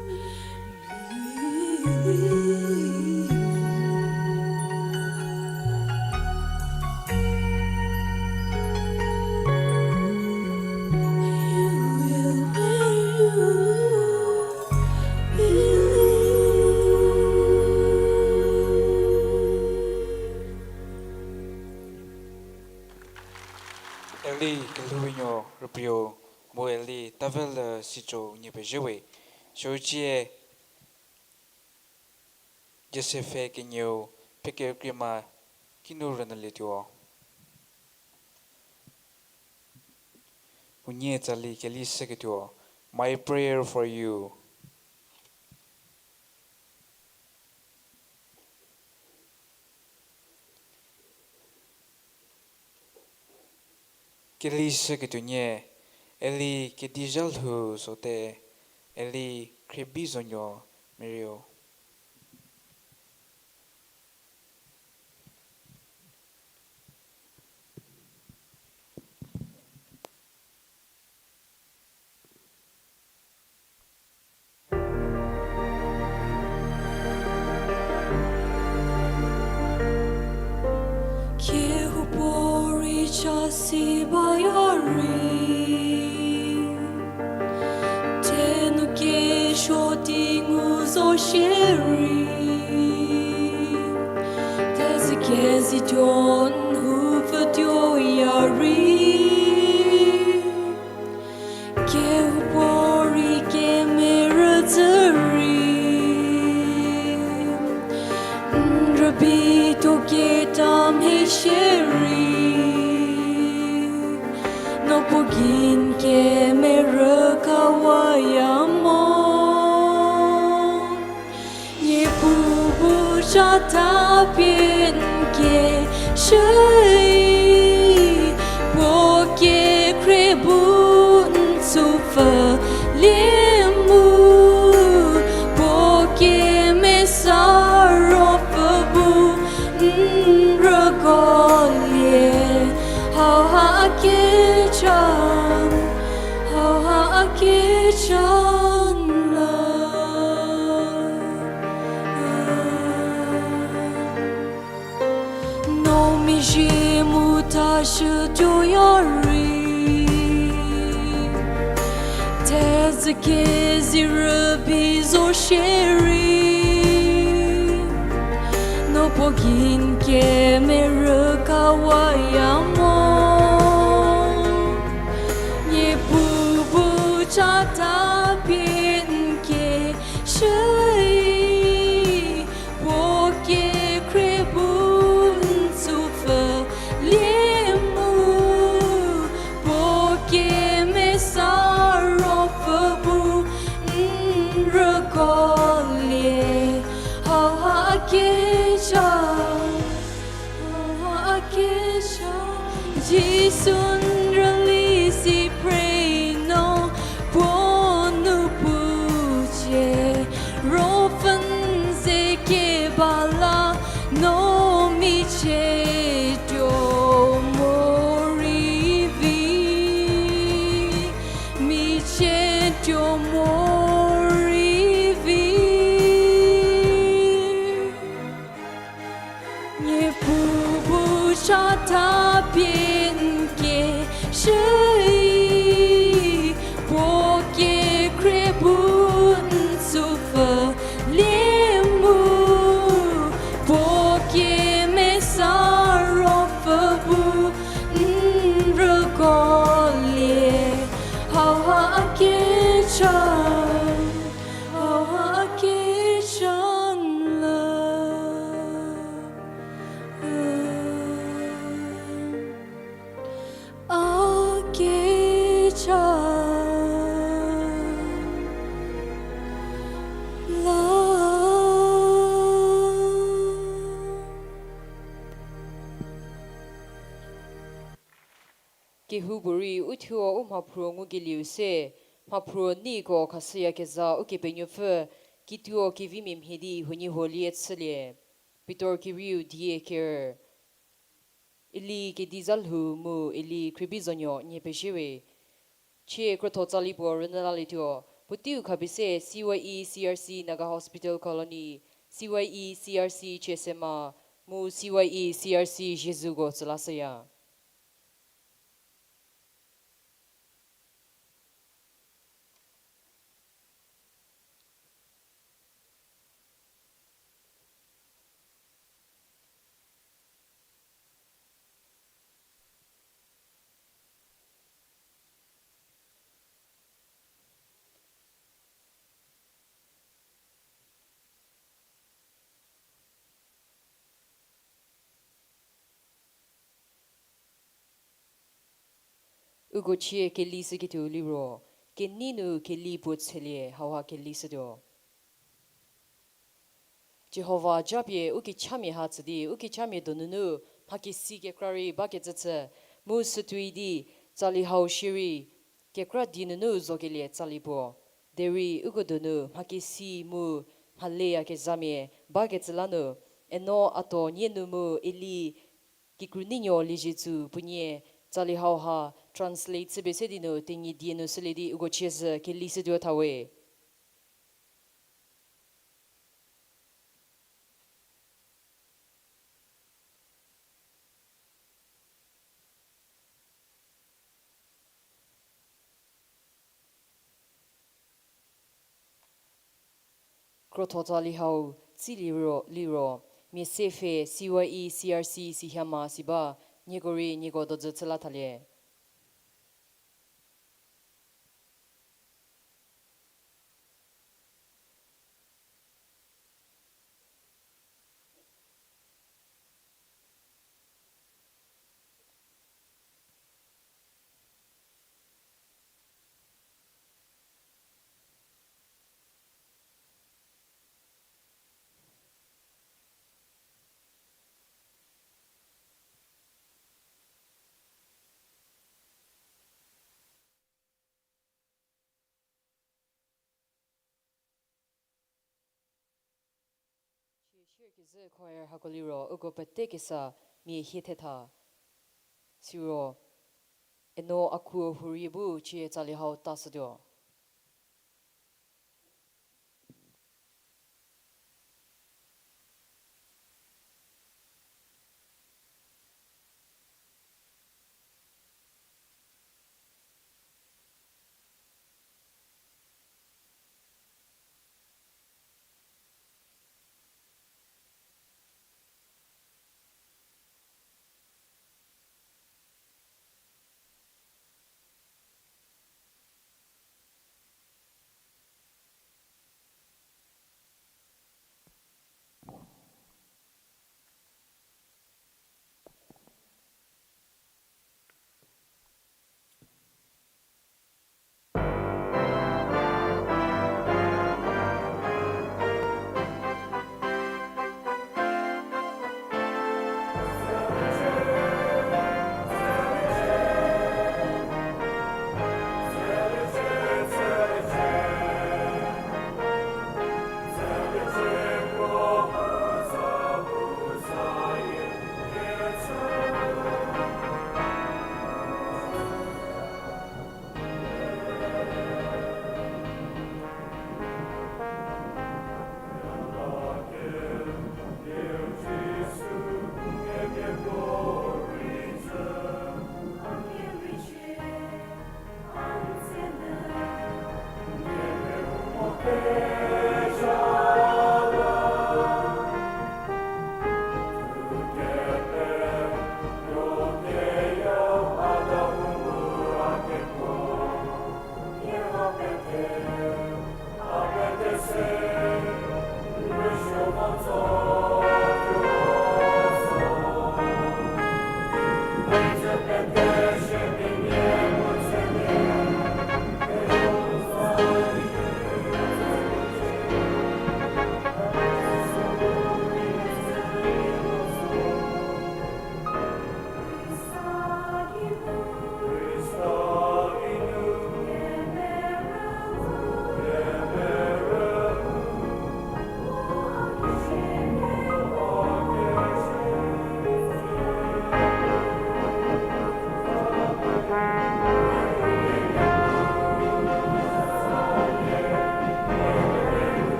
Rio, mu Eli Tavelü Sicho unie pezhie we. Shücie, Joseph Kenieu, Pekekriema kinu rünyülietuo. Unie tsali kelishüketuo, My Prayer for You. Kelishüketuonie, Eli Kedizhalhou Sote, Eli Khribizonuo Merio. Kehoupuorei cha si ba ya rei, thenu kesuo di ngu zo shierei, thezü kezituo n houpfütuo ya rei, kehoupuorei kemerüzhü rei, n rübeituo keta mhie shierei, no puo gei n kemerü kawa ya mo. Niepuu bu chata pie n keshü, puo kekhrie bu n tsupfhülie mu, puo kemesa ruopfü bu n rüguolie. Hauha a kecü, hauha a kecü la, no mezhie mu thashütuo ya rei, thezü kezirübei zo shierei, no puo gei n kemerü kawa ya mo. Niepuu bu chata pie n keshü, puo kekhrie bu n tsupfhülie mu, puo kemesa ruopfü bu n rüguolie. Hauha a kecü, hauha a kecü, Jisu n rüli si phre no puo nu pucie, ruopfü n ze keba la no michietuo morei vi, michietuo morei vi. Niepuu bu chata pie n keshü, puo kekhrie bu n tsupfhülie mu, puo kemesa ruopfü bu n rüguolie. Hauha a kecü, hauha a kecü la, a kecü la. Kehoupuorei uthuo u mhaphruo ngukelieu se, mhaphruo neiko khashüyakezha Ukepenuopfü, kituo kevimia mhie di huoniehuo lie chülie. Pitor kerieu die ker, Eli Kedizhalhou mu Eli Khribizonuo nie pezhie we. Chie krotho tsali puo rünyülalietuo, puoteiu khapie se C Y E C R C Naga Hospital Colony, C Y E C R C Chiesema, mu C Y E C R C Zhiezuko tsülashüya. Uko chie kelishüketuo liro, kenei nu keli puo tshelie hauha kelishütuo. Jihova japie u kechamia ha tsü di, u kechamia donunu mhakesi kekra rei bakecü chü, mu sütuoi di tsali hau shierei kekra di nunu zokelie tsali puo. Derei uko donu mhakesi mu mhaleyakezhamia bakecü la nu, Eno Ato nie nu mu Eli Kikrunyünuo Liezietsu puonie tsali hauha translate chüpie se di nu Tenyidie nu shülie di uko chie zhü kelishütuo thawe. Krotho tsali hau tsi liro, liro, mia se pfhe C Y E, C R C, Sihiama, Siba, nieko rei nieko dodzü chü la thalie. Chie shierkezhü choir hako liro uko pete kesa mia hie thetha. Siro, Eno Akuo huorie bu chie tsali hau tashütuo.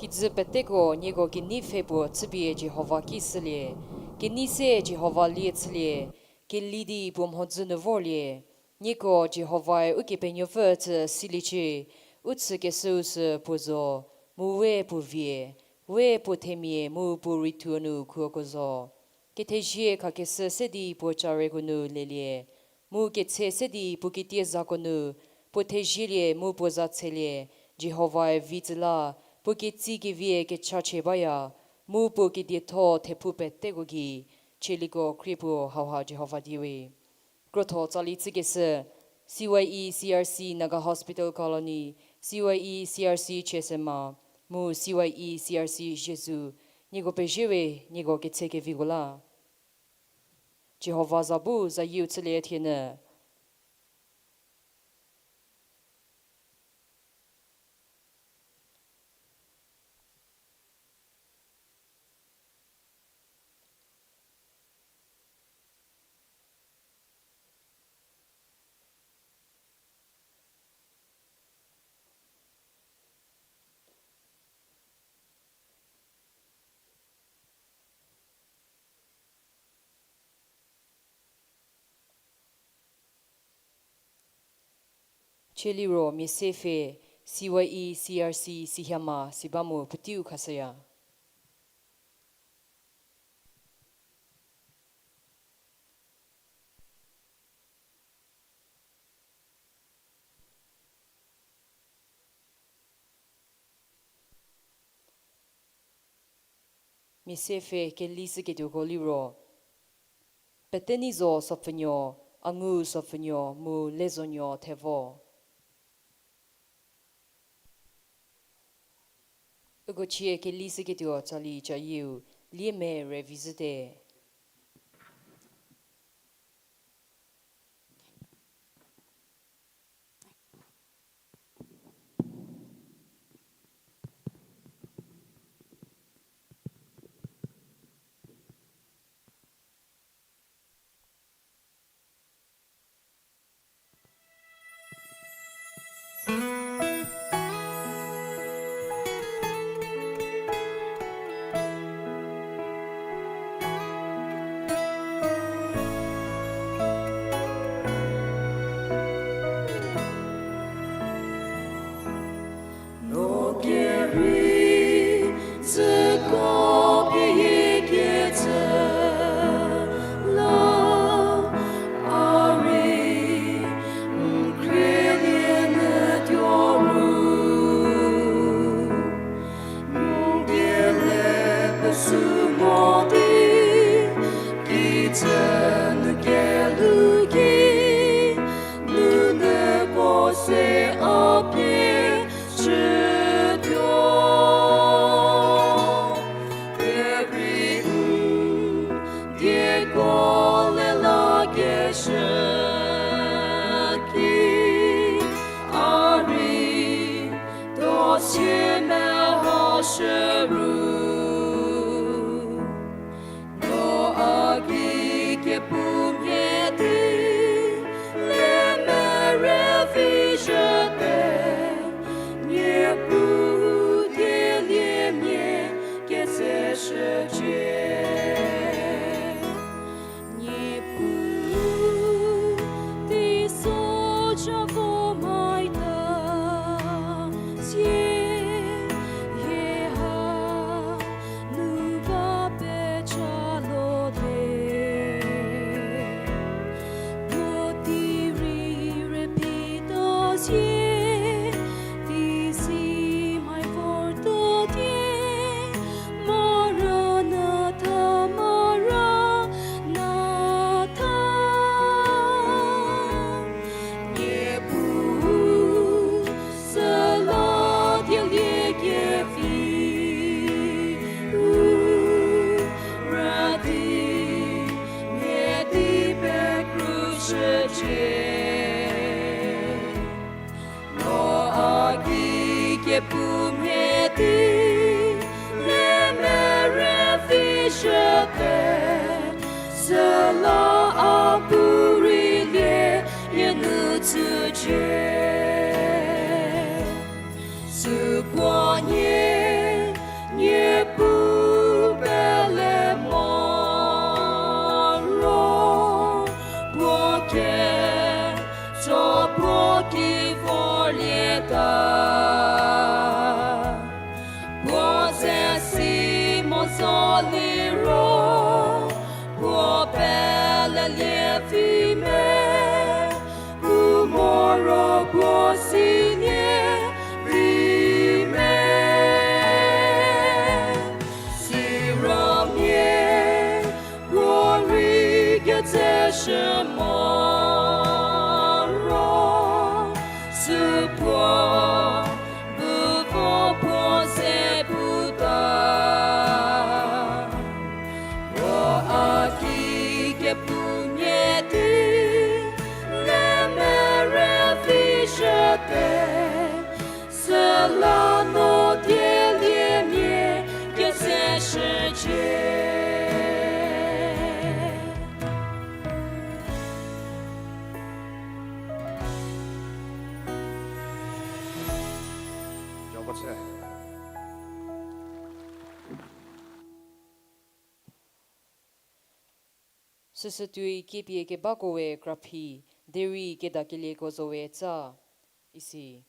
Kijü peteko nieko kenei pfhe puo chüpie Jihova ki shülie, kenei se Jihova lie chülie, keli di puo mhodzü nu vorlie. Nieko Jihovae Ukepenuopfü chü siliecie, u chükeshüu sü puo zo, mu we puo vie, we puo themia mu puo rithuo nu khuoko zo. Kethezie khakeshü se di puo careko nu lelie, mu ketshe se di puo kitiezako nu, puo thezielie mu puo za tshelie, Jihovae vi tsü la, puo ketsi kevie kechachie baya, mu puo kedietho thephou peteko gei, chieliko krie puo hauha Jihova diewe. Krotho tsali chükeshü, C Y E C R C Naga Hospital Colony, C Y E C R C Chiesema, mu C Y E C R C Zhiezu, nieko pezhiewe, nieko ketse keviko la. Jihova za bu zayieu chülie thienyü. Chie liro mia se pfhe, C Y E C R C Sihiama si ba mu puoteiu khashüya. Mia se pfhe keli shüketuoko liro, Peteneizo Sopfünuo, Angu Sopfünuo mu Lezonuo Thevo. Uko chie keli shüketuo tsali cayieu, Lieme Revizüte. No kerei, süko pie kecü la, a rei n khrielie nyü tuo ru. N diele pesü mo di, kijü nu kelu ki, nuneko se a pie chütuo. Derei n dieko le lakeshü ki, a rei tuo sie mehoshü ru. No a gei kepumhie di, le merevizhüte, Niepuu dieliemia ketseshücie. Niepuu teisozhako maita, sie hie ha Kikepumhie di, le merüvishüte, süla a pu rei lie, nie nu tsücie. Süpuo nie, nie pu pele mo ro, puo ke, tso puo ki vorlieta. Puo ze si mo zo liro, puo pelelie vi me, pu moro puo si nie vi me. Siro nie, puo rei ketseshü mo ro, süpuo bu vo puo ze puta. Puo a kikepumhie di, le merüvishüte, süla no dieliemia ketseshücie. Süsü tuoi kiepie kebako we kraphi, derei kedakelieko zo we tsa, isi.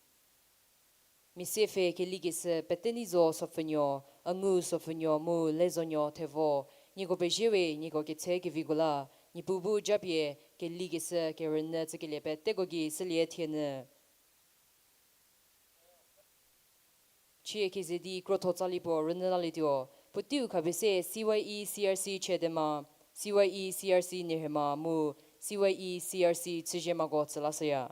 Mia se pfhe kelikeshü Peteneizo Sopfhünuo, a ngu Sopfhünuo mu Lezonuo Thevo, nieko pezie we, nieko ketse keviko la, Niepuu bu japie kelikeshü kerünyü chükelie peteko gei sülie thienyü. Chie keze di krotho tsali puo rünyü lalietuo, puoteiu khapie se C Y E C R C Chedema, C Y E C R C Nehema mu C Y E C R C Chüziemako tsü lashüya.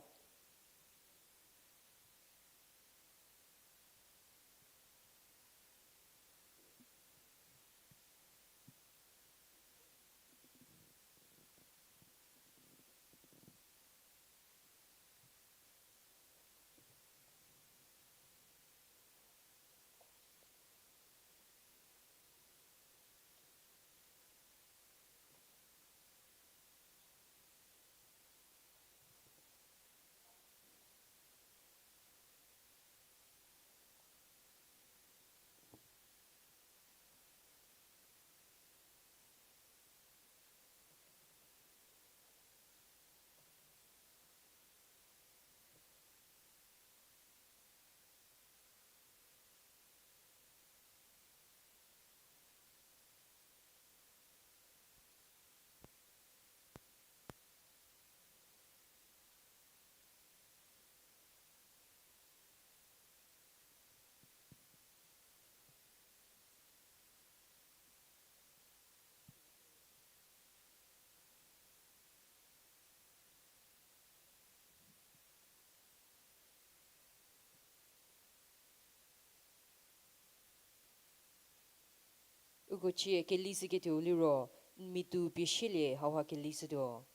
Uko chie kelishüketuou liro, n mitu pieshielie hauha kelishütuo.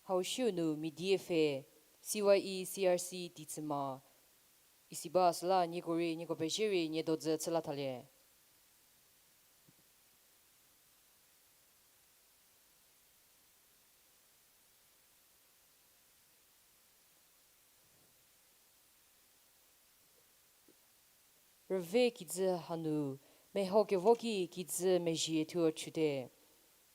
Hau shiu nu mia die pfhe, C Y E C R C Teitsüma, isi ba süla nieko rei, nieko pezie rei, nie dodzü chüla thalie. Rüve kijü hanu, meho kevo ki kijü mezhie thuo chüte.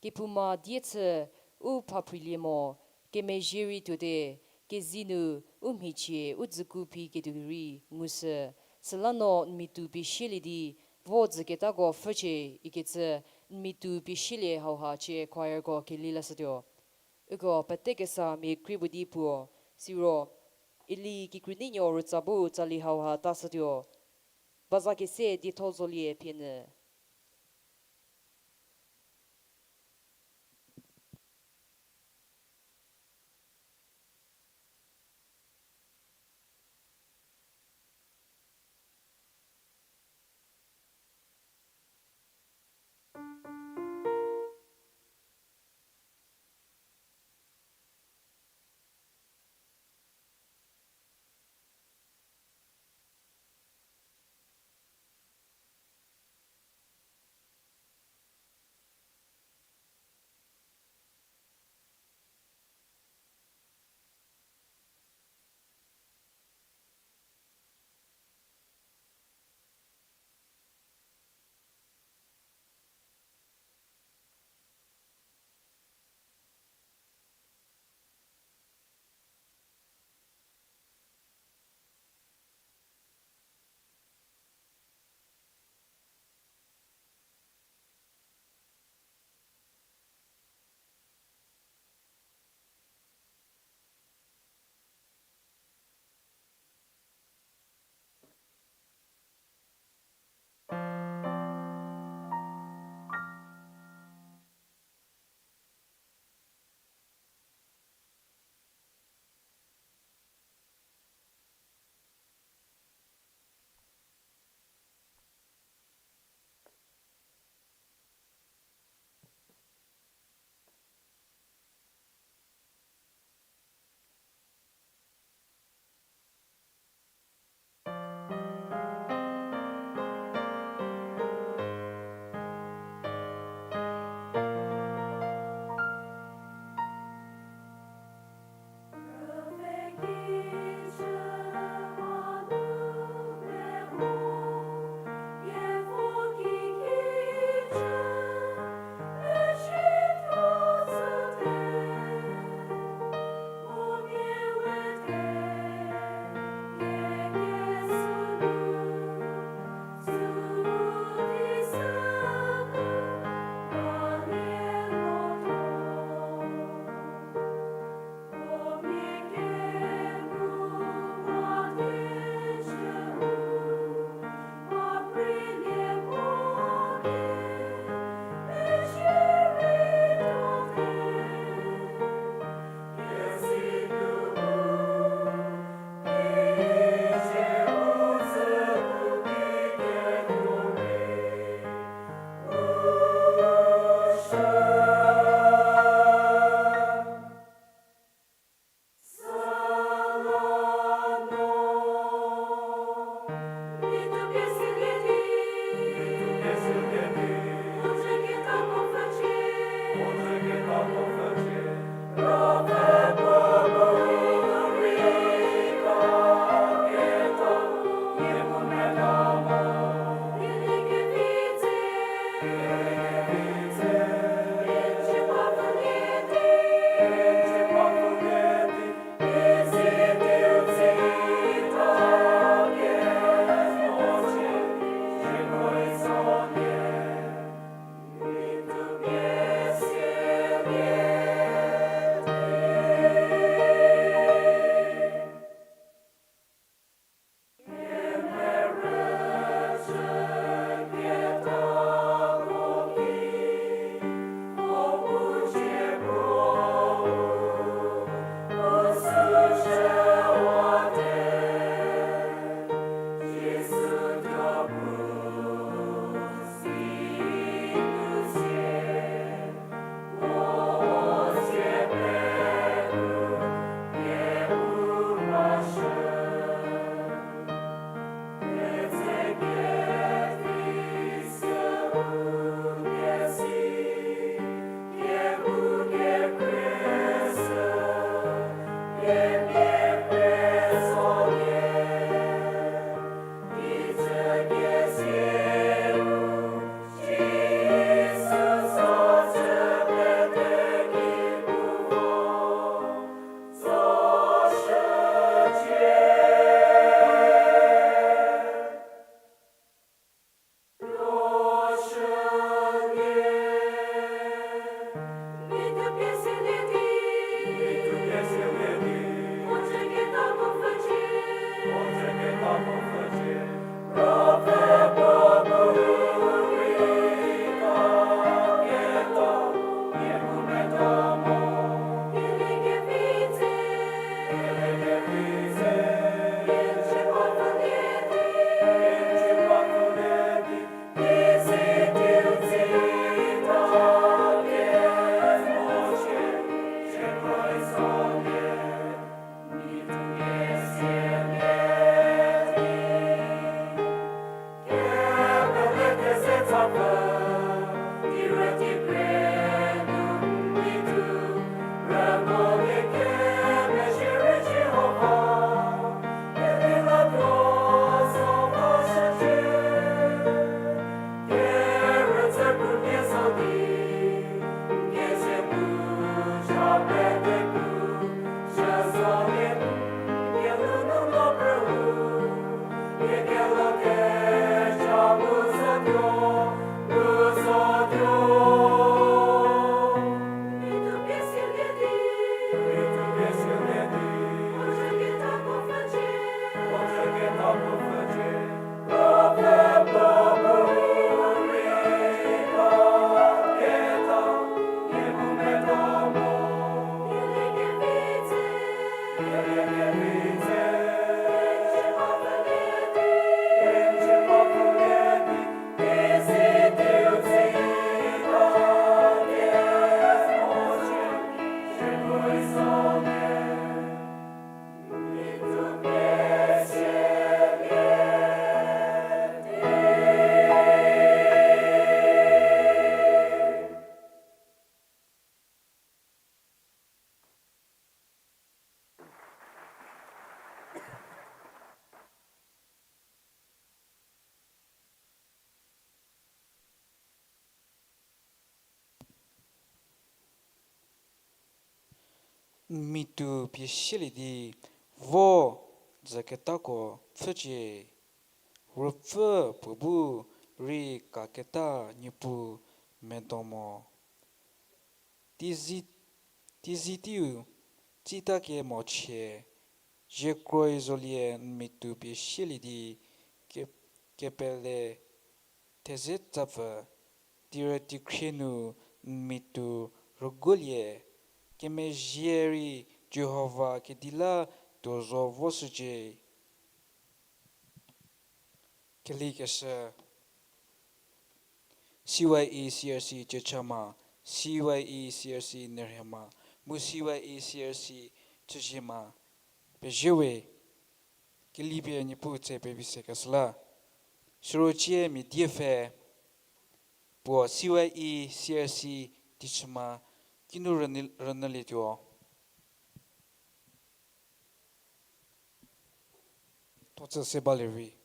Kephouma die chü u phaphrülie mo, kemezhie rei tuote, kezei nu u mhichie u dzüku phi ketuo rei ngushü, süla no n mitu pieshielie di, vo dzüketako pfhücie ikecü, n mitu pieshielie hauha chie choirko keli lashütuo. Uko pete kesa mia krie puo di puo, siro, Eli kikru neinuo rütsa bu tsali hauha tashütuo. Baza kese dietho zolie phi nyü. N mitu pie sielie di vo dzüketako pfhücie. Ruopfü puo bu rei kaketa Niepuu medo mo. Tizi, tizi teiu tsita kemo chie, ziekroi zolie n mitu pie sielie di ke-, kepele theze tsapfü, tirü tikhrie nu n mitu rüguolie, kemezhie rei Jihova kedi la tuo zo voshücie. Kelikeshü, C Y E C R C Chechama, C Y E C R C Nerhema, mu C Y E C R C Chüzhema, pezie we. Kelipie Niepuu tse pevi se kesüla. Siro cie mia diepfü puo C Y E C R C Tichüma kinu rünyü-, rünyülietuo. Tuotsü se balie vi.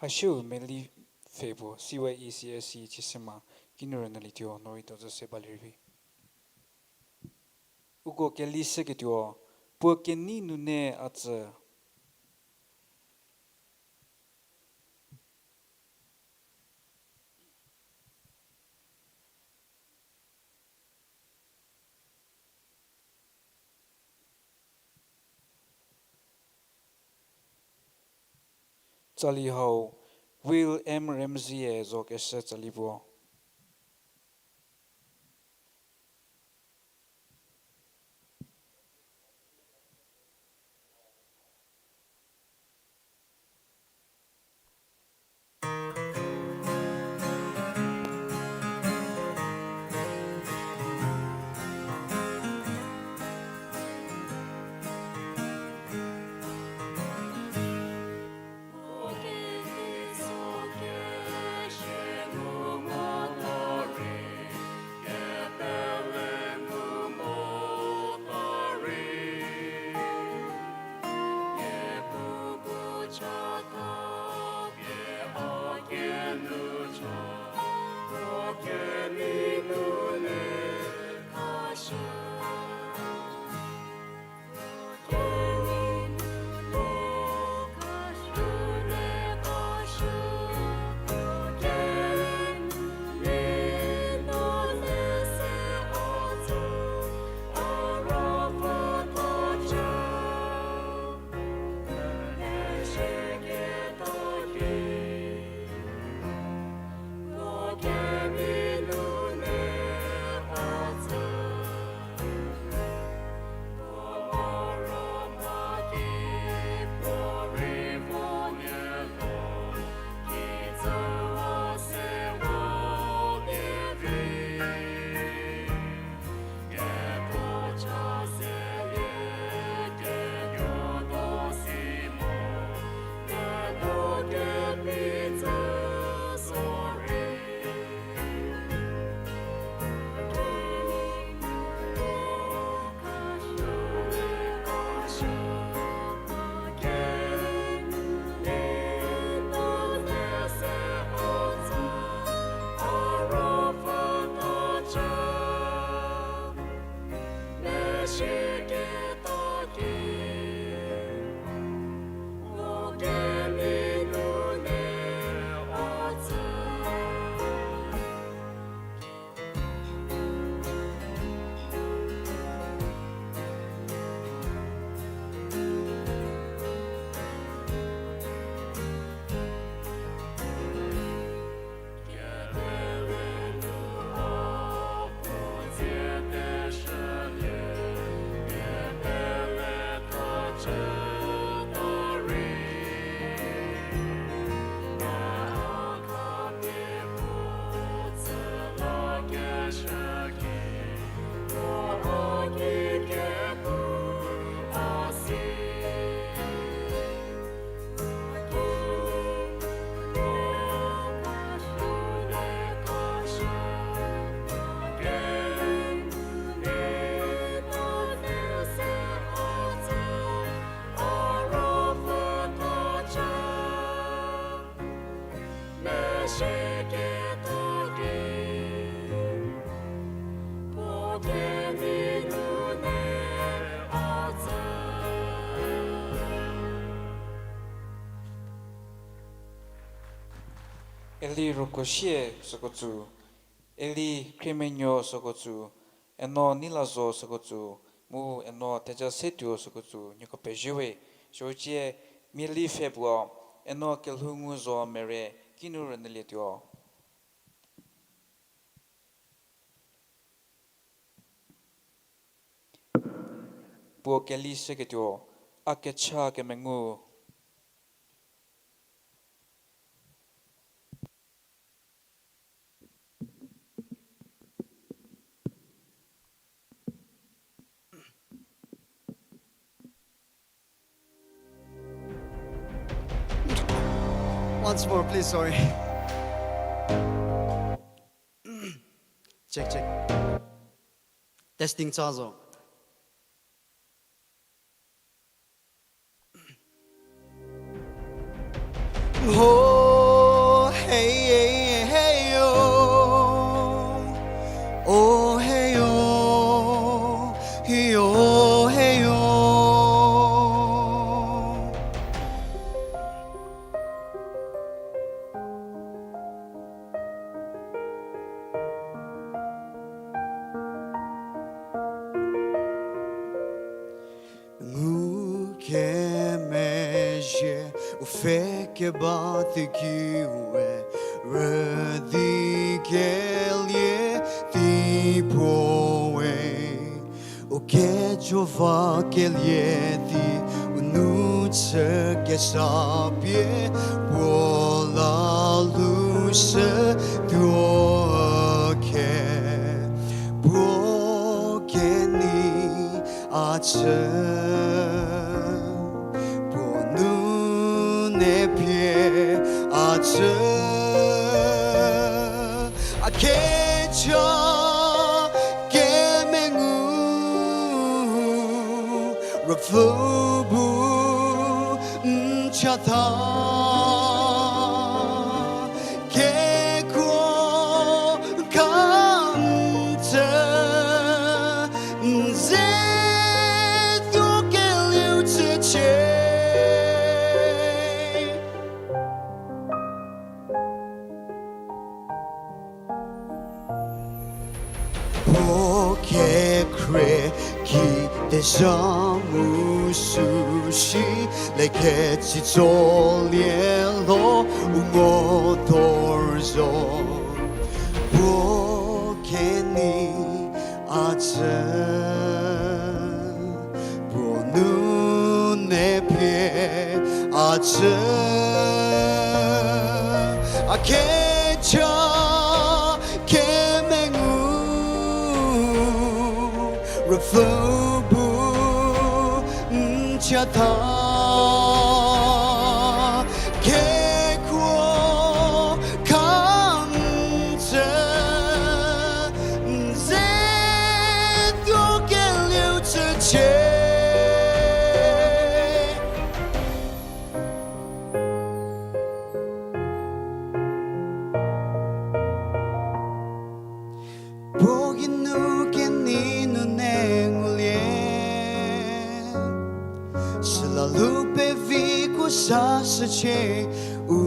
Hasiu meli pfhe puo C Y E C R C Chüzhema kinu rünyülietuo, no rei tuotsü se balie vi. Uko kelishüketuo, puo kenei nunu a tsü. Tsali hau, Will M Ramsey-e zokeshü tsali puo. Eli Rokoshie süko tsü, Eli Khriemenuo süko tsü, Eno Nilazo süko tsü, mu Eno Thejasetuo süko tsü, nieko pezie we, sücie, miali pfhe puo, Eno Kelhounguzo Mere, kinu rünyülietuo. Puo keli shüketuo, a kecha kemengu. Once more, please, sorry. Check, check. Testing cha zo. Ho, hey, hey, hey, oh. Oh, hey, oh. Hey, oh, hey, oh. Ngukemezhie u pfhe keba teiki we, rüdi kelie di puo we. U kejo va kelie di u nu chü kesa pie, puo la lu shü tuo khe, puo kenei a chü, puo nu ne pie a chü. A kecha kemengu, Ruopfü bu n chatha, kekuo ka n tsü, n ze tuo kelieu chücie. Puo kekhrie ki tezha mu süshi, le ketsitsolie lo u ngo dor zo. Puo kenei a tsü, puo nu ne pie a tsü. A kecha kemengu, Ruopfü bu n chatha, kekuo ka n tsü, n ze tuo kelieu chücie. Puo geinu kenei nunu ngulie, süla lu pevi kuo sa shücie u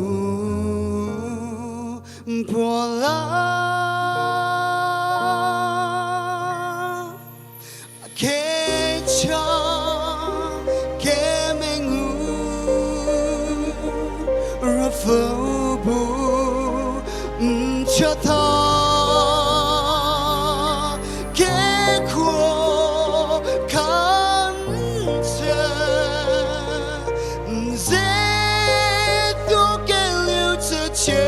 puo la. Kecha kemengu, Ruopfü bu n chatha, kekuo ka n tsü, n ze tuo kelieu chücie.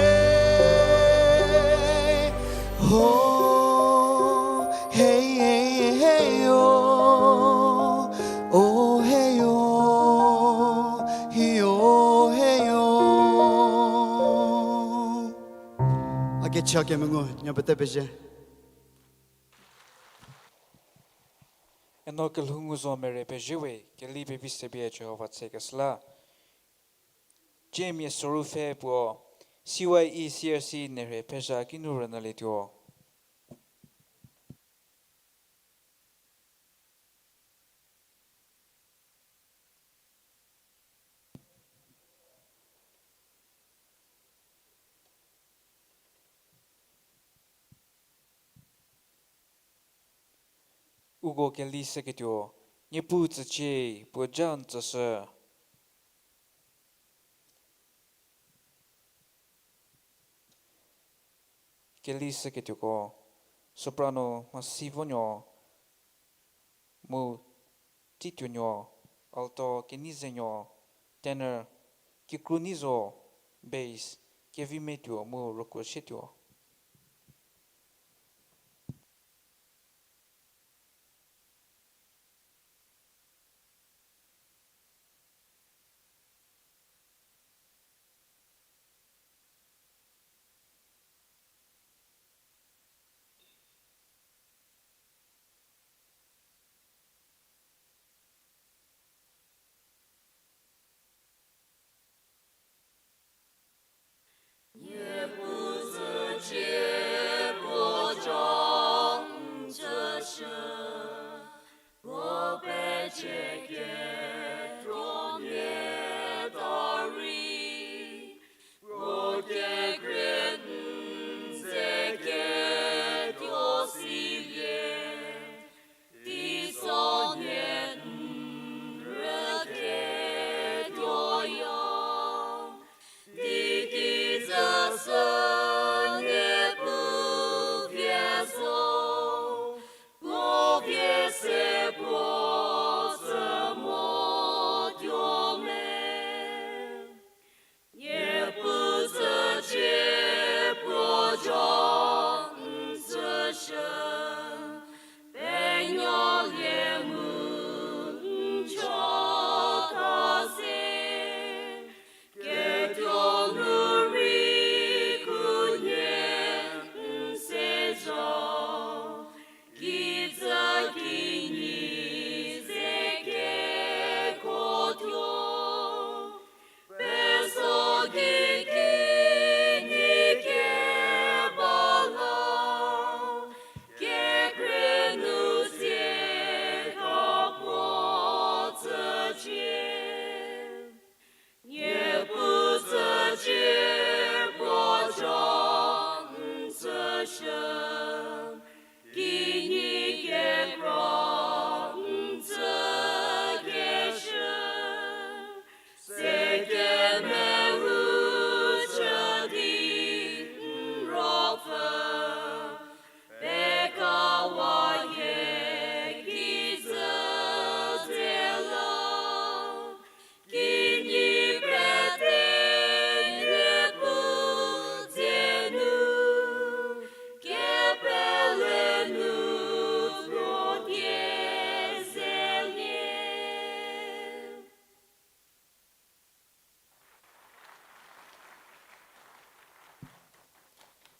Ho, hey, hey, hey, oh, oh, hey, oh, hi, oh, hey, oh. A kecha kemengu, nya pete pezie. Eno Kelhounguzo Mere pezie we, keli pevi se pie Jihova tsekeshü la. Jamie Sorupfhe puo, C Y E C R C nerhe phezha kinu rünyülietuo. Uko kelishüketuo, Niepuu tsücie, puo ja n tsüshü. Kelishüketuoko, soprano Mhasivonuo, mu tituonuo, alto Keneizenuo, tenor Kikrunizo, bass Kevimetuo mu Rokuosietuo.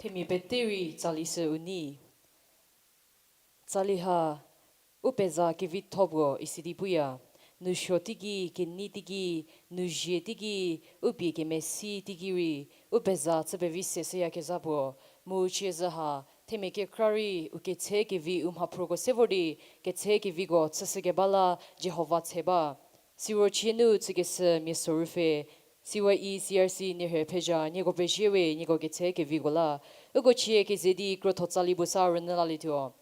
Themia pete rei tsali sü u nei. Tsali ha, u peza kevitho puo isi di puya, nu suo teiki, kenei teiki, nu zie teiki, u pie kemesi teiki rei, u peza chü pevi se shüyakezha puo, mu cie zhü ha, themia kekra rei, u ketse kevi u mhaphruko se vor di, ketse keviko chüshükeba la Jihova tse ba. Siro cie nu chükeshü mia sorupfü, C Y E C R C nerhe phezha nieko pezie we nieko ketse keviko la. Uko cie keze di krotho tsali puo sa rünyü lalietuo.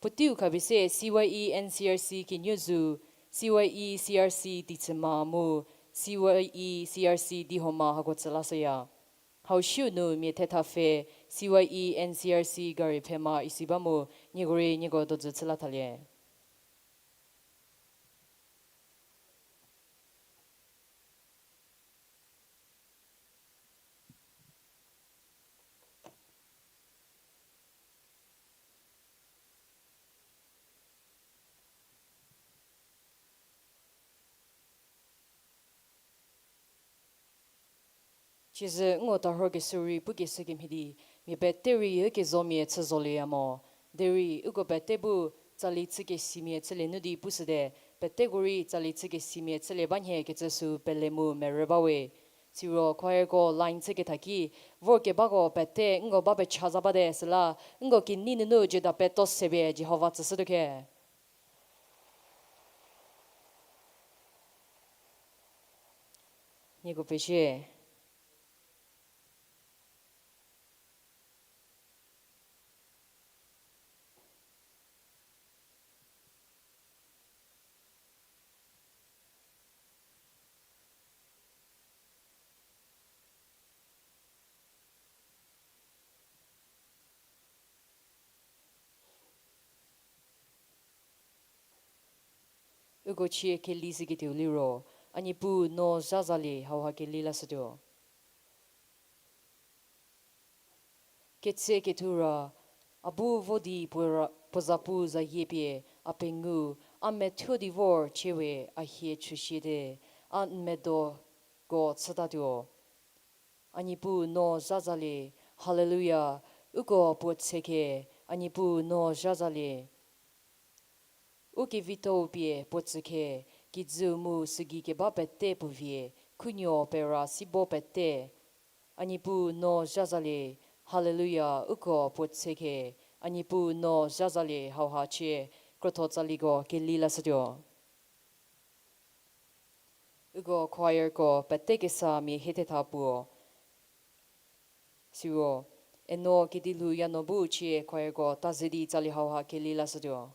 Puoteiu khapie se C Y E N C R C kenuo zu, C Y E C R C Teicie ma mu, C Y E C R C Diehoma hako tsü lashüya. Hau shiu nu mia thetha pfhe, C Y E N C R C gari pfhe ma isi ba mu, nieko rei nieko dojü chü la thalie. Tsiezhü ngo tarhokeshü rei pukeshü kemhie di, mia pete rei ukezomia chü zolieya mo. Derei uko pete bu tsali chükesimia chülie nu di pushüte, peteko rei tsali chükesimia chülie ba nhie kecü sü pele mu merü ba we. Siro choirko line chükethaki, vorkebako pete nko ba pecha za bate süla, nko kinyi nunu jüda peto sepie Jihova tsüshütuo khe. Nieko pezie. Uko chie keli siketuo liro, A Niepuu no zha zalie hauha keli lashütuo. Ketsekethu ra, a bu vo di puo ra-, puo zapu zayie pie, a pengou, a methuo di vor chie we a hie chüsiete, a n medoko chütatuo. A Niepuu no zha zalie, Haleluya, uko puo tseke, A Niepuu no zha zalie. U kevitho-u pie puo tsüke, kijü mu sügei keba pete puo vie, khunuo pera sibo pete. A Niepuu no zha zalie, Haleluya, uko puo tseke, A Niepuu no zha zalie hauha chie, krotho tsaliko keli lashütuo. Uko choirko pete kesa mia hiethetha puo. Siro, eno kedilu yano bu chie choirko taze di tsalie hauha keli lashütuo.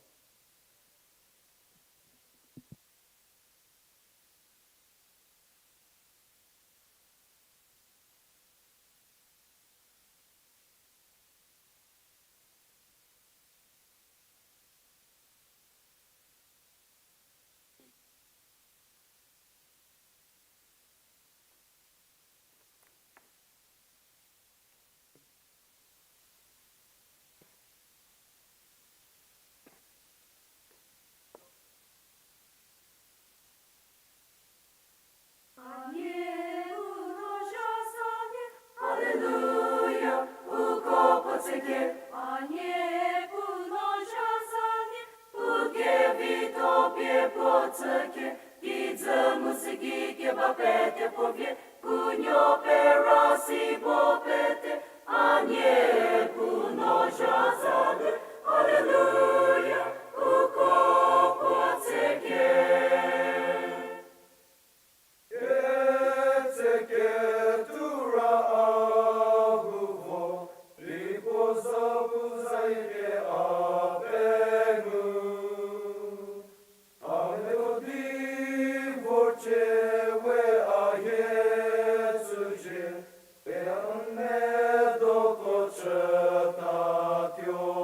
A Niepuu no zha zalie, Haleluya, uko puo tseke. A Niepuu no zha zalie, u kevitho pie puo tsüke, kijü mu sügei keba pete puo vie, khunuo pera sibo pete. A Niepuu no zha zalie, Haleluya, uko puo tseke. Ketsekethu ra a bu vo di puo zapu zayie pie a pengou, a methuo di vor chie we a hie chüsie, pe a n medoko chütatuo.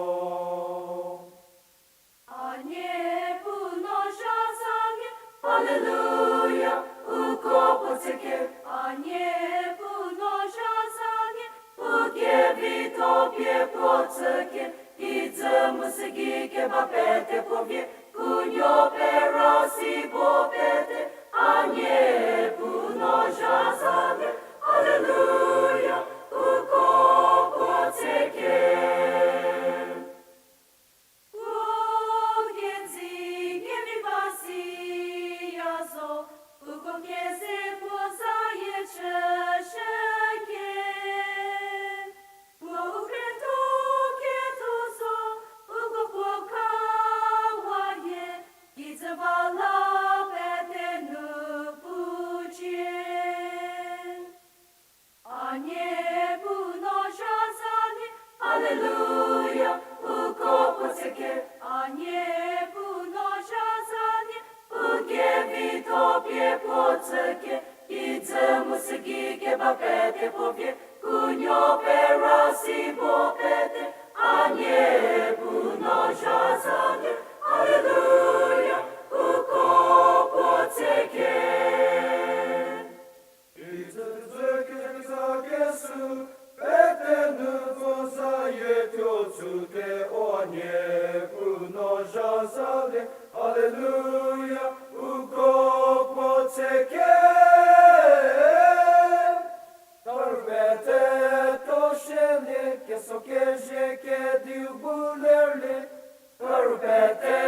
A Niepuu no zha zalie, Haleluya, uko puo tseke. A Niepuu no zha zalie, u kevitho pie puo tsüke, kijü mu sügei keba pete puo vie, khunuo pera sibo pete. A Niepuu no zha zalie, Haleluya, uko puo tseke. Puo kezi kevi ba siya zo, uko keze puo zayie chüshüke. Puo u kretho ketho zo, uko puo khawayie, kijü va la pete nu pucie. A Niepuu no zha zalie, Haleluya, uko puo tseke. A Niepuu no zha zalie, u kevitho pie puo tsüke, kijü mu sügei keba pete puo vie, khunuo pera sibo pete. A Niepuu no zha zalie, Haleluya, uko puo tseke. Kijü kezakesü pete nu puo zayie tuo tsüte, o Niepuu no zha zalie, Haleluya, uko puo tseke. Karu pete to shielie, keso kezhie kediu bu lerlie. Karu pete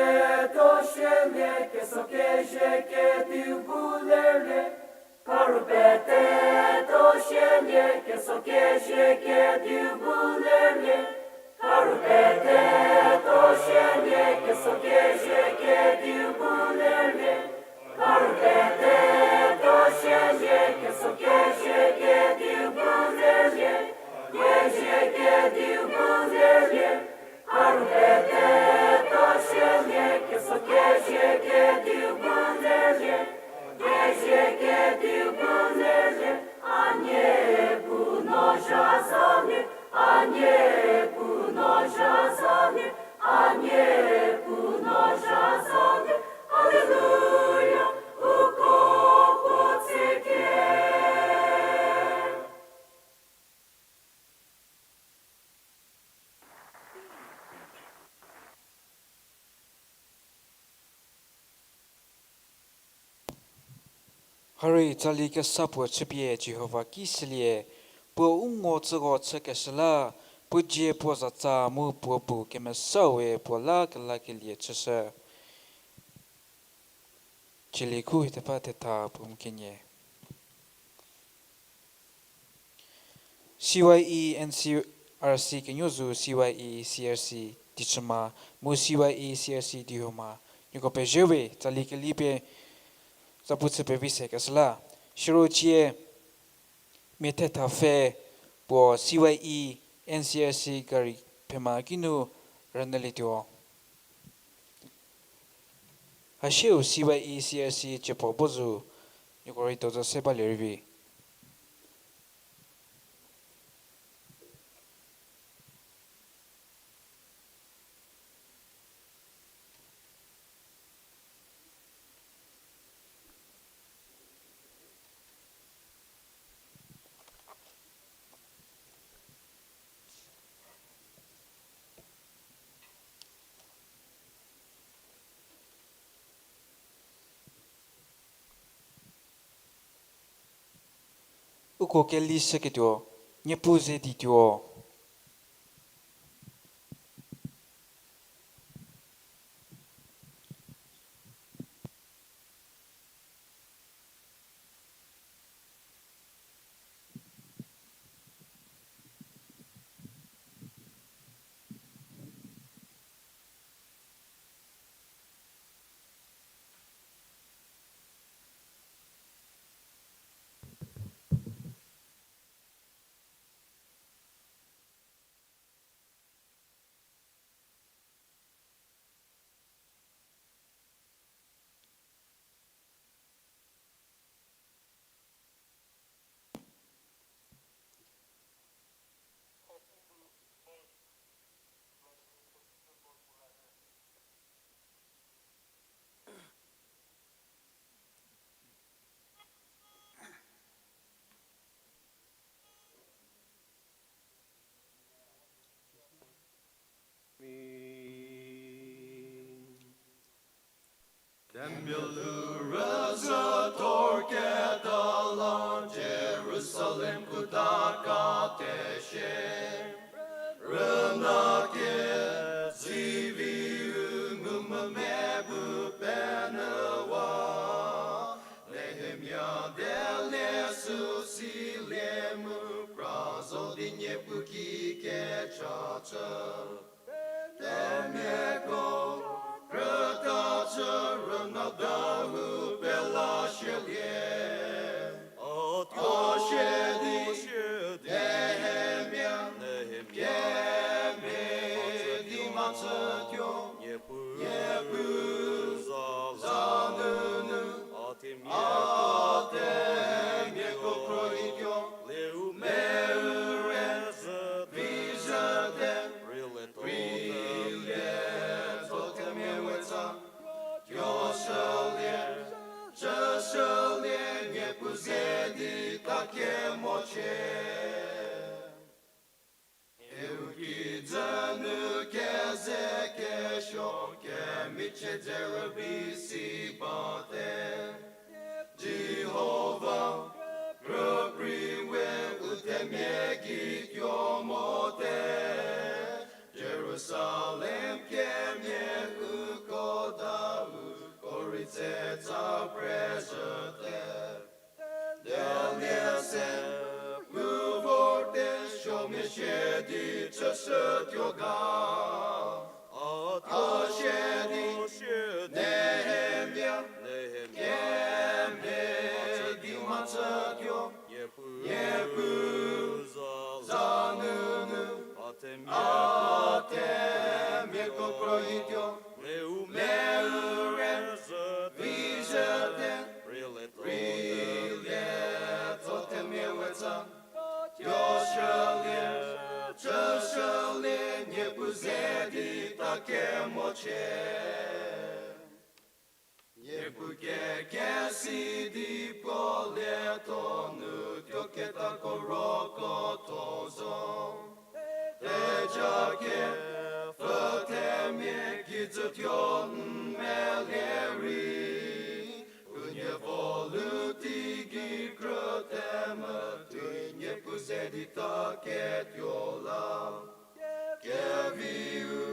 to shielie, keso kezhie kediu bu lerlie. Karu pete Keso kezie kediu bu lelie, karu pete to shielie, keso kezie kediu bu lelie, karu pete to shielie, keso kezie kediu bu lelie, kezie kediu bu lelie, karu pete to shielie, keso kezie kediu bu lelie, kezie kediu bu lelie, a Niepuu no zha zolie, a Niepuu no zha zolie, a Niepuu no zha zolie. Haleluya, uko puo tsücie. Hari tsali kesa puo chüpie Jihova ki silie, puo u ngo tsüko chükeshü la, puo dzie puo zatsa mu puo bu kemesau we puo la kelakelie chüshü. Tsali khu hithepfa thetha puo mu kenie. C Y E N C R C kenuo zu C Y E C R C Tichüma mu C Y E C R C Dihoma, nieko pezhie we tsali keli pie zapu chü pevi se keshü la. Siro cie mia thetha pfhe puo C Y E N C R C gari phema kinu rünyülietuo. Hasiu C Y E C R C chiepo bo zu, nieko rei dozo se balie rei vi. Uko keli shüketuo, Niepuu ze dituo. Tempel nu rüzhü thor keta la Jerusalem kuta kate shie. Rüna kezivi u ngumvümia bu penyüwa. Nehemia dele süsilie mu pra zo di Niepuu ki kecha chü. Themiako krüta chü rüna dahou pela shielie. A sia di Nehemia kemhie di mhachütuo. Niepuu za nunu a themiako kroituo. Leu me u re zhü vi zhüte, rei le rei le to themia we tsa. Tuo shülie, chü shülie, Niepuu ze di ta kemochie. Niepuu kijü nu keze kesuo kemichie dze rübei si bate. Jihova, krüprei we u themia gei tuo mote. Jerusalem kemhie uko dau, ko rei tsetsa prezhüte. Delie se, u Süsü tuo ga, a shie di, Nehemia, kemhie di mhachü tuo, Niepuu za nunu, a themiako kroituo, le u re, vi zhüte, rei lietho themia we tsa. Tuo shülie, chü shülie, Niepuu ze di ta kemochie. Niepuu kekesi di puo lietho nu tuo ketako roko tho zo. Theja kepfü themia kijü tuo n melie rei, unie vo lu teigei krüte mütei Niepuu ze di ta ketuo la. Keviu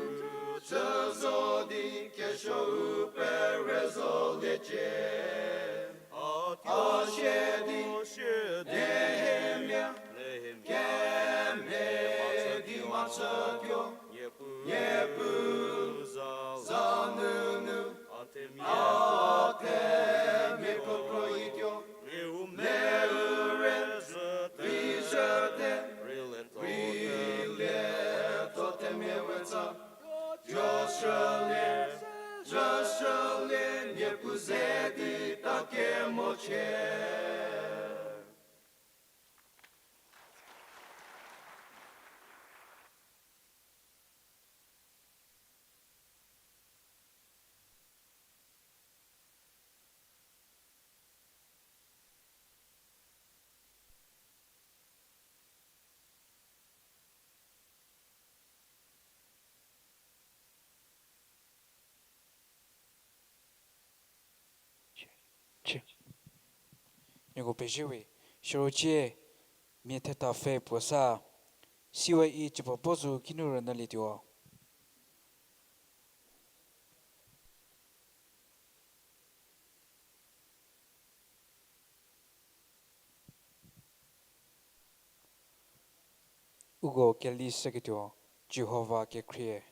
chü zo di kesuou pere zoliecie. A shie di, Nehemia, kemhie di mhachü tuo, Niepuu za nunu, a themiako kroituo, le u re, vi zhüte, rei lietho themia we tsa. Tuo shülie, chü shülie, Niepuu ze di ta kemochie. Nieko pezie we, siro cie mia theta pfhe puo sa, C Y E chüpa bo zo kinu rünyülietuo. Uko keli shüketuo, Jihova kekhrie.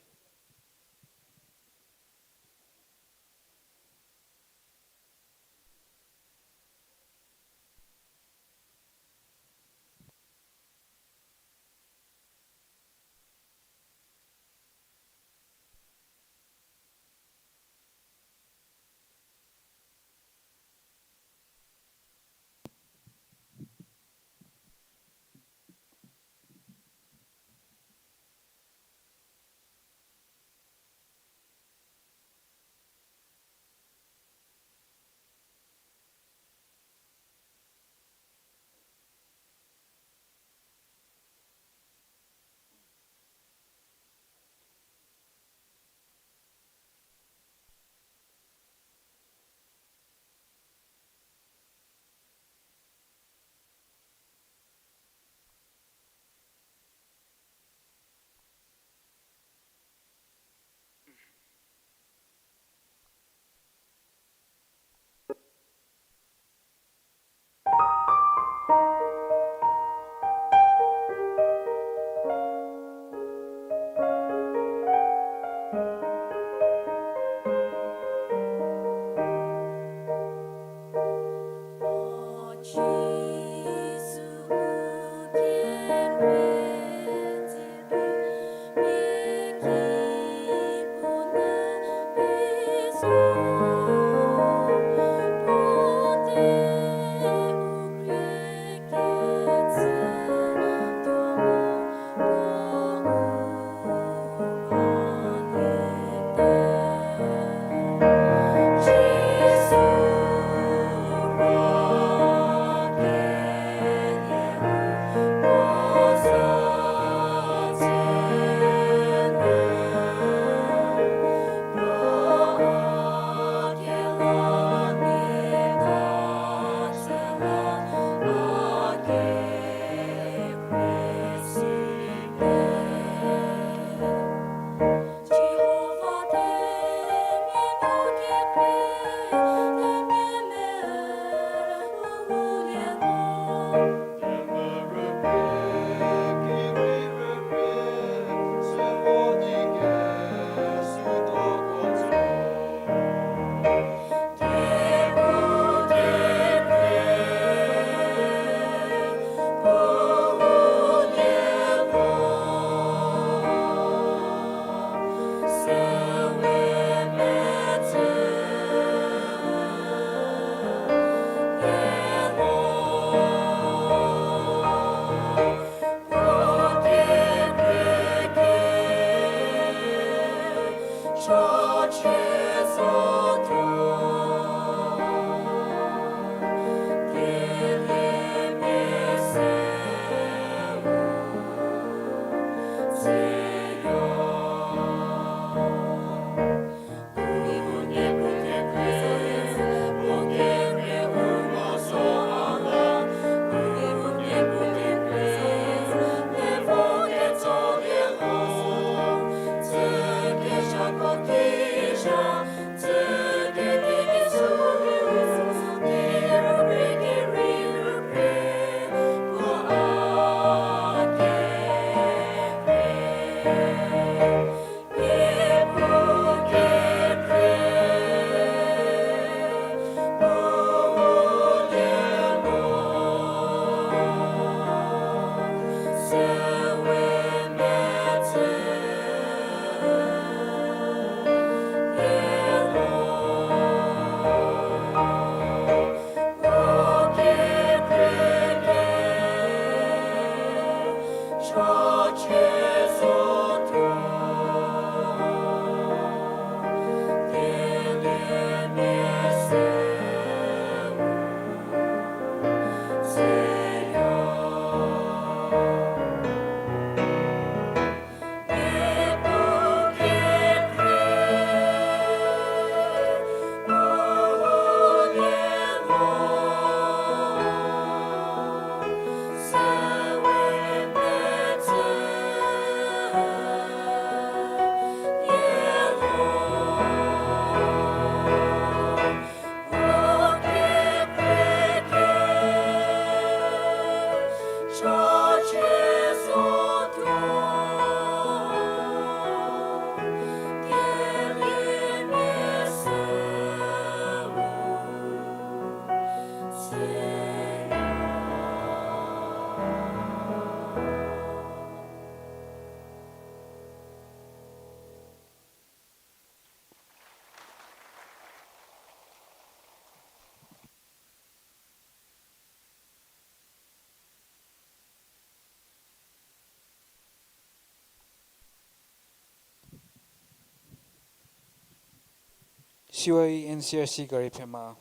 C Y E and C R C gari phema,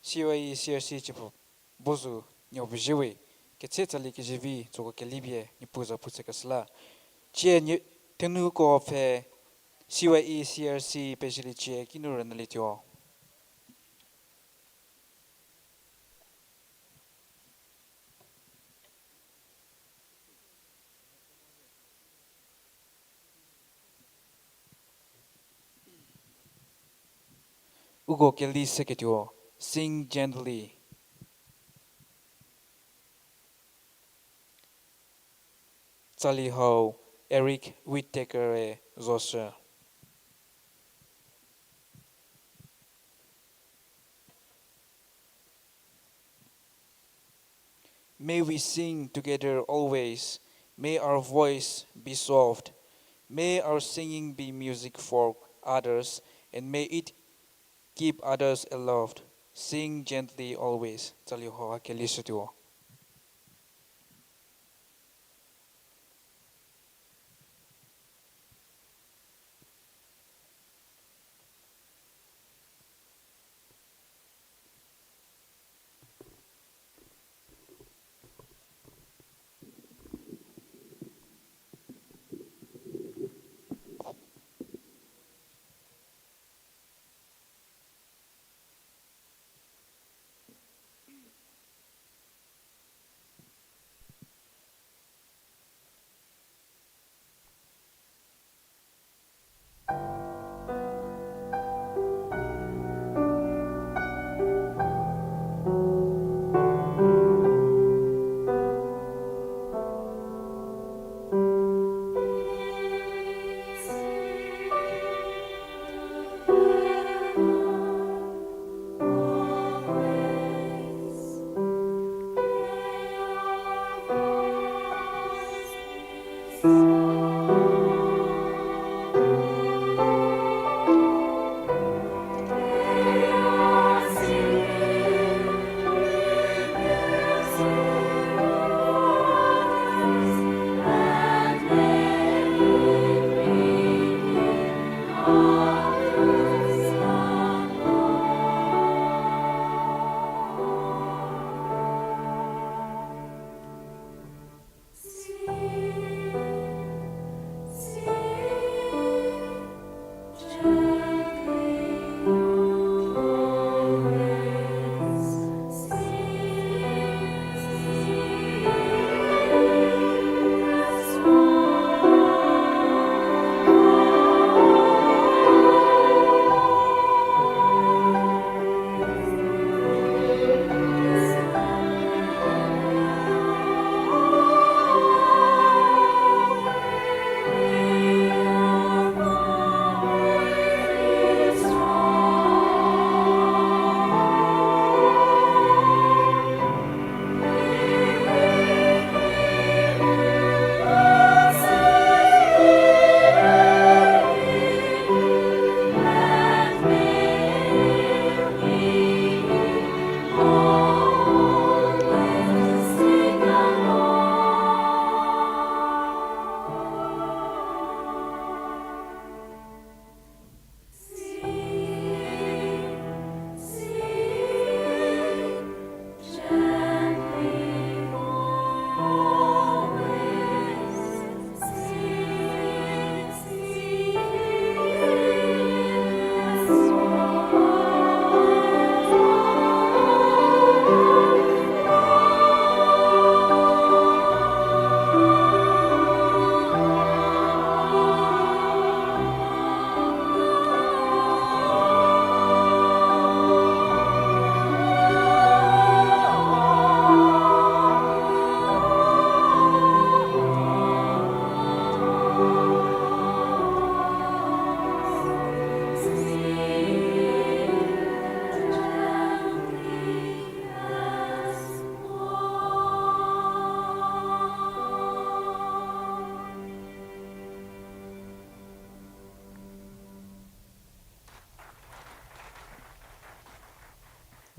C Y E C R C chüphu bozu nio pezhiewe, ketse tsali kezivi tsoko kelipie Niepuu za pu tsekeshü la. Cie nie, thenuko pfhe C Y E C R C pezhiliecie kinu rünyülietuo. Uko keli seketuo, Sing Gently. Tsali hau Eric Whittaker-e zoshü. May we sing together always. May our voice be soft. May our singing be music for others, and may it keep others aloft. Sing gently always. Tsali hau ha kelishütuo.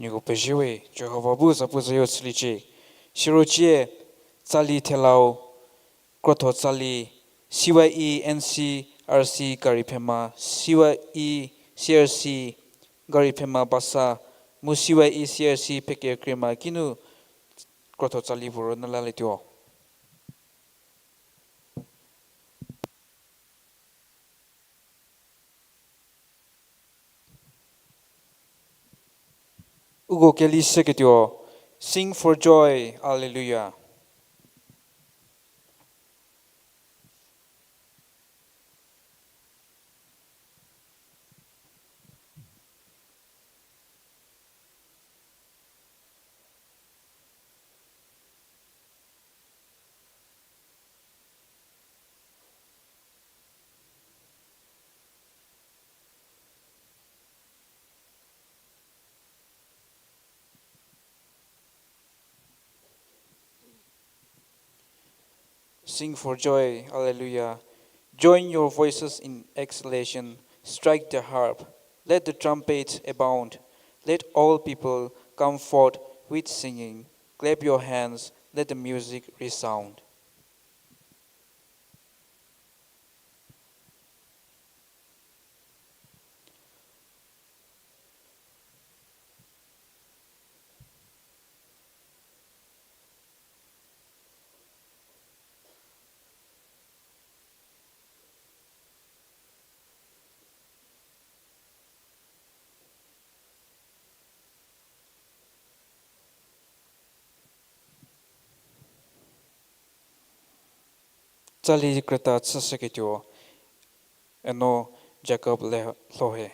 Nieko pezie we, Jihova bu zapu zayo chüliecie. Siro cie, tsali thelau, krotho tsali, C Y E N C R C gari phema, C Y E C R C gari phema basa, mu C Y E C R C pekekriema kinu krotho tsali puo rünyü lalietuo. Uko keli seketuo, Sing for joy, Alleluia. Sing for joy, Alleluia. Join your voices in exultation, strike the harp, let the trumpet abound, let all people come forth with singing, clap your hands, let the music resound. Tsali krüta chüshüketuo, Eno Jacob le lhohe.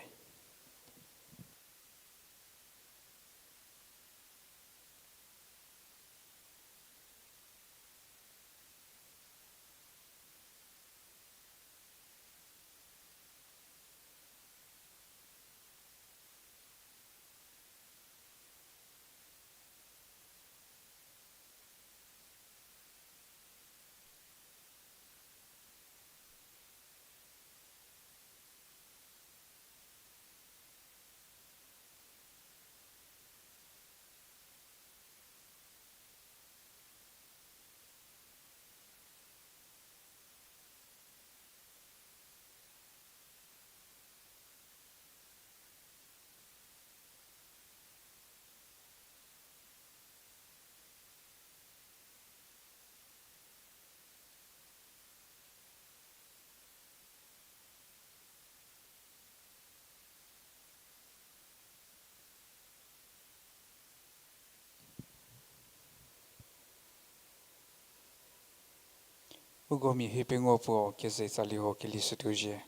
Uko mia hiepengou puo keze tsali ho keli shütuo zhie.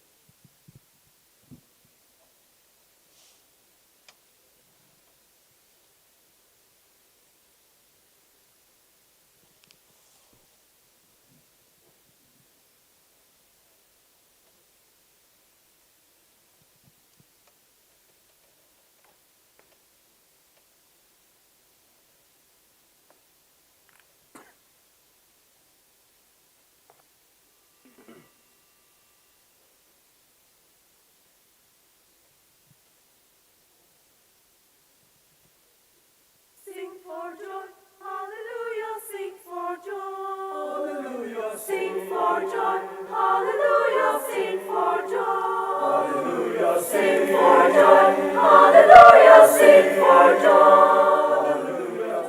Sing for joy, hallelujah, sing for joy. Hallelujah, sing for joy, hallelujah, sing for joy. Hallelujah, sing for joy, hallelujah, sing for joy.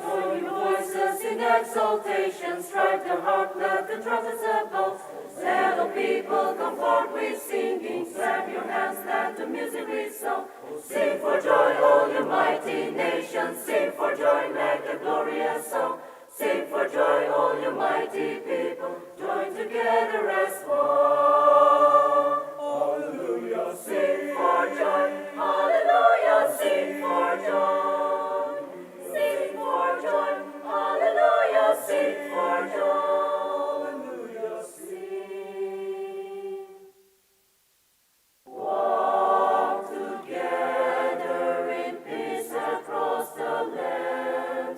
Join your voices in exaltation, strike the harp, let the trumpets blow. Let all people come forth with singing, clap your hands, let the music resound. Sing for joy, all you mighty nations, sing for joy, make a glorious sound. Sing for joy, all you mighty people, join together as one. Hallelujah, sing for joy, hallelujah, sing for joy. Sing for joy, hallelujah, sing for joy. Hallelujah, sing. Walk together in peace across the land.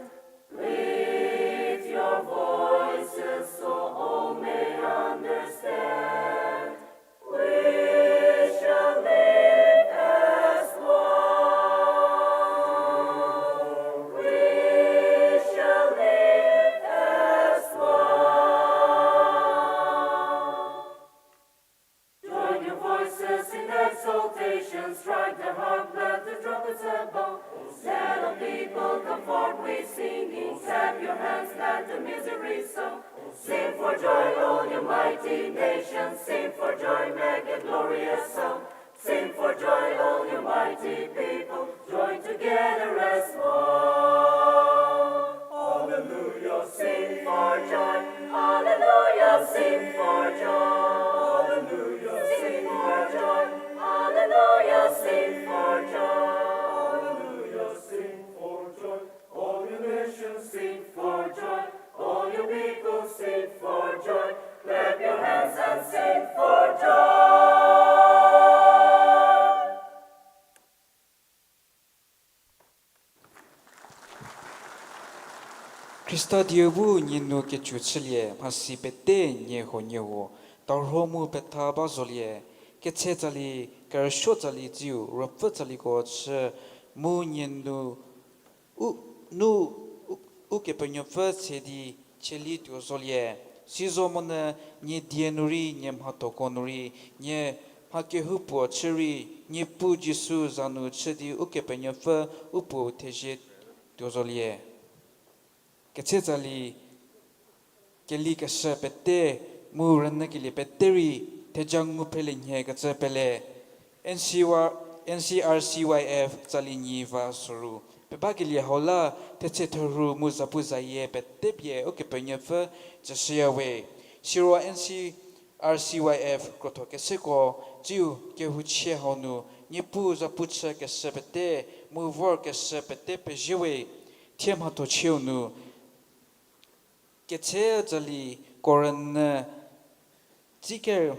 Lift your voices, all Joy, all you mighty nations, sing for joy, make a glorious sound. Sing for joy, all you mighty people, join together as one. Hallelujah, sing for joy. Hallelujah, sing for joy. Hallelujah, sing for joy. Hallelujah, sing for joy. Hallelujah, sing for joy. All you nations, sing for joy. All you people, sing for joy. Clap your hands and sing for joy. Khrista dieu bu nie nu kecu chülie, mhasi pete nie huo nie huo, tarho mu petha ba zolie, ketse tsali, kerüsuo tsali tsiu, ruopfü tsaliko chü, mu nie nu u, nu u, Ukepenuopfü tse di cheli tuo zolie. Sizo monyü nie die nu rei, nie mhathoko nu rei, nie mha kehoupuo chü rei, Niepuu Jisu za nu chü di Ukepenuopfü u Puo thezie tuo zolie. Ketse tsali, keli keshü pete, mu rünyükelie pete rei, theja ngu phrelie nhie kecü pele, N C R, N C R C Y F tsali nyi va soru. Pebakelie hau la, thetse therhu mu zapu zayie pete pie Ukepenuopfü tsüshüya we. Siro N C R C Y F krotho keseko, tsiu kehouchie hau nu, Niepuu zapu chü keshü pete, mu vor keshü pete pezie we, thie mhatho chieu nu, ketse tsali, kerünyü, tsiker,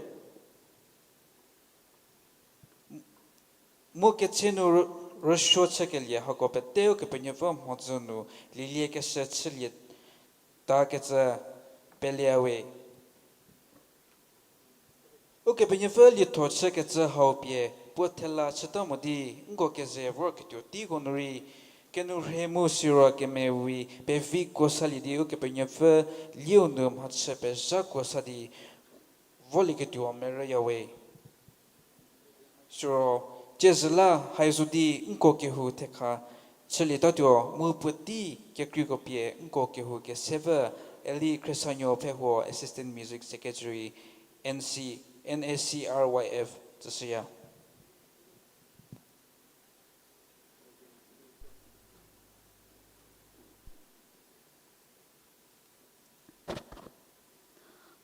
mu ketse nu rü-, rüsuo chükelie hako pete Ukepenuopfü mhodzü nu lielie keshü chülie ta kecü peleya we. Ukepenuopfü lietho chü kecü hau pie puo thela chüta mo di, nko keze vorketuo teiko nu rei, kenurhei mu siro kemevi pevikuo salie di Ukepenuopfü lieu nu mhachü pezhakuo sa di, volieketuo merüya we. Siro, ciezü la haizo di nko kehou thekha chülietatuo mu puotei kekreiko pie nko kehou kesevü, Eli Khrisanuo Phehuo, Assistant Music Secretary, N C, N A C R Y F, tsüshüya.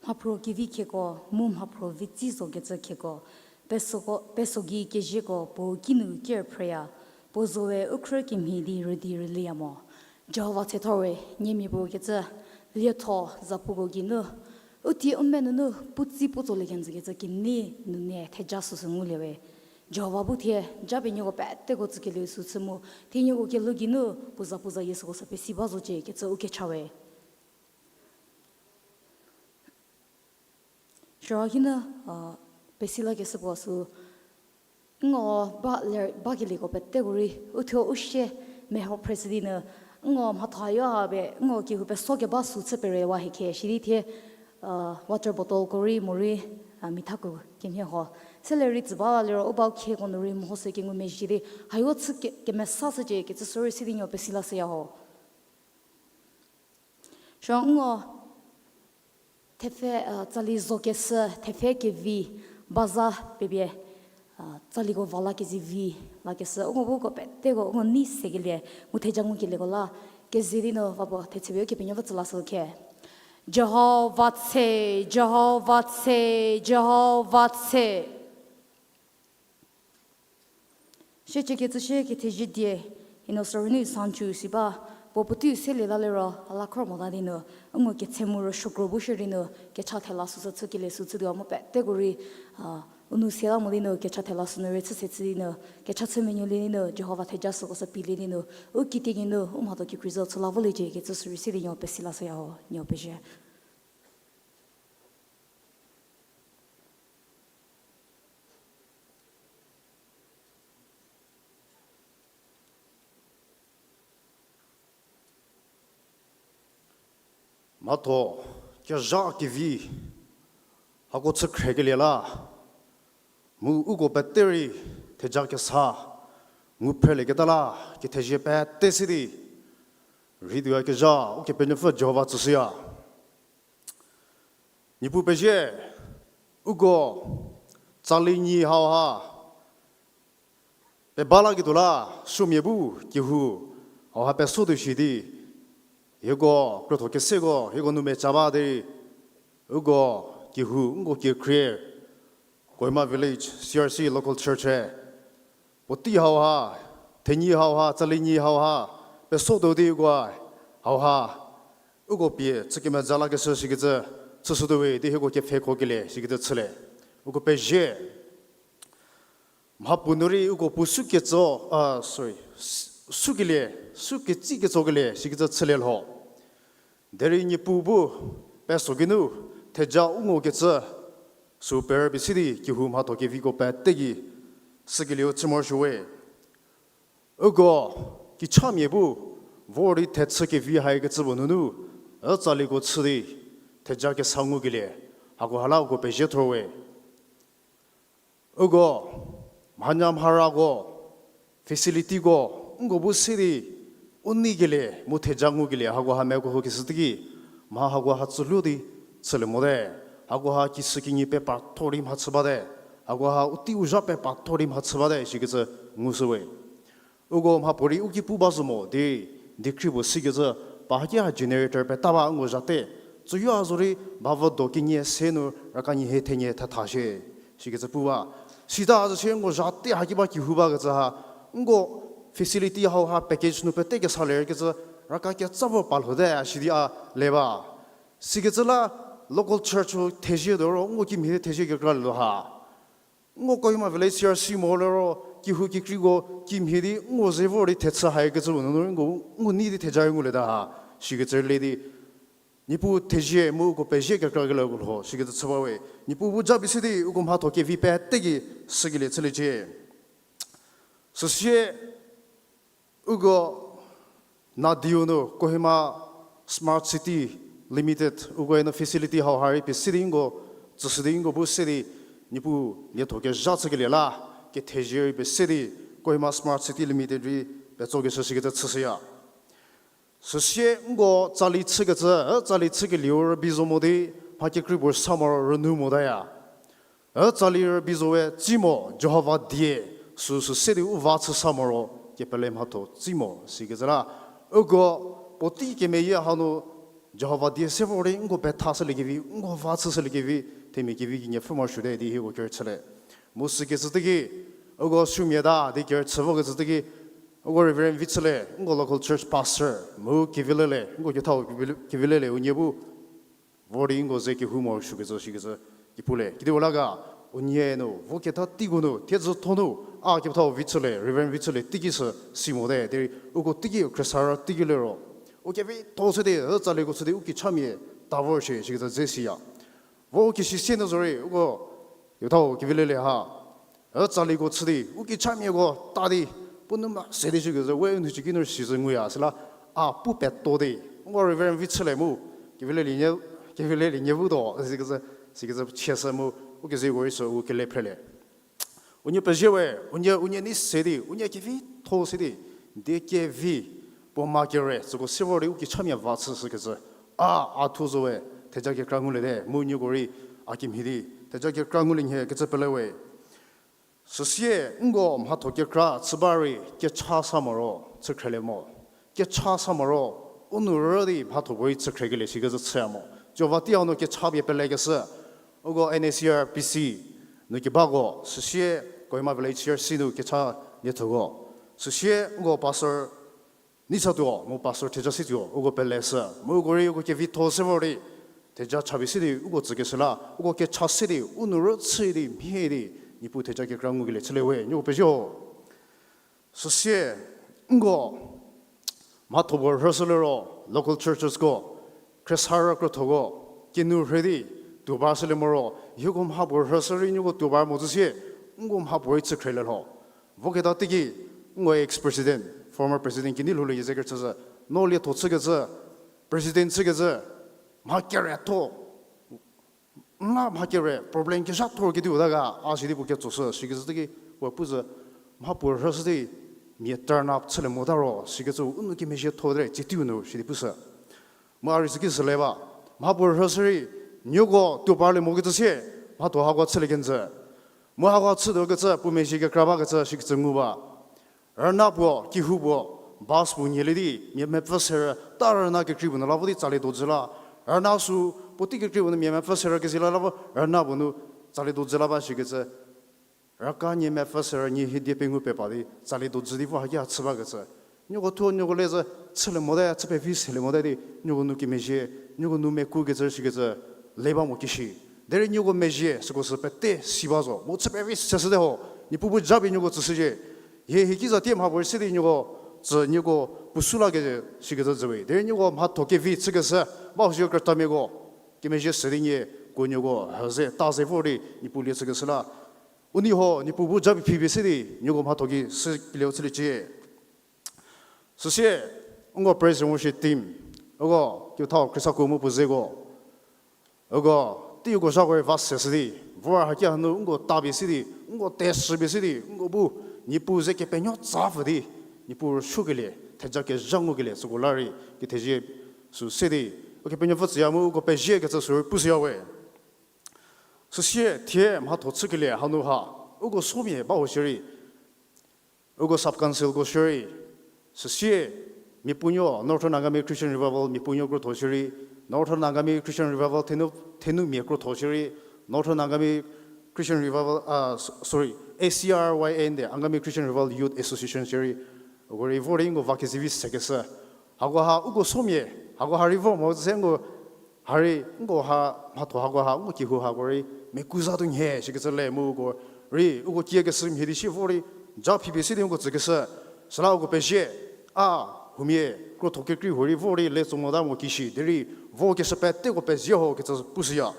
Mhaphro kevi khieko, mu mhaphro vitsi zokecü khieko, peso-, peso gei kezieko puo kinu ker phreya, puo zoe u khrü kemhie di rüdi rüliya mo. Jihova thetho we, niemia puo kecü, lietho zapuko geinu, u tie u me nunu, puotsi puo tsolie kenjü kecü kenie nunu theja süsü ngulie we. Jihova bu thie, japie nieko peteko tsükelieu sü chü mu, thie nieko kelhou geinu, puo za puo zayie süko sü pesi ba zocie kecü u kecha we. Siro hinu, a, pesi lakeshü puo sü, ngo ba ler, bakelieko peteko rei, uthuo u sie, meho phre sü di nu, ngo mhatho yo ha be, ngo kehou peso keba sü chü perewa hie khe, sidi thie, a, water bottleko rei, morei, a, mithako kemhie ho. Selie rei tsü ba la liro, u bau khieko nu rei, meho sü kengumezhie di, hayo chü ke-, kemesa shücie, kecü sü rei sidi nuo pesi lashüya ho. Siro ngo thepfhe, a, tsali zokeshü, thepfhe kevi, baza pepie, a, tsaliko va lakezie vi, lakeshü, uko bu uko peteko, uko nei sekelie, mu theja ngukelieko la, keze di nu va puo thetse pie Ukepenuopfü tsü lashü khe. Jihova tse, Jihova tse, Jihova tse. Shie ciekecü shie kethezie die, ino sorü nu sanchu si ba, puo puoteiu selie la liro, a la khro mota di nu, u ngo ketse mu rüsuokro bu shierei nu, kecha thela süsü chükelie sü chütuo mu peteko rei, a, u nou se la mo di nu, kecha thela sünu rei chü se chü di nu, kecha chü menuolie di nu, Jihova theja süko sü pielie di nu, u kitiekinu, u mhatho kikreizo chü la voliecie kecü sü rei sidi nuo pesi lashüya ho, nuo pezie. Mhatho kezha kevi hako chü khrekelie la, mu uko pete rei theja kesa ngu phrelieketa la, kethezie pete si di rheituoyakezha Ukepenuopfü Jihova tsüshüya. Niepuu pezie, uko tsali nyi hauha pebalaketuo la, supuomia bu kehou hauha pesotuo shi di, hieko krütho keseko hieko nu mecha ba derei, uko kehou nko kekhrie Kohima Village C R C Local Church-e puotei hauha, thenyi hauha, tsali nyi hauha pesotuo di uko hauha uko pie chü kemezha lakeshü shikecü chüshütuo we di hieko kepfheko kelie shikecü chülie. Uko pezie. Mhapuo nu rei uko pu suketso, a, sorry, s-, sukelie, suketsi ketsokelie shikecü chülie lho. Derei Niepuu bu peso geinu theja u ngokecü, sü perüpie si di kehou mhatho keviko pete gei sükelieu chü morosuo we. Uko kichamia bu vor di thechü kevi haikecü puo nunu, ü tsaliko chü di theja kesa ngukelie, hakoha la uko pezie thor we. Uko mhanya mharako, facilityko nko bu se di u neikelie mu theja ngukelie hakoha meko ho keshü teiki, mha hakoha tsülu di chülie mote, hakoha kishükinyi pepatho rei mhachü bate, hakoha u tei u zha pepatho rei mhachü bate shikecü ngushü we. Uko mhapuorei u ki pu ba zo mo di, decree puo sikecü, pa haki ha generator peta ba nko zhate, tsüyo a zo rei ba vü do kenie se nu raka nyie he thenie thetha shie, shikecü pu ba. Sita a zo shie nko zhate haki ba kehou bakecü ha, nko facility hauha package nu pete kesa lerkecü, raka ketsa vo palhote a shi di a le ba. Sikecü la local church-u thezie tuo ro nko kimhie di thezie kekra lelo ha. Nko Kohima Village C R C mo liro, kehou kekreiko kimhie di nko ze vor di thechü haikecü puo nunu nko, nko nei di theja ngulieta ha, shikecü le di, Niepuu thezie mu uko pezie kekrakeleko lho, shikecü chü ba we. Niepuu bu japie se di uko mhatho kevi pete gei sükelie chüliecie. Süsie, uko Nadiu nu Kohima Smart City Limited, uko eno facility hauha rei pie se di nko, tsüshü di nko bu se di, Niepuu lietho kezha chükelie la, kethezie rei pie se di, Kohima Smart City Limited rei petsokeshü shikecü chüshüya. Süsie nko tsali chükecü, tsali chükelieu rübei zo mo di, mha kekrei puo sa moro rünu motaya. Ü tsali rübei zo we tsi mo, Jihova die, süsü se di u va chü sa moro, kepele mhatho tsi mo, sikecü la. Uko puotei kemeyie hanu, Jihova die se vor di nko pethashüliekevi, nko va chüshüliekevi, themia kevi kenie pfhü morosuote di hieko kerüchülie. Mu sükecü teiki, uko supuomia ta di kerüchü vokecü teiki, uko Reverend Vichülie, nko local church pastor, mu Kevilele, nko kethau Kevile-, Kevilele unie bu vor di nko ze kehou morosuokecü shikecü ki pulie. Kedipuo la ga, unie nu voketa teiko nu thiedzü tho nu, a kepethau Vichülie, Reverend Vichülie teiki sü si mote derei, uko teiki khriesarü teiki liro, u kevitho se di ü tsaliko chü di u kichamia ta vor shie shikecü dze siya. Vo kesi sie nu zorei uko kethau Kevilele ha, ü tsaliko chü di u kichamiako ta di, puo nu ma se di shikecü we u nu chiki nu si zü nguya süla, a pu peto di, nko Reverend Vichülie mu, Kevilele nie, Kevilele nie bu do sikecü, sikecü chieshü mu, u kezeko rei sü u kele phrelie. Unie pezie we, unie, unie nei se di, unie kevitho se di, die kevi, puo ma kere tsüko se vor di u kichamia va chüshükecü, a, a thuo zo we, theja kekra nguliete mu nieko rei, a kimhie di theja kekra ngulie nhie kecü pele we. Süsie nko mhatho kekra chü ba rei kecha sa moro chükhrelie mo. Kecha sa moro, u nu rü di mhatho puorei chükhrekelie shikecü chüya mo. Jihova tei hau nu kecha pie pelekeshü, uko N A C R P C nu kebako, süsie Kohima Village C R C nu kecha liethoko. Süsie nko pastor Neisatuo mu pastor Thejasituo uko peleshü, mu uko rei uko kevitho se vor di, theja chapie se di uko tsükeshü la, uko kecha se di u nu rü chü di mhie di, Niepuu theja kekra ngukelie chülie we, nieko pezie ho. Süsie, nko mhatho puo rhüshü liro, local churchesko, khriesarü krüthoko, kinu rhü di tuo ba shülie moro, hieko mha puo rhüshü rei nieko tuo ba mo zhü sie, nko mha puorei chükhrelie lho. Voketa teiki, nko ex-president, former president kini lhoulie ze kerüchü zhü, no lietho chükecü, president chükecü, mha kere tho, n la mha kere problem kezhatho kediu ta ga, a sidi puo ketsoshü, sikecü teiki, puo pu zhü, mha puo rhüshü di, mia turn up chülie mota ro, sikecü u nu kemezhie tho dre, tsie teiu nu, sidi pushü. Mu a rei süki süle ba, mha puo rhüshü rei, Nieko tuo parlie mokecü sie, mhatho hako chülie kenjü. Mu hako chütuo kecü, puo mezhie kekra bakecü, shikecü ngu ba. Rüna puo, kehou puo, bus puo nyilie di, mia mepfü serü, ta rüna kekrei puo nu la vo di tsalie dojü la. Rüna sü, puotei kekrei puo nu mia mepfü serü kezhie la la vo, rüna puo nu tsalie dojü la ba shikecü. Raka nie mepfü serü nie hiedie pengou pepa di, tsalie dojü di vo haki ha chü bakecü. Nieko thuo nieko le zü chülie mote, chü pevi selie mote di, nieko nu kemezhie, nieko nu mekukecü shikecü, le ba mo kishi. Derei nieko mezhie, süko sü pete si ba zo. Mu chü pevi seshüte ho, Niepuu bu japie nieko tsüshücie. Hie hie ki za tie mha puorei se di nieko, tsü nieko pusu la ke shikecü züwe. Derei nieko mhatho kevi chükeshü, ba huo shie krütamiako. Kemezhie se di nieko nieko, heze, ta ze vor di, Niepuu lie chükeshü la. U nei ho, Niepuu bu japie phipie se di, nieko mhatho ki sü kelieu chüliecie. Süsie, nko praise and worship team, uko, kethau Khrista ko mu puo zeko. Uko, teiuko zhako rei va seshü di, vor haki hanu, nko tapie se di, nko teshüpie se di, nko bu, Niepuu ze kepenuo tsapfü di, Niepuu rüsuokelie, theja kezha ngukelie, süko la rei, kethezie sü se di, ukepenuopfü tsüya mu, uko pezie kecü sü rei pushüya we. Süsie thie mhatho chükelie hanu ha, uko somia ba huo shierei, uko sub councilko shierei, süsie, mia puonuo, Northern Angami Christian Revival mia puonuo krotho shierei, Northern Angami Christian Revival thenu, thenumia krotho shierei, Northern Angami Christian Revival, ah, s-, sorry, A C R Y A nde, Angami Christian Revival Youth Association shierei, uko rei vor di nko va kezivi sekeshü. Hako ha uko somia, hako ha rei vor mo se nko, ha rei nko ha mhatho hako ha nko kehou hako rei, mekuza tuo nhie shikecü le mu uko rei, uko kiekeshü mhie di sie vor di, ja phipie se di nko tsükeshü, süla uko pezie, a, huomia, krotho kekrei huo rei vor di le tso mota mo kishi, derei, vorkeshü peteko pezie ho kecü pushüya.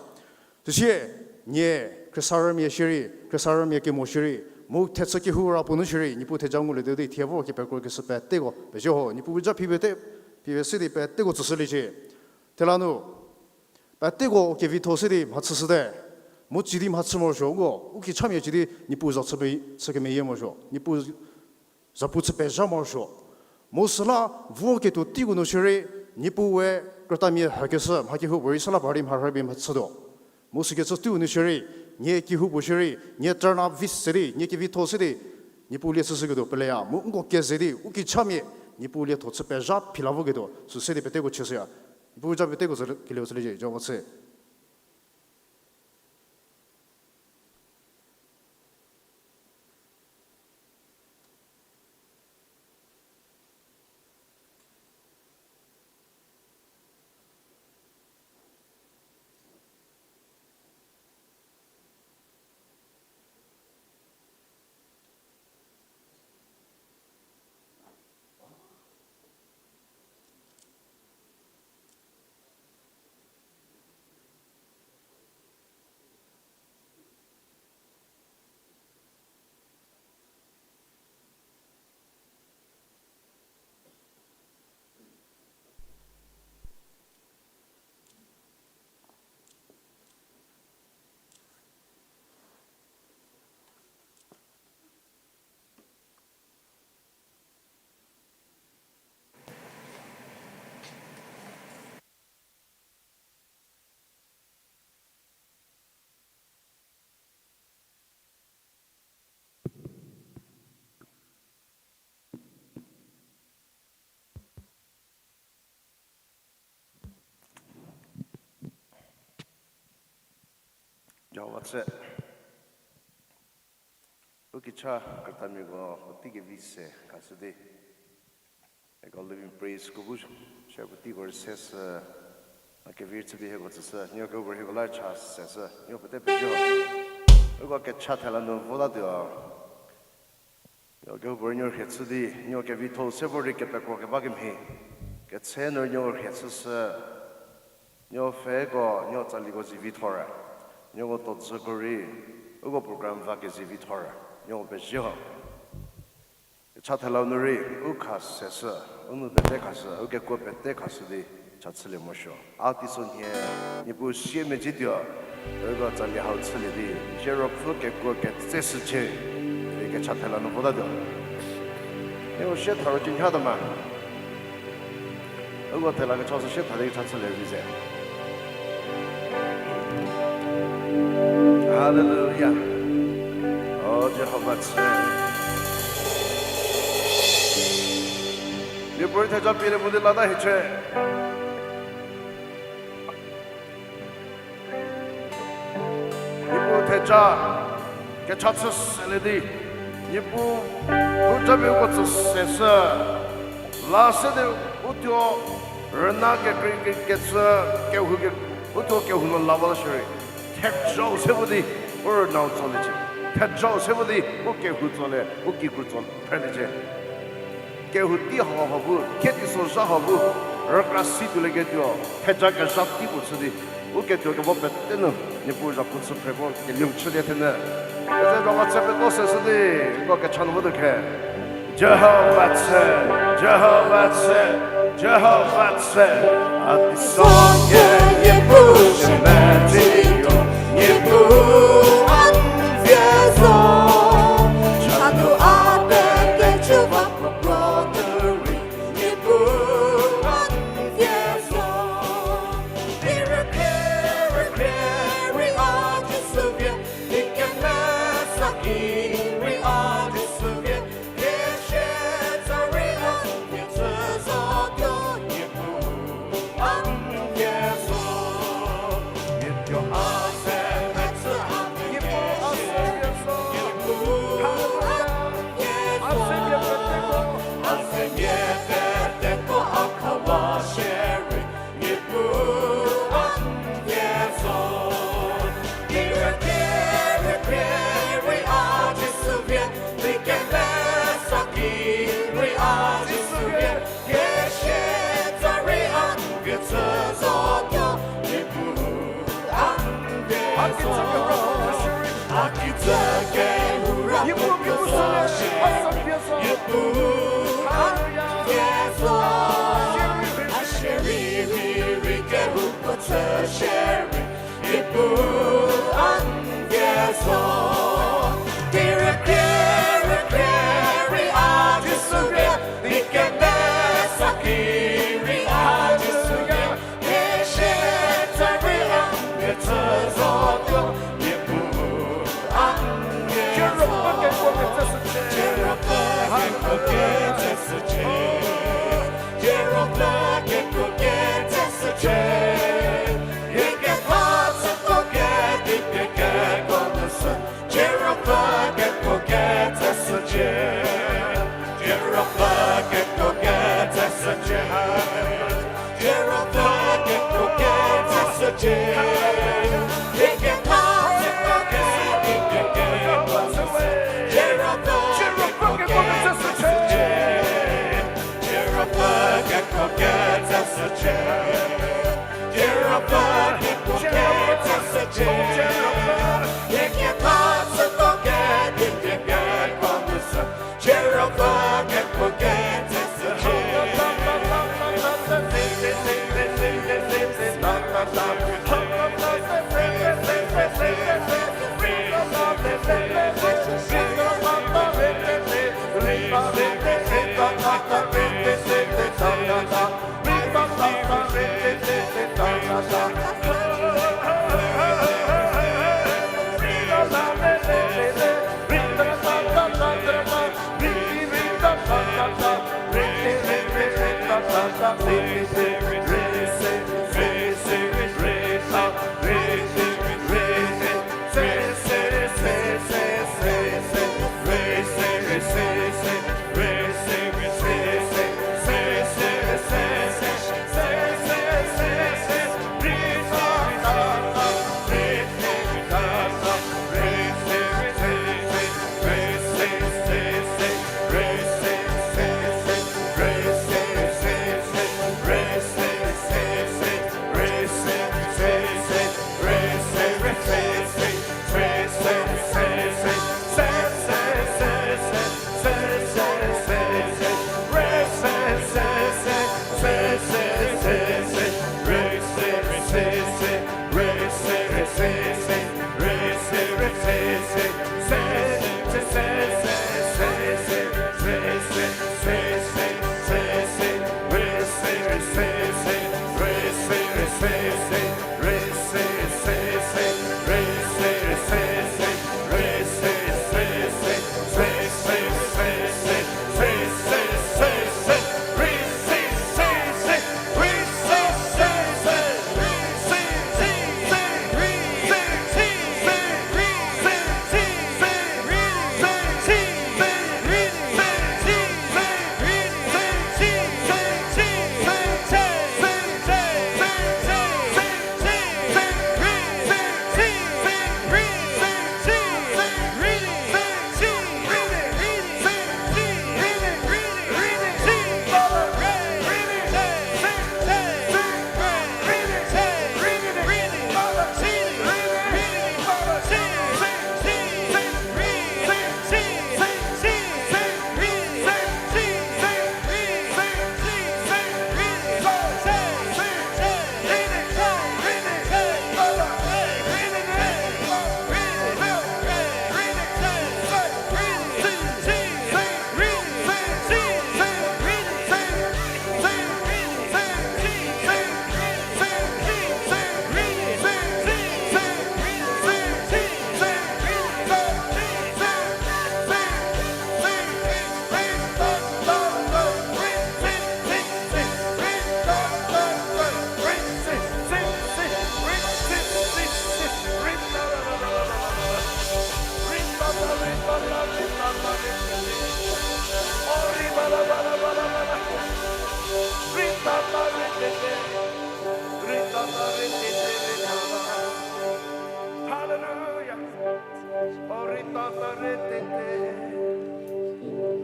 Süsie, nie, khriesarümia shierei, khriesarümia kemo shierei, mu thechü kehou ra puo nu shierei, Niepuu theja ngulietuo di thie vor kepekrokeshü peteko pezie ho, Niepuu ja phipie te, phipie se di peteko tsüshüliecie. Thela nu, peteko u kevitho se di mhachüshüte, mu ci di mhachü morosuo, uko, u kichamia ci di Niepuu za chü pe-, chü kemeyie morosuo, Niepuu zapu chü pezha morosuo. Mu süla vorketuo teiko nu shierei, Niepuu we krütamia hükeshü, mha kehoupuorei süla par di mharhü pie mhachütuo. Mu sükecü teiu nu shierei, nie kehoupuo shierei, nie turn up vi se di, nie kevitho se di, Niepuu lie chüshüketuo peleya, mu nko keze di, u kichamia, Niepuu lietho chü pezha phi la voketuo, sü se di peteko chüshüya. Niepuu ja peteko tsü kelieu chüliecie, Jihova tsü. Jihova tsü. U kicha krütamiako puotei kevi se khashü di, eko living praise ko bu share puoteiko rei seshü, a kevi chüpie hieko tsüshü, nieko kehoupuorei hieko la cha seshü, nieko pete pezie. Uko kecha thela nu votatuo. Nieko kehoupuorei nieko rhie chü di, nieko kevitho se vor di kepekro keba kemhie. Ketse nu nieko rhie chüshü, nieko pfheko, nieko tsaliko zivi thor. Nieko todzüko rei, uko program va kezivi thor. Nieko pezie ho. Kecha thela nu rei, u kha seshü, u nou pete khashü, u kekuo pete khashü di, cha chülie morosuo. A teisonhie, Niepuu siemedzituo, uko tsali hau chülie di, zero pfü kekuo ketseshücie, di kecha thela nu votatuo. Nieko sie tharo cinhatuo ma. Uko thela kecha sü sie tha di kecha chülie vi ze. Hallelujah. O Jihova tsü. Niepuu theja pie le mu di lata hiecie. Niepuu theja kecha chü selie di, Niepuu u japie uko tsü seshü, la se di u thuo rüna kekrei ke- kecü kehou ke- u thuo kehou nu la ba la shierei, thejau se vo di u rünau tsoliecie, thejau se vo di u kehou tsolie, u kikru tso phreliecie. Kehou tei hau ha bu, khe teisozha ha bu, rükra si tuolieketuo, theja kezha tei puo chü di, u ketuo kemo pete nu, Niepuu zhapu chü phre vo kelieu chülie thenyü. Keze roko tse peto seshü di, uko kecha nu votuo khe. Jihova tsü, Jihova tsü, Jihova tsü. A teisonhie Niepuu shemedzituo, Niepuu a n vie zo. Cha nu a pete chü va puo kro derei, Niepuu a n vie zo. Di rükrie, rükrie rei a Jisu vie, di kemesa ki rei a Jisu vie, hie sie tsa rei a n vie chü zotuo, Niepuu a n vie zo. Niepuu a se metsü a n vie zo, Niepuu a n vie zo. A se mia peteko a khawa shierei, Niepuu a n vie zo. Di rükrie, rükrie rei a Jisu vie, di kemesa ki rei a Jisu vie, hie sie tsa rei a n vie chü zotuo, Niepuu a n vie zo. A kijü kehou ra puo zo shie, Niepuu a n vie zo. A shierei rei rei kehoupuo chü shierei, Niepuu a n vie zo. Di rükrie, rükrie rei a Jisu vie, di kemesa ki rei a Jisu vie, hie sie tsa rei a n vie chü zotuo, Niepuu a n vie zo. Jihova kekuo ketse shücie. Jihova kekuo ketse shücie. Jihova kekuo ketse shücie. Hie ketha chütuo kedi pie kekuo nu sü, Jihova kekuo ketse shücie. Jihova kekuo ketse shücie. Jihova kekuo ketse shücie. Hie ketha chütuo kedi pie kekuo nu sü, Jihova kekuo ketse shücie. Jihova kekuo ketse shücie. Jihova kekuo ketse shücie. Hie ketha chütuo kedi pie kekuo nu sü, Jihova kekuo ketse shücie.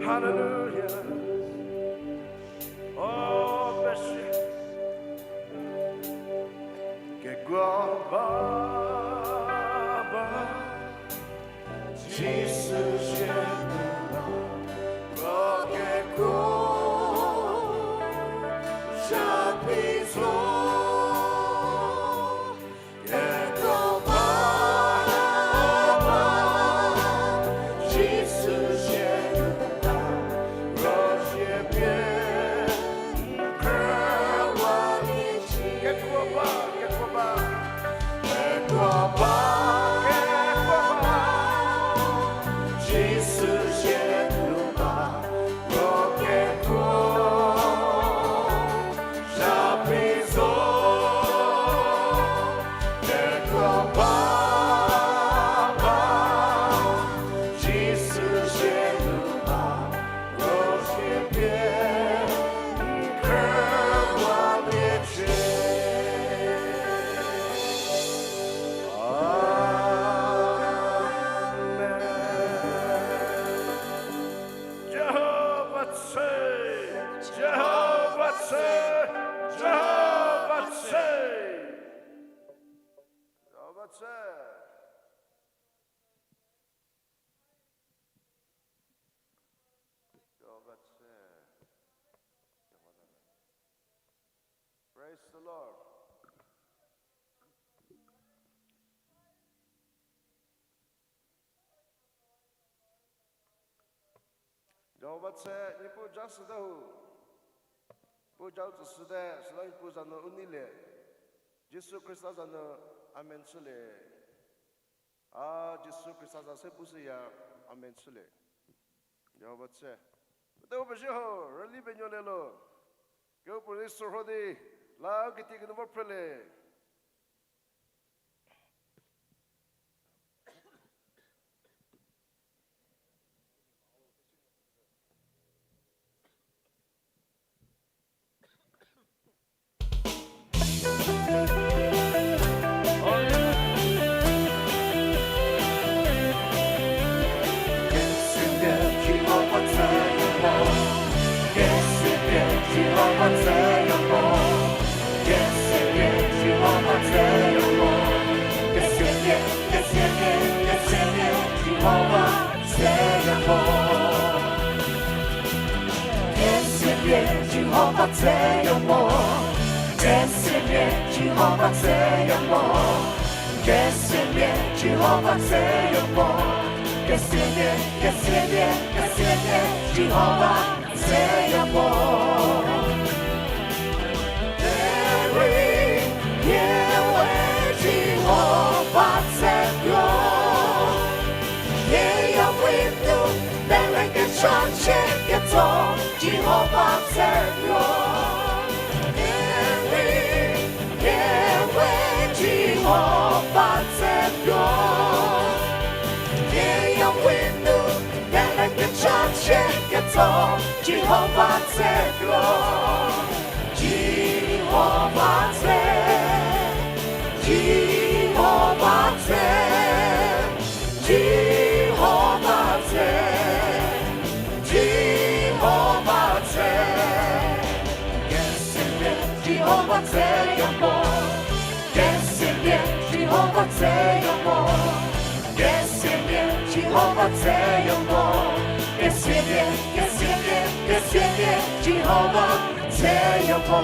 Hallelujah. Oh, bless you. Kekuo ba, ba, Jisu zhie nu la, ko kekuo shapi zo. Kekuo ba, ba, Jisu zhie nu la, ro zie pie, kekuo ba, kekuo ba, kekuo ba, kekuo ba, Jisu zhie nu la, ro kekuo shapi zo, kekuo ba, ba, Jisu zhie nu la, ro zie pie, n khrüwa pie chü. Amen. Jihova tshe, Jihova tshe, Jihova tshe. Jihova tshe. Jihova tshe. Praise the Lord. Jihova tshe, Niepuu ja shüte ho. Puo ja u tsüshüte, süla Niepuu za nu u neilie. Jisu Khrista za nu, amen chülie. A, Jisu Khrista za se pushüya, amen chülie. Jihova tshe. Pete u pezie ho, rüli penuolie lo. Kehoupuorei sorho di, la kiti kinu vo phrelie. Kesiamia Jihova tsheyo mo. Kesiamia Jihova tsheyo mo. Kesiamia Jihova tsheyo mo. Kesiamia, kesiamia, kesiamia Jihova tsheyo mo. Eri, pie we Jihova tshetuo. Pie ya we nu, pele kecha chie ketso, Jihova tshetuo. Eri, pie we Jihova tshetuo. Pie ya we nu, pele kecha chie ketso, Jihova tshetuo. Jihova tshe, Jihova tshe, Jihova tshe, Jihova tshe. Kesiamia Jihova tsheyo mo. Kesiamia Jihova tsheyo mo. Kesiamia Jihova tsheyo mo. Kesiamia, kesiamia, kesiamia Jihova tsheyo mo.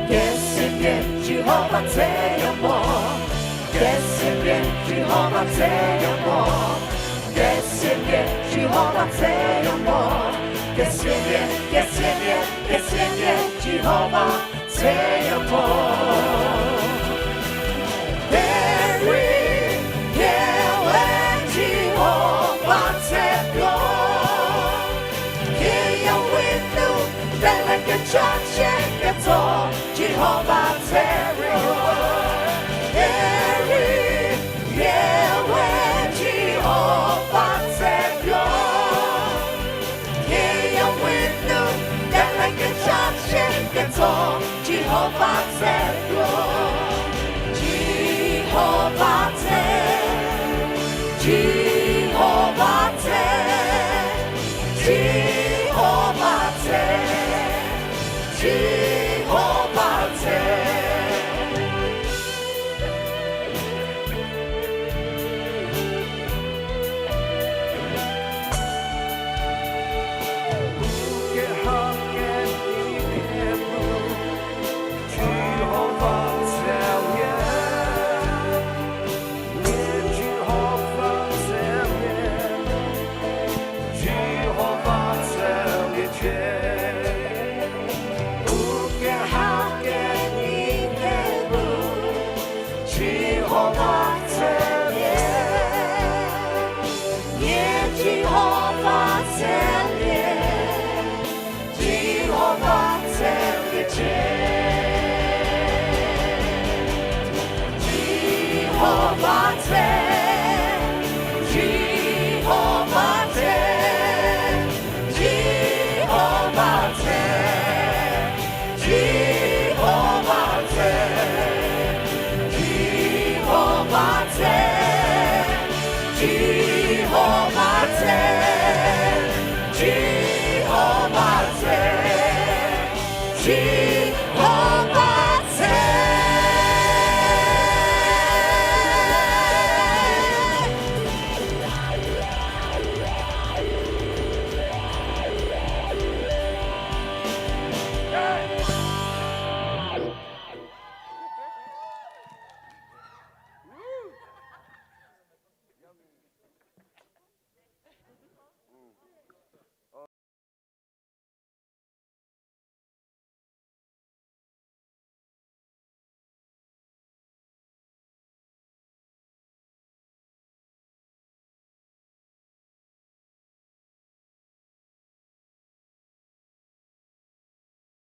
Kesiamia Jihova tsheyo mo. Kesiamia Jihova tsheyo mo. Kesiamia Jihova tsheyo mo. Kesiamia, kesiamia, kesiamia Jihova tsheyo mo. Eri, pie we Jihova tshetuo. Pie ya we nu, pele kecha chie ketso, Jihova tshetuo. Eri, pie we Jihova tshetuo. Pie ya we nu, pele kecha chie ketso, Jihova tshetuo. Jihova tshe, Jihova tshe, Jihova tselie, nie Jihova tselie, Jihova tselie. Jihova tse, Jihova tse, Jihova tse, Jihova tse, Jihova tse, Jihova tse.